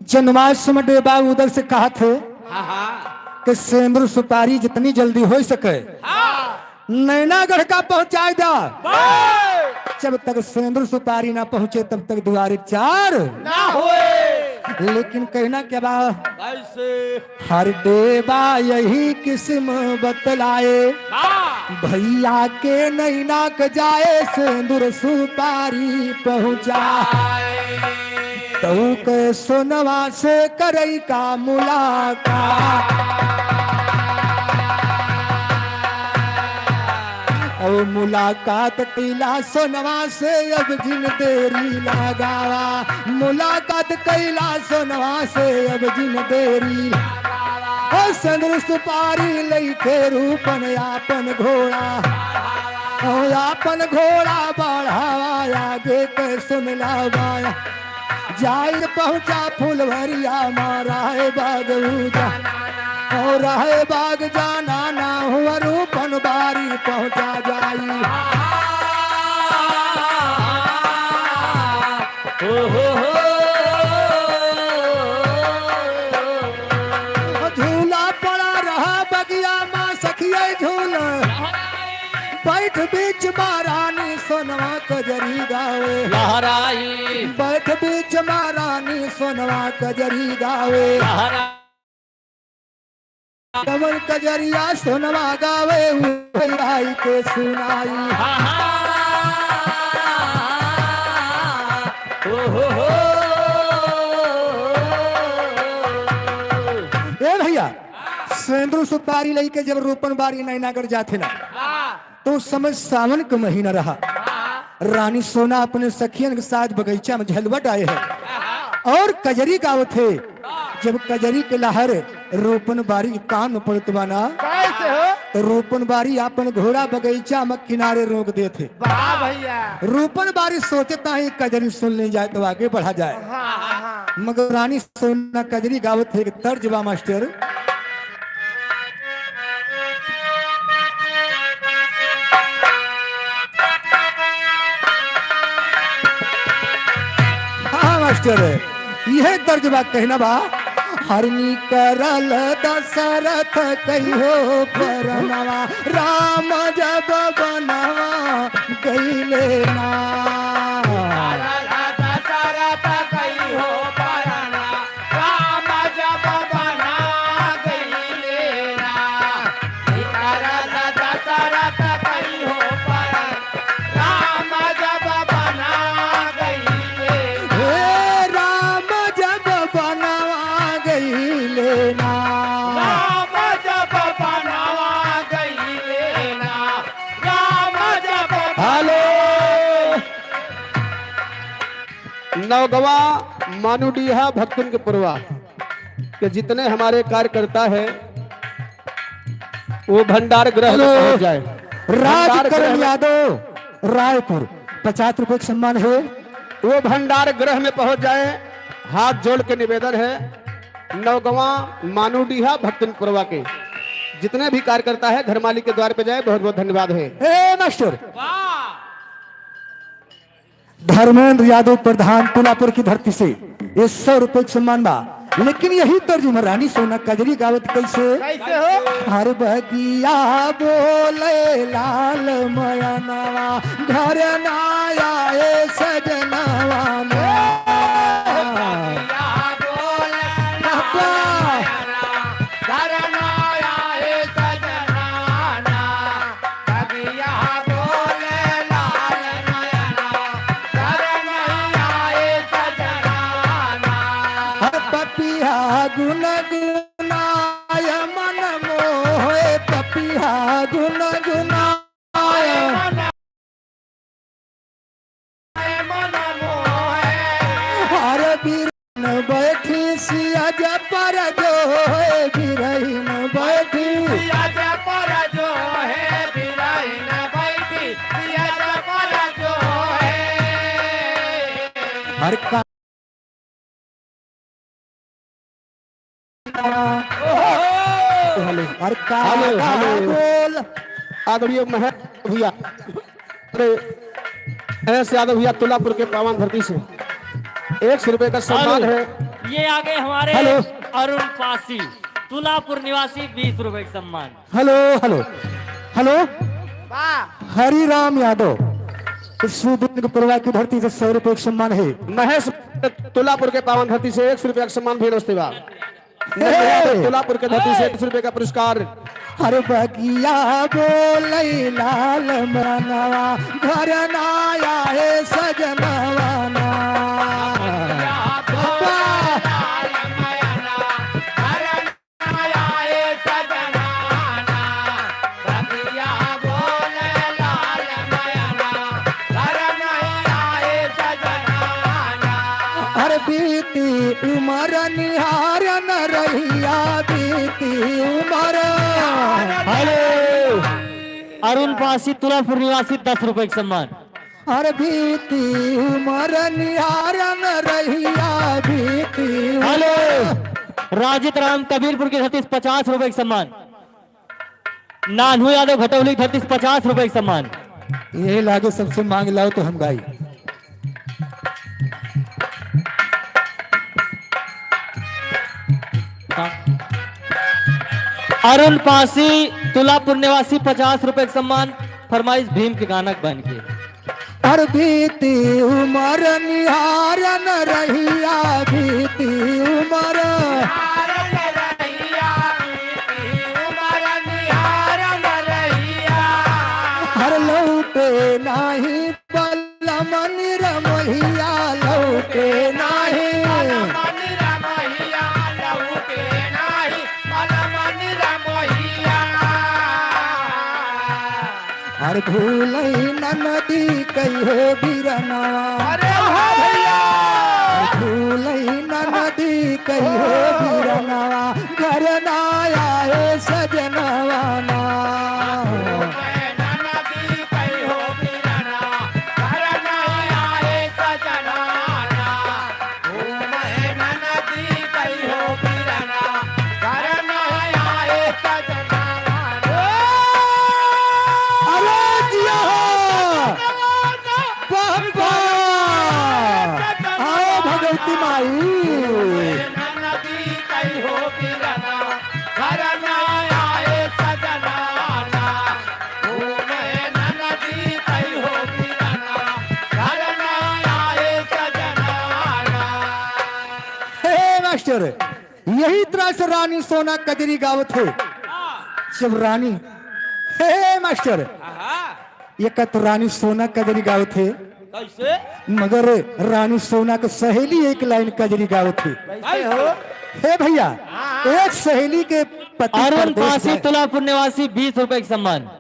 जन्माष्टमी डे बाबू उधर से कहा थे हाँ, हाँ। कि सेंदुर सुपारी जितनी जल्दी हो सके हाँ। नैनागढ़ का पहुंचाए दा। बस। जब तक सेंदुर सुपारी ना पहुंचे तब तक दुआरे चार ना होए। लेकिन कहना क्या बा? कैसे? हर देवा यही किस्म बतलाए। हाँ। भैया के नैना क जाए सेंदुर सुपारी पहुँचाए। तऊ के सोनवा से करई का मुलाकात। और मुलाकात कैला सोनवा से अब जिन देरी लगावा। मुलाकात कैला सोनवा से अब जिन देरी। ओ सेंदुर सुपारी लइके रूपन आपन घोड़ा, ओ आपन घोड़ा बढ़ावा, आगे के सुनला बाया। जाई पहुँचा फुलवरिया मा राहे बाग उजा, ओ राहे बाग जाना ना हुआ रूपन बारी पहुँचा जाई। हो, हो, हो। झूला पड़ा रहा बगिया मा सखिया झूला। बैठ बीच मा रानी सोनवा कजरी गावे। लहराई। बैठ बीच मा रानी सोनवा कजरी गावे। लहरा- कमल कजरिया सोनवा गावे, उहे आई के सुनाई। ओ हो हो। ए भैया, सेंदुर सुपारी लइके जब रूपन बारी नैनागढ़ जाथे ना, तो उस समय सावन का महीना रहा। रानी सोना अपने सखियन के साथ बगीचा में झलवट आए हैं और कजरी गावत है। जब कजरी के लहर रूपन बारी के कान में पड़त बा ना, कैसे हो? तो रूपन बारी आपन घोड़ा बगीचा में किनारे रोक देत है। वाह भैया। रूपन बारी सोचता है कजरी सुन ली जाए तो आगे बढ़ा जाए। हाँ, हाँ, हाँ। मगर रानी सोना कजरी गावत है कि तर्ज बा मास्टर। मास्टर, यह तर्ज बा, कहना बा, हरनी करल दशरथ कहियो परनवा, राम जब बनवा गइले ना। दशरथ कहियो परनवा, राम जब बना गइले ना। दशरथ कहियो पर राम जब बना गइले। हे राम जब बनवा गइले ना। राम जब बनवा गइले ना। राम जब हेलो। नौगवा मानुडीहा भक्तन के पुरवा के जितने हमारे कार्यकर्ता है, वो भंडार गृह में हेलो। पहुंच जाए। भंडार गृह राजकरण में यादव, रायपुर, पचास रुपए का सम्मान है। वो भंडार गृह में पहुंच जाए, हाथ जोड़ के निवेदन है, नौगवा मानुडीहा भक्तन पुरवा के जितने भी कार्यकर्ता है, घर मालिक के द्वार पे जाए। बहुत बहुत धन्यवाद है। ए मास्टर, वाह। धर्मेंद्र यादव प्रधान तुलापुर की धरती से ये सौ रुपए का सम्मान बा। लेकिन यही तर्ज में रानी सोना कजरी गावत कैसे? कैसे हो? हर बगिया बोले लाल मयनवा, घर ना आए सजनवा ना। बगिया बोले लाल मयनवा, घर ना आए सजनवा ना। बगिया बोले लाल नयना, घर नहीं आए सजनाना। हर पपिया गुनगुनाय मन मोहे, पपिया गुनगुनाय। अरे बिरहिन बैठी सियज पर जो है, बिरहिन बैठी। सियज पर जो है, बिरहिन बैठी, सियज पर जो है। हर का हेलो। अरे का हेलो, हेलो। बोल। आदरणीय महेश भैया, अरे, महेश यादव भैया, तुलापुर के पावन धरती से एक सौ रुपए का सम्मान हेलो। है। ये आ गए हमारे हेलो। अरुण पासी, तुलापुर निवासी, बीस रुपए का सम्मान। Hello, hello, hello. वाह। हरिराम यादव, इस सुदिन के पुरवा की धरती से सौ रुपए का सम्मान है। महेश, तुलापुर के पावन धरती से एक सौ रुपया का सम्मान भी नमस्ते बा। हे! तुलापुर के धरती से एक सौ रुपये का पुरस्कार। अरे बगिया बोले लाल मनवा, घर ना आए सजनवा ना। बगिया बोले लाल मयना, घर ना आए सजनवा ना। बगिया बोले लाल मयना, घर नहीं आए सजनवा ना। अरे बीती उमर निहारन रहिया, बीती उमर। हेलो, अरुण पासी, तुलापुर निवासी, दस रुपए का सम्मान। अरे बीती उमर निहारन रहिया, बीती उमर। हेलो, राजित राम कबीरपुर की धरती से पचास रुपए का सम्मान। नानू यादव घटौली की धरती से पचास रुपए का सम्मान। ये लागे सबसे मांग लाओ तो हम गाई। अरुण पासी, तुलापुर निवासी, पचास रुपए का सम्मान। फरमाइश भीम के गाना बन के। अरे बीती उमर निहारन रहिया, बीती उमर। निहारन रहिया, बीती उमर निहारन रहिया। हर लौटे नाही बलम निरमहिया, लौटे नाही। बलम निरमहिया, लौटे नाही बलम निरमहिया। अरे भूलई ननदी कहियो बिरनवा। अरे वाह भैया। अरे भूलई ननदी कहियो बिरनवा, घर ना आए सजनवा ना। भूलई ननदी कहियो बिरनवा, घर ना आए सजनवा ना। ओ मैं ननदी कहियो बिरना, घर ना आए सजनवा। अरे जिया हो। बाबा। आओ भगवती। ननदी कई हो बिरना, घर ना आए सजना ना। घूमे ननदी कई हो बिरना, घर ना आए सजना ना। हे मास्टर, यही तरह से रानी सोना कजरी गावत है। जब रानी, हे मास्टर, आहा। ये का तो रानी सोना कजरी गावत है। कैसे? मगर रानी सोना के सहेली एक लाइन कजरी गावत है। कैसे हो? हे भैया, हाँ। एक सहेली के पति अरुण परदेश पासी, गए। तुलापुर निवासी, बीस रुपए के सम्मान।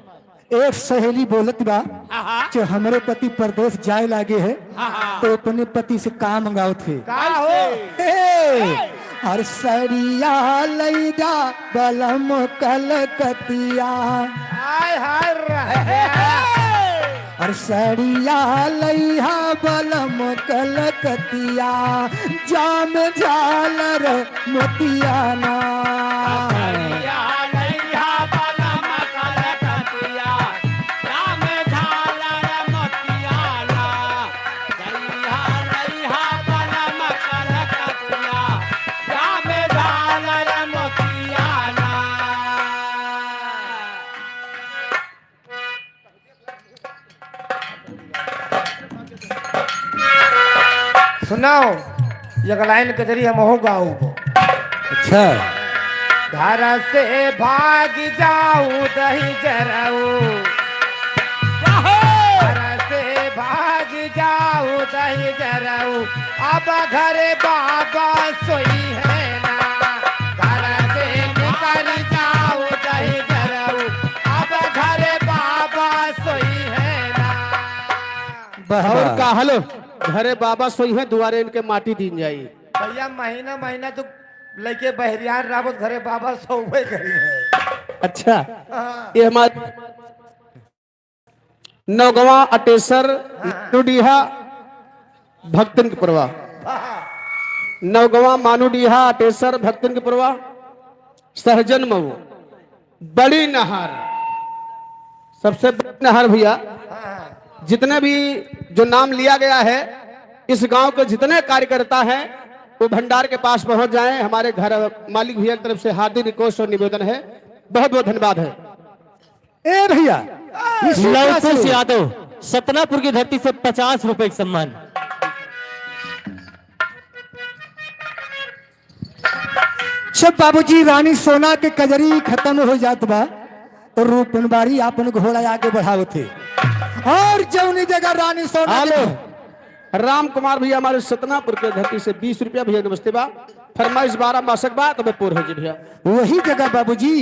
एक सहेली बोलत बा, हाँ, हाँ। कि हमरे पति परदेश जाए लागे है, हाँ, हाँ। तो अपने पति से का मंगावत है। का हो? हे, अरे सड़िया लैदा बलम कलकतिया। हाय, हाय रे। अरे सड़िया लैहा बलम कलकतिया, जाम झालर मोतियाना। सड़िया लइहा बलम कलकतिया, जाम झालर मोतियाना। सड़िया लइहा बलम कलकतिया, जाम झालर मोतियाना। सुनाओ, एक लाइन कजरी हमहू गाउब। अच्छा। घर से भाग जाऊ दहिजरऊ, घर से भाग जाऊ दहिजरऊ, अब घर बाबा सोई है ना। घर से निकल जाऊ दहिजरऊ, अब घर बाबा सोई है ना। वाह, और वाह। का, हेलो, घरे बाबा सोई है, दुआरे इनके माटी दीन जाई। भैया, महीना महीना तू लइके बहरियार रहबो, घरे बाबा सोवे करी है। अच्छा, हाँ। ये हमार नौगवा अटेसर, हाँ। मानुडीहा भक्तन के परवा। हाँ। नौगवा मानुडीहा अटेसर भक्तन के परवा। सहजन मऊ, बड़ी नहर, सबसे बड़ी नहर भैया। हाँ। जितने भी जो नाम लिया गया है, इस गांव के जितने कार्यकर्ता हैं, वो भंडार के पास पहुंच जाएं। हमारे घर मालिक भैया की तरफ से हार्दिक रिक्वेस्ट और निवेदन है। बहुत बहुत धन्यवाद है। ए भैया, इसी तरह लवकुश से यादव, सतनापुर की धरती से पचास रुपए का सम्मान। जब बाबूजी रानी सोना के कजरी खत्म हो जात बा, तो रूपनबारी आपन घोड़ा आगे बढ़ावत है। और जौनी जगह रानी सोना के हेलो, राम कुमार भैया हमारे सतनापुर के धरती से बीस रुपया भैया, नमस्ते बा। फरमाइश बारह मासक बा, तो मैं पूर हो जी भैया। वही जगह बाबूजी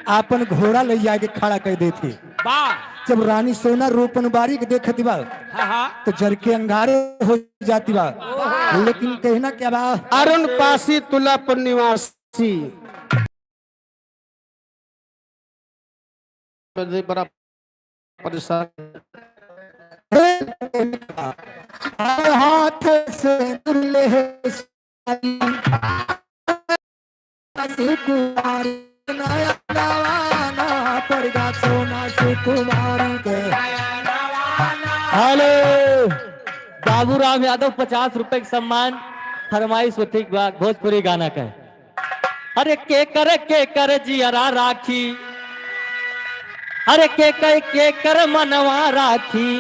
आपन घोड़ा ले जाके खड़ा कर देते। वाह। जब रानी सोना रूपनबारी के देखत बा, हाँ, हाँ। तो जर के अंगारे हो जाती बा। वाह। लेकिन कहना क्या बा? अरुण पासी तुलापुर निवासी। बड़ा परेशान। हाथ से ले सुकुमार नया नवाना पड़गा सोना सुकुमार के। हेलो, बाबूराम यादव, पचास रुपए के सम्मान, फरमाइश हो ठीक बा, भोजपुरी गाना का। अरे के कर, के कर जियरा राखी, अरे के कर, के कर मनवा राखी,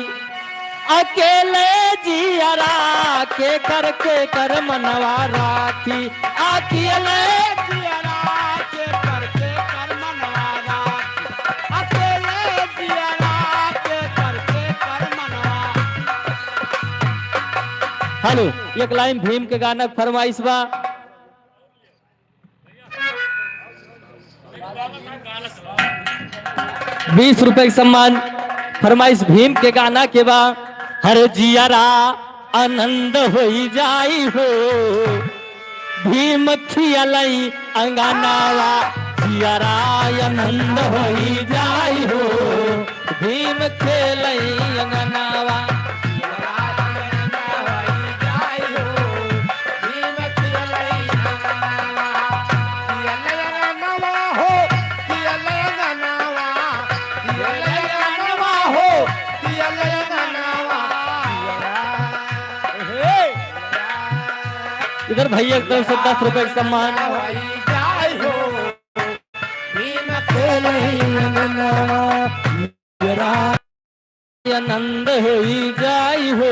अकेले जियरा के कर, के कर मनवा राखी, अकेले जियरा के कर, के कर मनवा राखी, अकेले जियरा के कर, के कर मनवा। हेलो, एक लाइन भीम के गाना फरमाइश बा। बीस रुपए के सम्मान, फरमाइश भीम के गाना के बा। हर जियरा आनंद होई जाई हो, भीम खियलई अंगनावा, जियरा आनंद होई जाई हो, भीम खेलई अंगनावा। इधर भैया की तरफ से दस रुपए का सम्मान। आनंद होई जाई हो,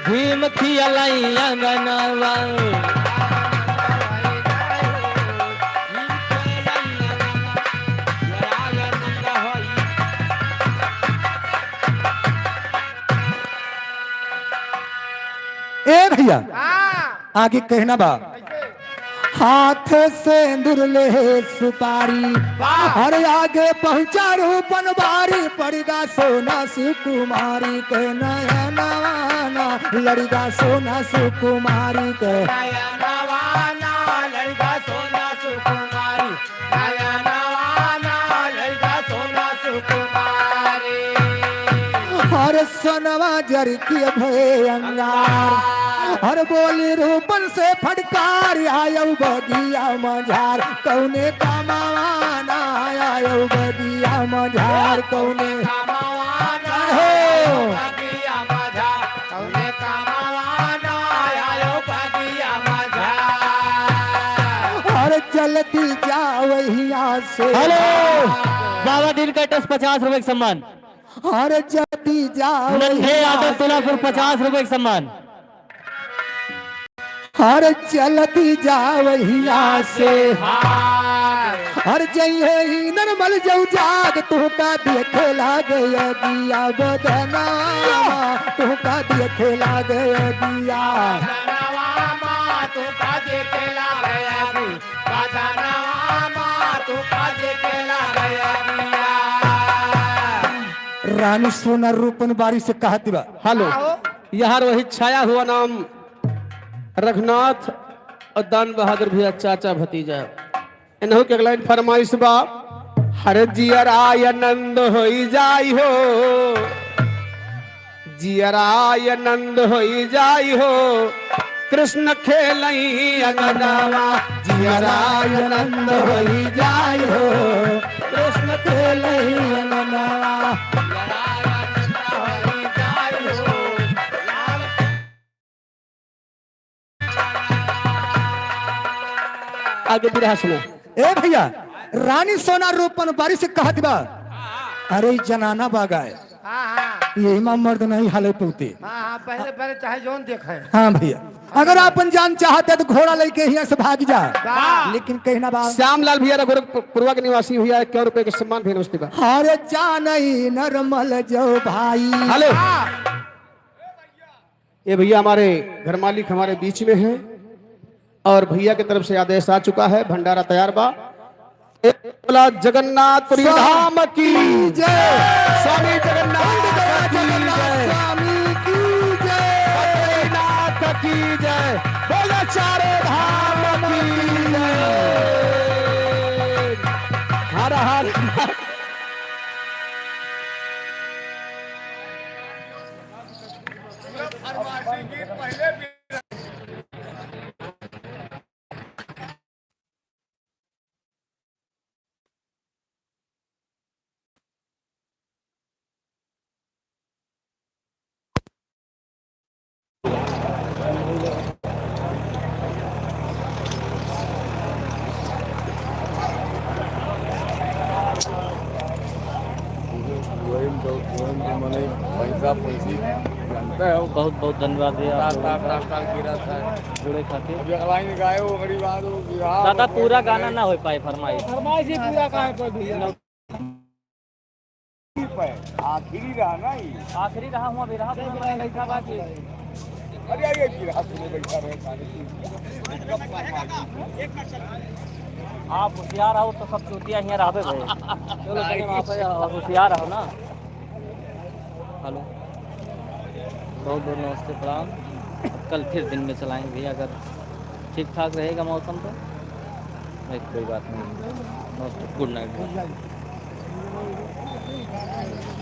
भीम खियलाई अंगनवा। ए भैया, हाँ। आगे कहना बा। कैसे? हाथ सेंदुर लेहे सुपारी, वाह। अरे आगे पहुँचा रूपन बारी, पड़िगा सोना सुकुमारी के नयनवा ना, लड़िगा सोना सुकुमारी के। नयनवा ना, लड़िगा सोना सुकुमारी। नयनवा ना लड़िगा सोना सुकुमारी। हर सोनवा जर के भए अंगार, हर बोली रूपन से फटकार, आयौ बगिया मझार, कौने कामवा ना आयौ बगिया मझार, कौने कामवा ना हो। आयौ बगिया मझार, कौने कामवा ना आयौ बगिया मझार। अरे जल्दी जाओ यहाँ से। हेलो, बाबा दिन का टस पचास रुपए का सम्मान। अरे जल्दी जाओ नन्हे यहाँ यादव से। तुलापुर पचास रुपए का सम्मान। अरे जल्दी जाओ यहाँ से। हर जइहे ही नरमल जौ जाग, तुहका देखे लागे अगिया बदनवा, तुहका देखे लागे अगिया। बदनवा मा, तुहका देखे लागे अगिया। बदनवा मा, तुहका देखे लागे अगिया। रानी सोना रूपन बारी से कहत बा। हेलो, आहो। यहाँ वही छाया हुआ नाम रघुनाथ और दान बहादुर भैया, चाचा भतीजा। इन्हों के अगला फरमाइश बा, हर जियरा आनंद होई जाई हो, जियरा आनंद होई जाई हो, कृष्ण खेलई अंगनवा, जियरा आनंद होई जाई हो, कृष्ण खेलई अंगनवा। आगे बिरहा सुनो। ए भैया, रानी सोना रूपन बारी से कहत बा, अरे ई जनाना बागाए, हाँ, हाँ। यही मा मर्द नहीं हाले पौते। हाँ, हाँ, पहले, पहले चाहे जौन देखे। हाँ भैया, अगर आपन जान चाहते तो घोड़ा लेके हियाँ से भाग जा, वाह। लेकिन कहना बा। श्यामलाल भैया रघुपुरवा के निवासी भैया, इक्यावन रुपए के सम्मान भैया, नमस्ते बा। हर जानई नरमल जो भाई। हेलो। हाँ। ये भैया हमारे घर मालिक हमारे बीच में हैं और भैया की तरफ से आदेश आ चुका है, भंडारा तैयार बा। एक बोला जगन्नाथपुरी स्वामी धाम की जय। स्वामी जगन्नाथ की जगन्नाथ जय। स्वामी की जय। बद्रीनाथ की जय। बोला चारों धाम की जय। हर हर। वही तो, वही तो मने पैसा पैसी जानते हो। बहुत बहुत धन्यवाद भैया, आप लोगों का जुड़े खातिर। अब अगला ही गाए वो गरीब आदमी, बिहार दादा, पूरा गाना ना हो पाए, फरमाइश। फरमाइश ही पूरा काहे पर भैया? आखिरी रहा ना ये। आखिरी रहा हुआ भी रहा, तो मैं बैठा बाकी। अरे, अरे, की रहा, सुनो, बैठा रहे, सारे चीज। आप होशियार हो तो सब चूतिया हियाँ रहबे भाई। चलो, चलो, आप होशियार हो ना। हेलो, बहुत बहुत नमस्ते, प्रणाम। कल फिर दिन में चलाएंगे भैया, अगर ठीक ठाक रहेगा मौसम तो। नहीं, कोई बात नहीं। नमस्ते, गुड नाइट।